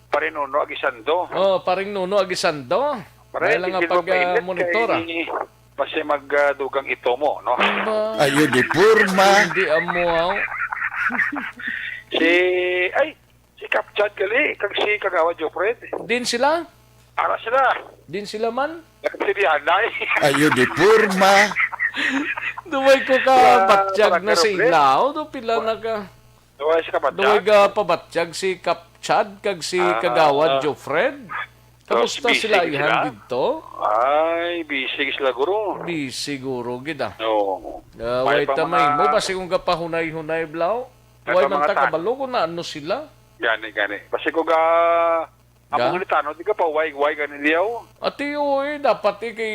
Pare Nuno Agisando. Oh, Paring Nuno Agisando. Pare, lang ang pag-monitor, ah. Basi mag, ah, dugang ito mo, no? Ba? Ayo di porma. Hindi amo, aw. Si, ay, si Kap Chad gali, kag si Kagawad Jofred. Din sila? Ara sila. Din sila man? Nagsilihanay. Ayo di porma. Duway ko ka batyag na sa ilaw. Do pila na ka? Duway sa kabatyag? Duway ka pabatyag si Kap Chad kag si Kagawad Jofred. Kamusta sila ihan didto? Ay, busy sila, guro. Busy, guro, gid, ah. Oo. Ah, way ta mahimo, basi kung gapahunay-hunay, blaw. Way man ta kabalo kung naano sila. Gani, gani. Basi ko ga, amo nga ni tanod, di ka pa way-way gani liyaw. Ati, oy, dapat, eh, kay,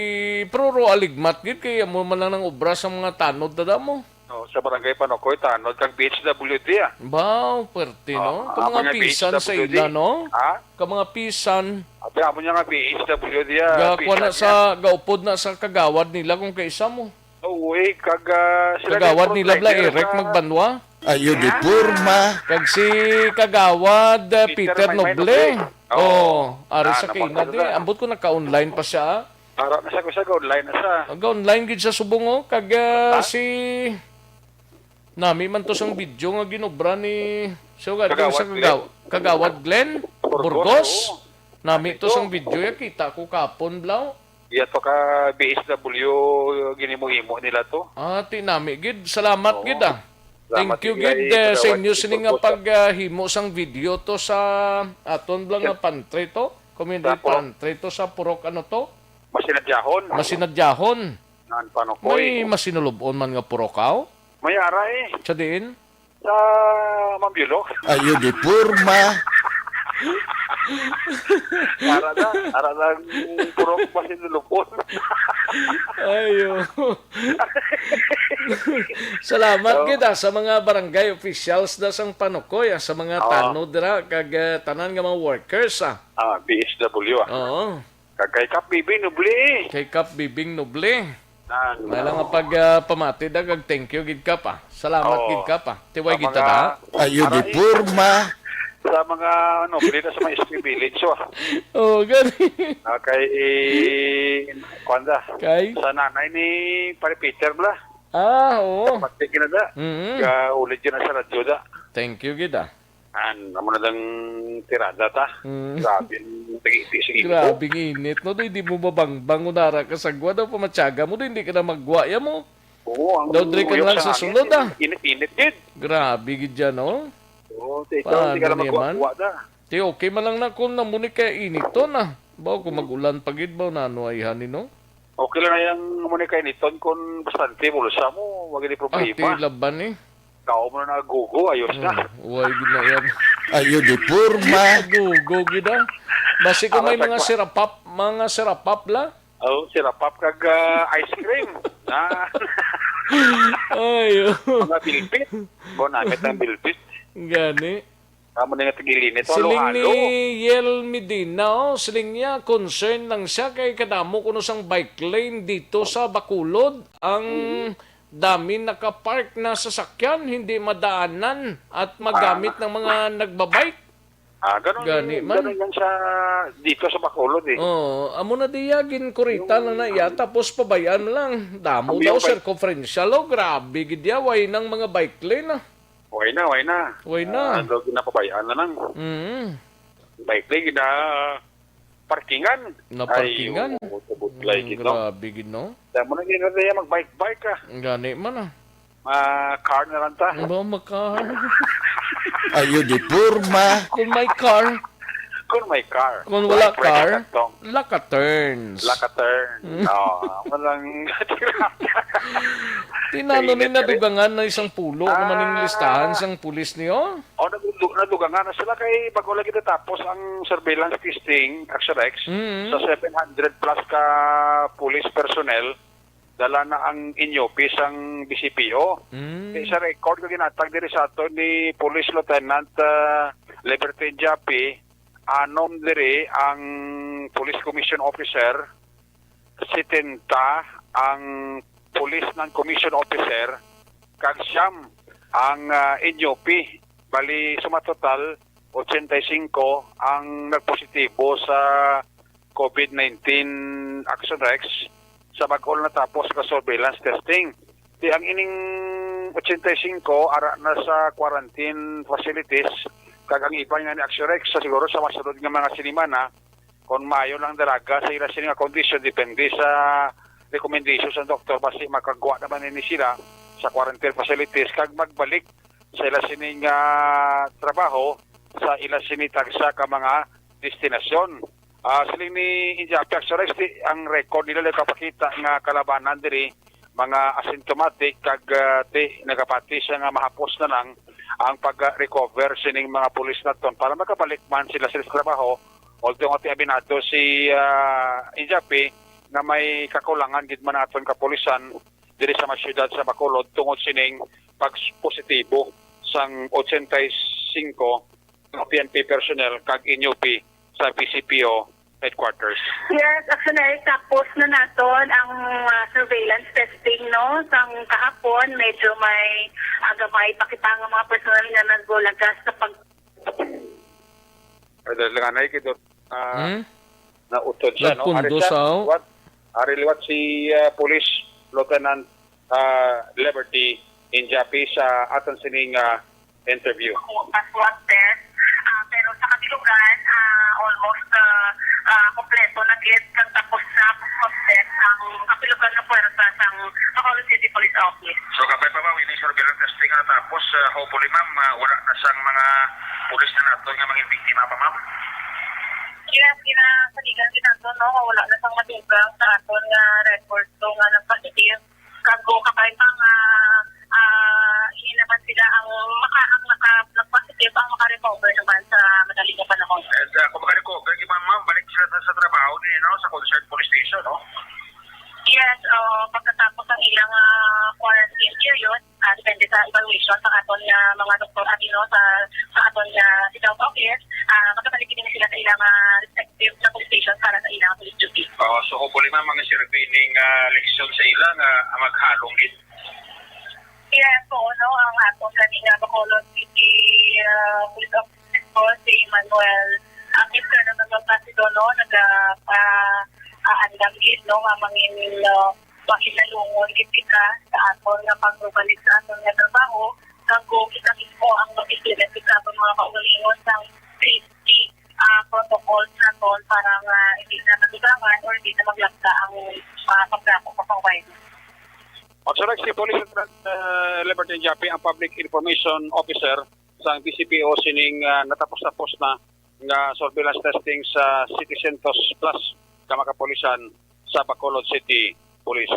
pero ro aligmat, gid, kay amo man lang nang obra sa mga tanod, tada mo. Oh, sa Barangay Panokoy, tanod kag B H W D, ah. Baw, pwerte, no? Ka mga pisan sa ila, no? Ha? Ka mga pisan. Abi, amo niya nga B H W D, ah. Gakuha na sa, gaupod na sa kagawad nila kung kaisa mo. Oo, eh, kag, ah, sila kagawad nila bla Eric Magbanwa. Ayo di porma. Kag si kagawad, ah, Peter Noble. Oh, ari sa kaina di. Ambot ko naka-online pa siya, ah. Ara na sa kusa, ga-online na sa. Ga-online gid sa subong, oh. Kag, ah, si, nami man to sang video nga ginobra ni, so, ga-, sa Kagawad Glenn Burgos. Nami to sang video, ya, kita ko kapon, blaw. Iya to ka B H W, ginimo-imo nila to. Ah, ti nami gid. Salamat gid, ah. Thank you gid, eh, sa inyo sini nga pag, ah, himo sang video to sa aton bala nga pantry to. Community pantry to sa purok, ano to? Masinadyahon. Masinadyahon. Nan Panokoy. May masinulub-on man nga purok, aw? May ara, eh. Sa diin? Sa Mambiulok. Ayo di porma. Ara na, ara na ang purok masinulub-on. Ayo. Salamat gid, ah, sa mga barangay officials da sang Panokoy, ah, sa mga tanod dira, kag, eh, tanan nga mga workers, ah. Ah, B H W, ah. Oo. Kag kay Kap Bibing Noble. Kay Kap Bibing Noble. May lang nga pag, ah, pamati da, kag thank you gid, Kap, ah. Salamat gid, Kap, ah. Tiway gid ta na. Ayo di porma. Sa mga, ano, pili na sa mga S P village, so, ah. Oh, gani. Ah, kay, kuwan da. Kay? Sa nanay ni Pare Peter, bla. Ah, oo. Pati gina da. Mm-hmm. Ka-, ulit yun sa radyo da. Thank you gid, ah. An, amo na lang tirada ta. Mm. Grabe ang tag-iti, sige. Grabe ang init, no? Di, di mo mabangbang, unara ka sa gwa daw, pamatyaga mo, di, hindi ka na maggwa, ya mo. Oo, ang daw, dre ka na lang sa sulod, ah. Init-init, gid. Grabe gid yan, no? Oo, ti ikaw, hindi ka na maggwa-gwa na. Ti okay man lang na kung namuni kay inito na. Baw, kung mag-ulan pa gid, baw, nano ay hani, no? Okay lang na yang mo ni kainiton kung bastante bulsa mo, wag ni Ah, problema. Ti laban eh. Kao mo na nagagugo, ayos na. Hmm, way gid na yan. Ayo di porma. Gugo gid ah. Basi ko Ako may sa mga kwa- sirapap, mga sirapap la. Oh, sirapap kag ah, ice cream. Ah, Ay, oh. Mga bilpit. Bonamit ang bilpit. Gani. Amo na nga tagilinit. Siling ni Halo-halo. Yel Medina, oh, siling niya, concern lang siya kay kadamo kuno sang bike lane dito sa Bacolod. Ang dami nakapark na sasakyan, hindi madaanan at magamit Ah. ng mga nagbabike. Ah, ganun, Gani man. Ganun yan sa, dito sa Bacolod eh. Oo, amo na diya, ginkurita Yung lang na iya, tapos pabayaan lang. Damo Ang daw yung bike circumferential, oh, grabe gid ya, way nang mga bike lane, ah. Way na, way na. Way na. Ah, daw ginapabayaan na lang. Mm. Bike lane, gina-, parkingan. Na parkingan? Ay, oo, tubot lay Mm, gid, no? Grabe gid, no? Kaya mo na gid na mag-bike-bike ka. Gani man, ah. Ma-car na lang ta. Ba, ma-car? Ayo di porma. Kung may car. Kung may car. Kung wala Like Fred car, Cantong. Laka turns. Laka turn. Mm. Oo, walang Tinano ni Kainit ka rin. Nadugangan na isang pulo naman yung Ah. Listahan sang pulis niyo? O, nagdu-, nadugangan na sila kay bago lagi natapos ang surveillance testing, Action X, Mm. sa seven hundred plus ka police personnel, dala na ang inyopis sang B C P O. Mm. Kay sa record nga ginatag diri sa ato ni Police Lieutenant, ah, Liberty Japi, anom diri ang Police Commission Officer, setenta ang Police Non-Commission Officer, kag siyam ang, ah, inyopis. Bali, sumatotal, ochenta y cinco ang nagpositibo sa COVID nineteen Action X sa bag-o lang natapos nga surveillance testing. Di ang ining ochenta y cinco ara na sa quarantine facilities, kag ang iban nga ni Action X sa siguro sa masunod nga mga sinimana, kung maayo lang dalaga sa ila sini nga kondisyon, depende sa recommendation sa doktor, basi makagwa naman ini sila sa quarantine facilities kag magbalik sa ila sini nga trabaho sa ila sini tagsa ka mga destinasyon. Ah, siling ni India Apex Rex, ti, ang record nila nagpapakita nga kalabanan diri mga asymptomatic kag, ah, ti, nagapati siya nga mahapos na lang ang pag-recover sining mga pulis naton para makabalik man sila sa trabaho. Although nga ti, aminado si, ah, Injapi nga may kakulangan gid man aton kapulisan diri sa mga syudad sa Bacolod tungod sining pag-positibo sang ochenta y cinco nga P N P personnel kag N U P sa B C P O headquarters. Yes, actually, tapos na naton ang, ah, surveillance testing, no? Sang kahapon, medyo may, ah, gamay pa kita nga mga personnel nga nagulagas sa pag- Ay, dahil nga na ikidot, ah, Hmm? Nautod siya, no? Nagpundo Ari siya, sa, oh. Liwat, ari liwat si, ah, Police Lieutenant, ah, Liberty Injapi sa aton sining, ah, interview. Ako pa swab test, ah, pero sa kabilugan, ah, almost, ah, ah, kompleto na gid kag tapos na ang swab test ang kabilugan nga puwersa sang Bacolod City Police Office. So, kabay pa, ma'am, ini surveillance testing na tapos, ah, hopefully, ma'am, ah, wala na sang mga pulis na naton nga mga biktima pa, ma'am? Yes, ginasaligan gid naton, no, nga wala na sang madugang sa aton nga record, so, nga nag-positive. Kag kung kakaiba nga, ah, hindi naman sila ang maka-, ang naka-, nag-positive ang maka-recover naman sa madali nga panahon. And, ah, kung maka-recover, di ba, ma'am, balik sila sa, sa trabaho ni, no, sa concerned police station, no? Yes, uh, pagkatapos ang ilang, ah, quarantine period, ah, depende sa evaluation sa aton nga mga doktor, abi, no, sa, sa aton nga health office, ah, makabalik din sila sa ilang, ah, respective na police station para sa ilang police duty. Oh, so hopefully, ma'am, mga survey ning, ah, leksyon sa ila nga, ah, maghalong gid. Yes, oo, no, ang aton gani nga Bacolod City, ah, Police Officer po, si Manuel, ah, Mister Manuel Placido, no, naga, ah, ah, andam gid, no, nga mangin, ah, makinalungon gid kita sa aton nga pagbalik sa aton nga trabaho, kag kung kita mismo ang mag-implement sa aton mga kaugalingon sang safety, ah, protocols naton para nga hindi na madugangan or hindi na maglagta ang, ah, pagdako sa virus. At sa si Police Lieutenant, ah, Liberty Japi, ang Public Information Officer sang B C P O sining, ah, natapos-tapos na nga surveillance testing sa setecientos plus ka mga kapulisan sa Bacolod City Police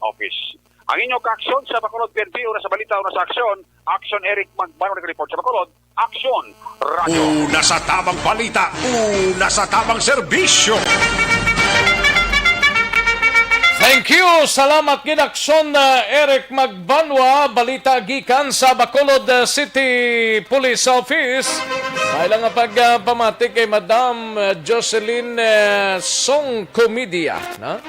Office. Ang inyo kaaksyon sa Bacolod P N P, una sa balita, una sa aksyon, Aksyon Eric Magmano nag-report sa Bacolod, Aksyon Radyo. Una sa tabang balita, una sa tabang serbisyo. Thank you. Salamat gid, Aksyon, uh, Eric Magbanwa. Balita gikan sa Bacolod, uh, City Police Office. May lang nga pag, uh, pamati kay Madam, uh, Jocelyn, uh, Song Comedia, no?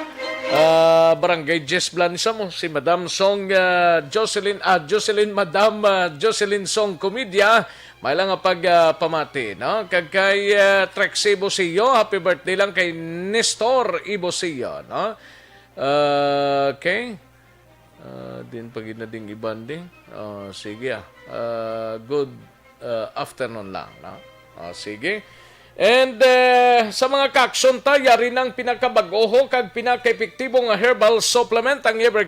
Ah, Barangay Jess Blansa mo, si Madam Song, ah, Jocelyn, ah, Jocelyn, Madam, ah, Jocelyn Song Comedia, may lang nga pag, ah, pamati, no? Kag kay, ah, Trexie Ibosio, happy birthday lang kay Nestor Ibosio, no? Ah, okay. Ah, din pag na ding iban di. Ah, sige, ah. Ah, good, ah, afternoon lang, no? Ah, sige. And, eh, sa mga kaaksyon ta, yari nang pinakabag-oho kag pinakaepektibo nga herbal supplement, ang Ever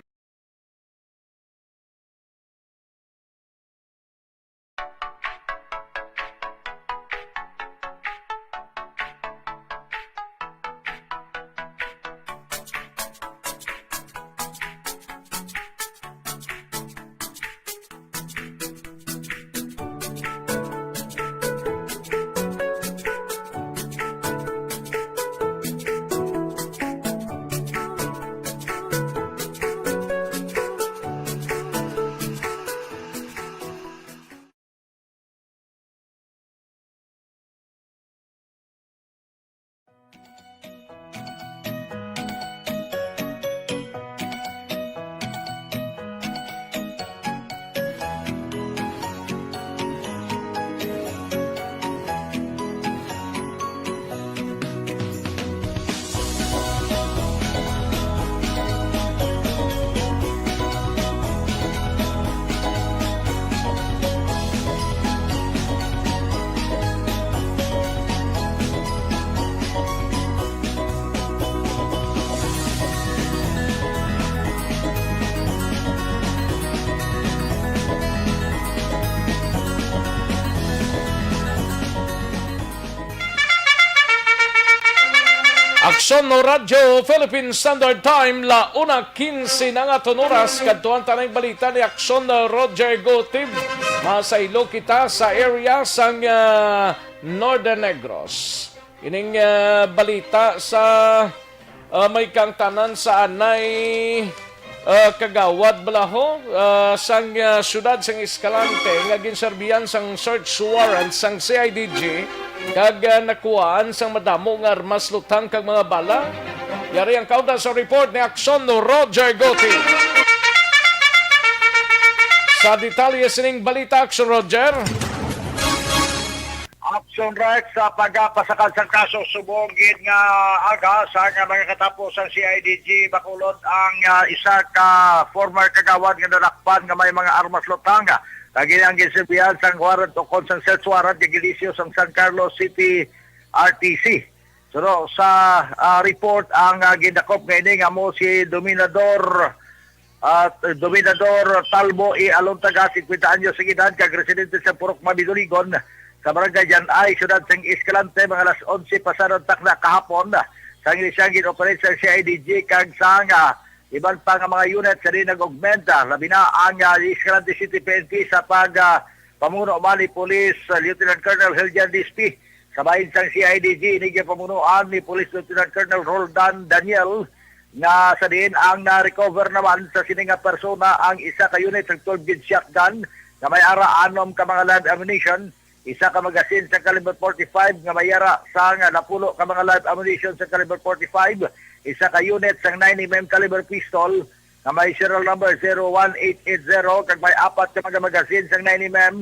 Aksyon no Radyo Philippine Standard Time, la una quince na nga aton oras. Kadtuan ta na ang balita ni Aksyon no Roger Gotib. Masaylo kita sa area sang, ah, Northern Negros. Ining, ah, balita sa, ah, may kangtanan sa anay, ah, Kagawad Balaho, ah, sang, ah, siyudad sang Escalante nga ginserbihan sang search warrant sang C I D G kag, ah, nakuhaan sang madamo nga armas, lutang kag mga bala. Yari ang kaunda sa report ni Aksyon Roger Goti. Sa detalye sining balita, Aksyon Roger. Action Rex, sa pagpasakad sang kaso, subong gid nga aga sa nga mga katapo sang C I D G Bacolod ang, ah, isa ka former kagawad nga nadakpan nga may mga armas, lutang. Kag ini ang ginsilbihan sang warrant ukon sang search warrant nga gilisyu sang San Carlos City R T C. Suno sa, ah, report, ang, ah, gindakop nga ini nga amo si Dominador at Dominador Talbo E. Alontaga, singkwenta anyos ang edad, kag residente sa Purok Mabidoligon, sa Barangay Janay, siyudad sang Escalante, mga alas onse pasadong takna kahapon. Sang ini siya gin-operate sa C I D G kag sang, ah, iban pa nga mga unit sa diin nag-augment, ah, labi na ang, ah, Escalante City P N P sa pag, ah, pamuno man ni Police, ah, Lieutenant Colonel Hildian Dispi. Sa bahin sang C I D G, ini ginpamunuan ni Police Lieutenant Colonel Roldan Daniel, nga sa diin ang na-recover naman sa sini nga persona ang isa ka unit sa twelve gauge shotgun nga may ara anom ka mga live ammunition, isa ka magazine sa caliber forty-five nga may ara sang napulo ka mga live ammunition sa caliber forty-five, isa ka unit sang nine M M caliber pistol, nga may serial number zero one eight eight zero, kag may apat ka mga magazine sang nine M M,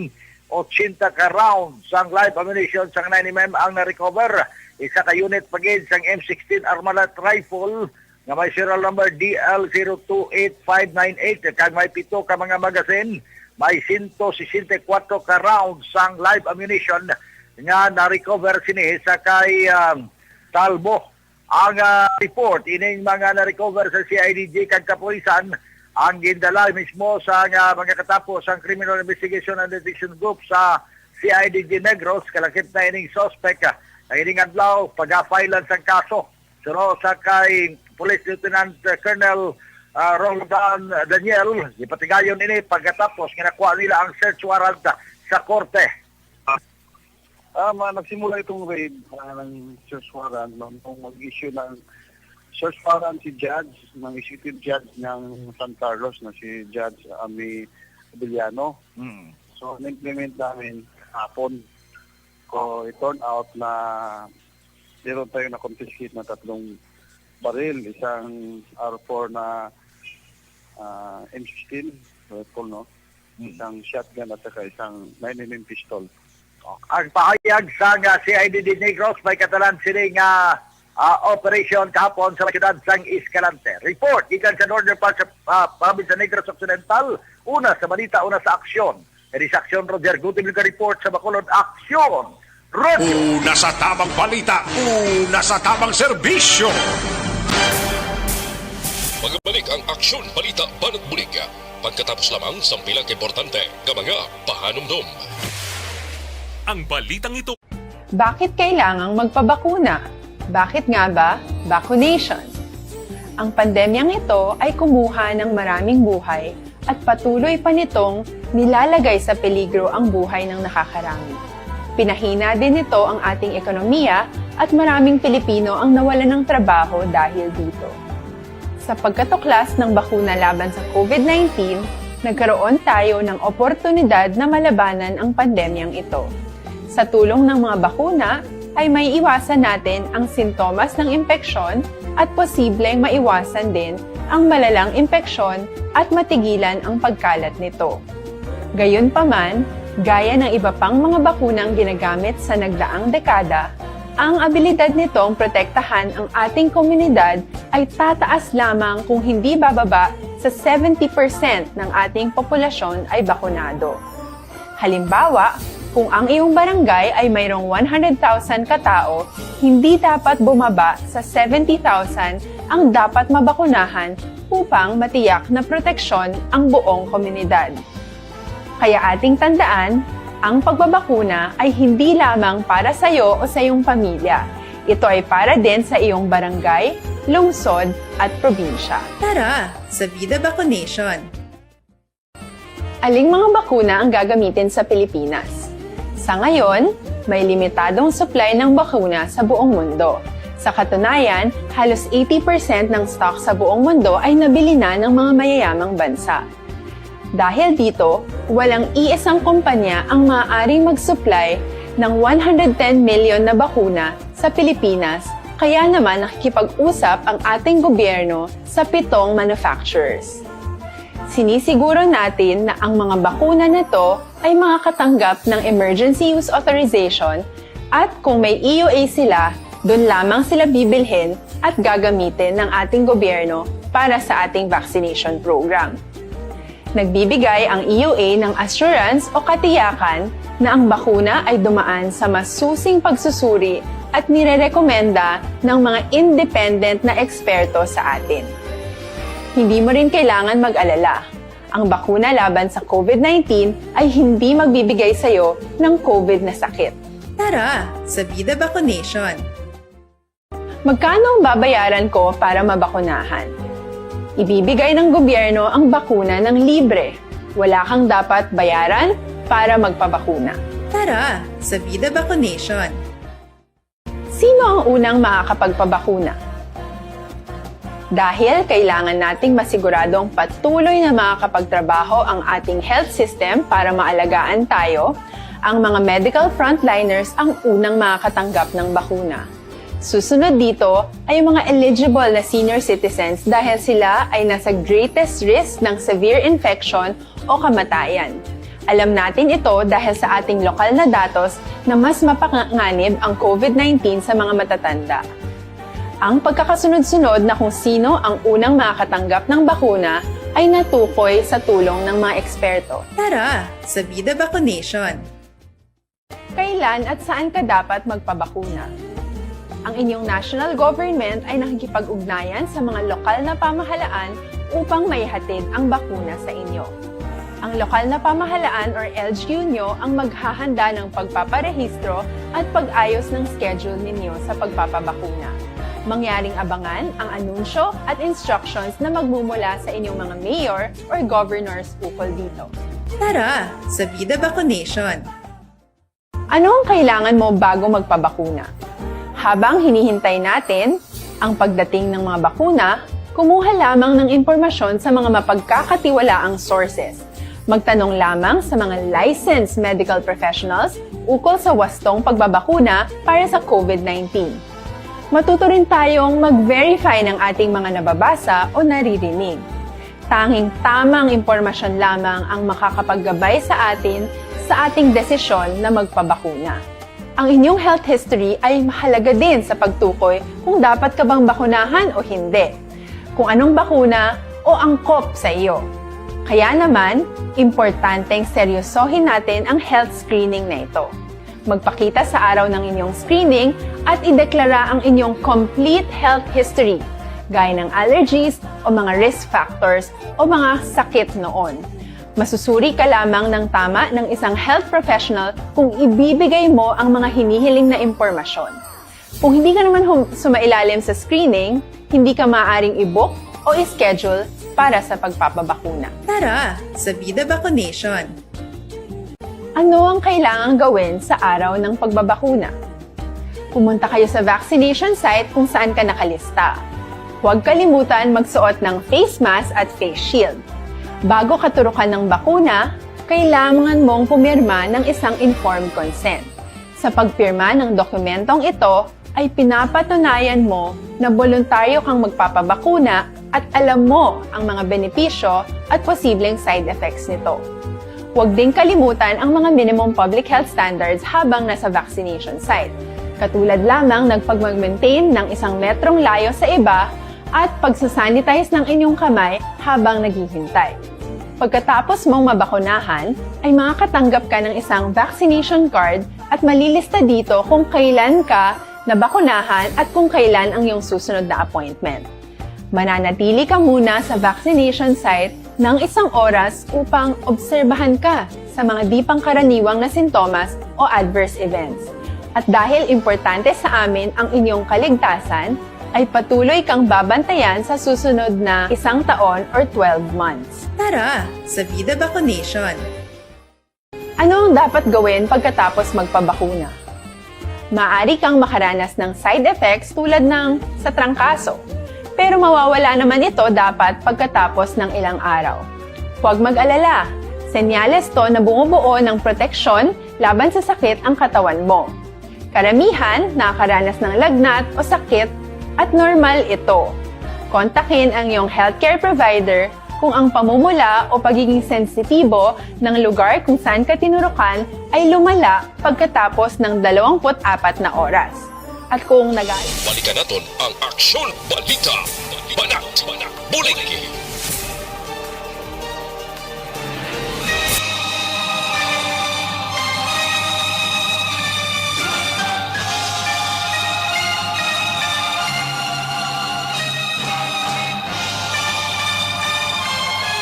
ochenta ka round sang live ammunition sang nine M M ang na-recover. Isa ka unit pa gid sang M sixteen Armalite rifle nga may serial number D L zero two eight five nine eight, kag may pito ka mga magazine, may sento sesenta y kuwatro ka round sang live ammunition nga na-recover sini sa kay, ah, Talbo. Ang, ah, report, ining mga na-recover sa C I D G kag kapulisan ang gindala mismo sa, ah, mga katapo sang Criminal Investigation and Detection Group sa C I D G Negros. Kalakip na ining suspect, ah, nga ining adlaw pag-filean sang kaso. Suno sa kay Police Lieutenant Colonel, ah, Roldan Daniel. Gipatigayon ini pagkatapos nga nakuha nila ang search warrant sa korte. Ah, ma-, nagsimula itong raid, ah, ng search warrant, no, nung mag-issue ng search warrant si Judge, ng Executive Judge ng San Carlos, na si Judge Ami Abellano. Mm. So, na-implement namin hapon. So, it turned out na meron tayong na-confiscate na tatlong baril, isang R four na, ah, M sixteen rifle, no? Mm. Isang shotgun at saka isang nine M M pistol. Ang pahayag sang C I D D Negros, may katalan sini nga, ah, operasyon kahapon sa siyudad sang Escalante. Report gikan sa northern part sa, ah, province sa Negros Occidental, una sa balita, una sa aksyon. Diri sa Aksyon, Roger Gutib, report sa Bacolod, Aksyon, Roger. Una sa tamang balita, una sa tamang serbisyo. Magbalik ang Aksyon Balita Banat Bulig, pagkatapos lamang sang pila ka importante nga mga pahanumdom. Ang balitang ito. Bakit kailangang magpabakuna? Bakit nga ba vaccination? Ang pandemyang ito ay kumuha ng maraming buhay at patuloy pa nitong nilalagay sa peligro ang buhay ng nakakarami. Pinahina din nito ang ating ekonomiya at maraming Pilipino ang nawalan ng trabaho dahil dito. Sa pagkatuklas ng bakuna laban sa COVID nineteen, nagkaroon tayo ng oportunidad na malabanan ang pandemyang ito. Sa tulong ng mga bakuna, ay maiiwasan natin ang sintomas ng impeksyon at posibleng maiwasan din ang malalang impeksyon at matigilan ang pagkalat nito. Gayunpaman, gaya ng iba pang mga bakunang ginagamit sa nagdaang dekada, ang abilidad nitong protektahan ang ating komunidad ay tataas lamang kung hindi bababa sa seventy percent ng ating populasyon ay bakunado. Halimbawa, kung ang iyong barangay ay mayroong one hundred thousand ka tawo, hindi dapat bumaba sa seventy thousand ang dapat mabakunahan upang matiyak na proteksyon ang buong komunidad. Kaya ating tandaan, ang pagbabakuna ay hindi lamang para sa iyo o sa iyong pamilya. Ito ay para din sa iyong barangay, lungsod, at probinsya. Tara, sa Vida Vaccination! Aling mga bakuna ang gagamitin sa Pilipinas? Sa ngayon, may limitadong supply ng bakuna sa buong mundo. Sa katunayan, halos eighty percent ng stock sa buong mundo ay nabili na ng mga mayayamang bansa. Dahil dito, walang iisang kumpanya ang maaaring mag-supply ng one hundred ten million na bakuna sa Pilipinas, kaya naman nakikipag-usap ang ating gobyerno sa pitong manufacturers. Sinisiguro natin na ang mga bakuna na to ay makakatanggap ng emergency use authorization at kung may E U A sila, doon lamang sila bibilhin at gagamitin ng ating gobyerno para sa ating vaccination program. Nagbibigay ang E U A ng assurance o katiyakan na ang bakuna ay dumaan sa masusing pagsusuri at nirerekomenda ng mga independent na eksperto sa atin. Hindi mo rin kailangan mag-alala. Ang bakuna laban sa COVID nineteen ay hindi magbibigay sa iyo ng COVID na sakit. Tara, sa Vida Vaccination! Magkano ang babayaran ko para mabakunahan? Ibibigay ng gobyerno ang bakuna ng libre. Wala kang dapat bayaran para magpabakuna. Tara, sa Vida Vaccination! Sino ang unang makakapagpabakuna? Dahil kailangan nating masiguradong patuloy na makakapagtrabaho ang ating health system para maalagaan tayo, ang mga medical frontliners ang unang makakatanggap ng bakuna. Susunod dito ay ang mga eligible na senior citizens dahil sila ay nasa greatest risk ng severe infection o kamatayan. Alam natin ito dahil sa ating lokal na datos na mas mapanganib ang COVID nineteen sa mga matatanda. Ang pagkakasunod-sunod na kung sino ang unang makakatanggap ng bakuna ay natukoy sa tulong ng mga eksperto. Tara, sa Vida Vaccination! Kailan at saan ka dapat magpabakuna? Ang inyong national government ay nakikipag-ugnayan sa mga lokal na pamahalaan upang maihatid ang bakuna sa inyo. Ang lokal na pamahalaan or L G U nyo ang maghahanda ng pagpaparehistro at pag-ayos ng schedule ninyo sa pagpapabakuna. Mangyaring abangan ang anunsyo at instructions na magmumula sa inyong mga mayor or governors ukol dito. Tara, sa Bida Bakunation! Ano ang kailangan mo bago magpabakuna? Habang hinihintay natin ang pagdating ng mga bakuna, kumuha lamang ng impormasyon sa mga mapagkakatiwalaang sources. Magtanong lamang sa mga licensed medical professionals ukol sa wastong pagbabakuna para sa COVID nineteen. Matuto rin tayong mag-verify ng ating mga nababasa o naririnig. Tanging tamang impormasyon lamang ang makakapaggabay sa atin sa ating desisyon na magpabakuna. Ang inyong health history ay mahalaga din sa pagtukoy kung dapat ka bang bakunahan o hindi, kung anong bakuna o angkop sa iyo. Kaya naman, importanteng seryosohin natin ang health screening na ito. Magpakita sa araw ng inyong screening at ideklara ang inyong complete health history, gaya ng allergies o mga risk factors o mga sakit noon. Masusuri ka lamang ng tama ng isang health professional kung ibibigay mo ang mga hinihiling na impormasyon. Kung hindi ka naman hum- sumailalim sa screening, hindi ka maaaring i-book o i-schedule para sa pagpapabakuna. Tara, sa Bida Bakunation! Ano ang kailangang gawin sa araw ng pagbabakuna? Pumunta kayo sa vaccination site kung saan ka nakalista. Huwag kalimutan magsuot ng face mask at face shield. Bago katurukan ng bakuna, kailangan mong pumirma ng isang informed consent. Sa pagpirma ng dokumentong ito, ay pinapatunayan mo na boluntaryo kang magpapabakuna at alam mo ang mga benepisyo at posibleng side effects nito. Huwag ding kalimutan ang mga minimum public health standards habang nasa vaccination site, katulad lamang ng pagmag-maintain ng isang metrong layo sa iba at pagsasanitize ng inyong kamay habang naghihintay. Pagkatapos mong mabakunahan, ay makakatanggap ka ng isang vaccination card at malilista dito kung kailan ka nabakunahan at kung kailan ang iyong susunod na appointment. Mananatili ka muna sa vaccination site ng isang oras upang obserbahan ka sa mga di pangkaraniwang na sintomas o adverse events. At dahil importante sa amin ang inyong kaligtasan, ay patuloy kang babantayan sa susunod na isang taon or twelve months. Tara, sa Bida Bakunation! Ano ang dapat gawin pagkatapos magpabakuna? Maaari kang makaranas ng side effects tulad ng sa trangkaso, pero mawawala naman ito dapat pagkatapos ng ilang araw. Huwag mag-alala, senyales to na bumubuo ng proteksyon laban sa sakit ang katawan mo. Karamihan nakakaranas ng lagnat o sakit at normal ito. Kontakin ang iyong healthcare provider kung ang pamumula o pagiging sensitibo ng lugar kung saan ka tinurukan ay lumala pagkatapos ng dalawampu't apat na oras. At kung naga- Balikan naton ang Aksyon Balita. Banat, Banat, Bulig.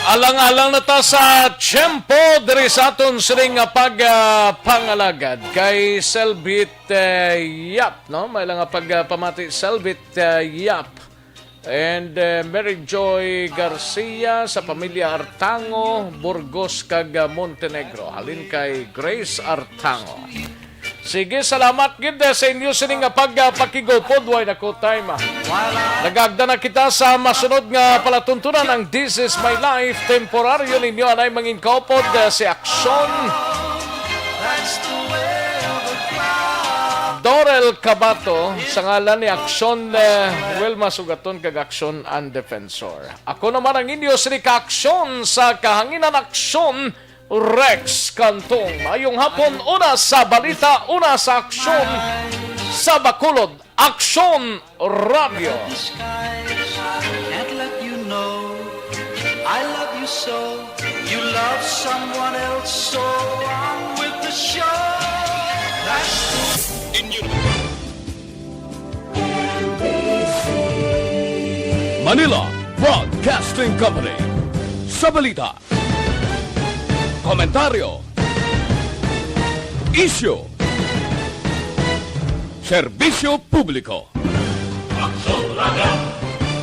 Alang-alang na ta sa tiyempo diri sa aton sining nga pag, ah, pangalagad kay Selvit, eh, Yap, no? May lang nga pag, ah, pamati, Selvit, eh, Yap. And, eh, Mary Joy Garcia sa pamilya Artango, Burgos, kag, ah, Montenegro. Halin kay Grace Artango. Sige, salamat gid, eh, sa inyo sini nga pag, ah, pakigupod. Way na ko time, ah. Nagagda na kita sa masunod nga palatuntunan, ang This Is My Life. Temporaryo ninyo anay mangin kaupod, eh, si Aksyon Dorel Cabato sa ngalan ni Aksyon, eh, Wilma Sugaton kag Aksyon Ann Defensor. Ako naman ang inyo sini ka Aksyon sa kahanginan, Aksyon Rex Cantong. Mayong hapon, una sa balita, una sa aksyon, sa Bacolod, Aksyon Radio. Can't let you know I love you so. You love someone else, so on with the show. That's the Manila Broadcasting Company. Sa balita, komentaryo, isyu, serbisyo publiko. Aksyon!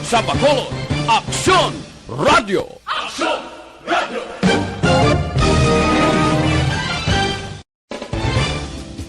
Sa Bacolod, Aksyon Radio. Aksyon Radio.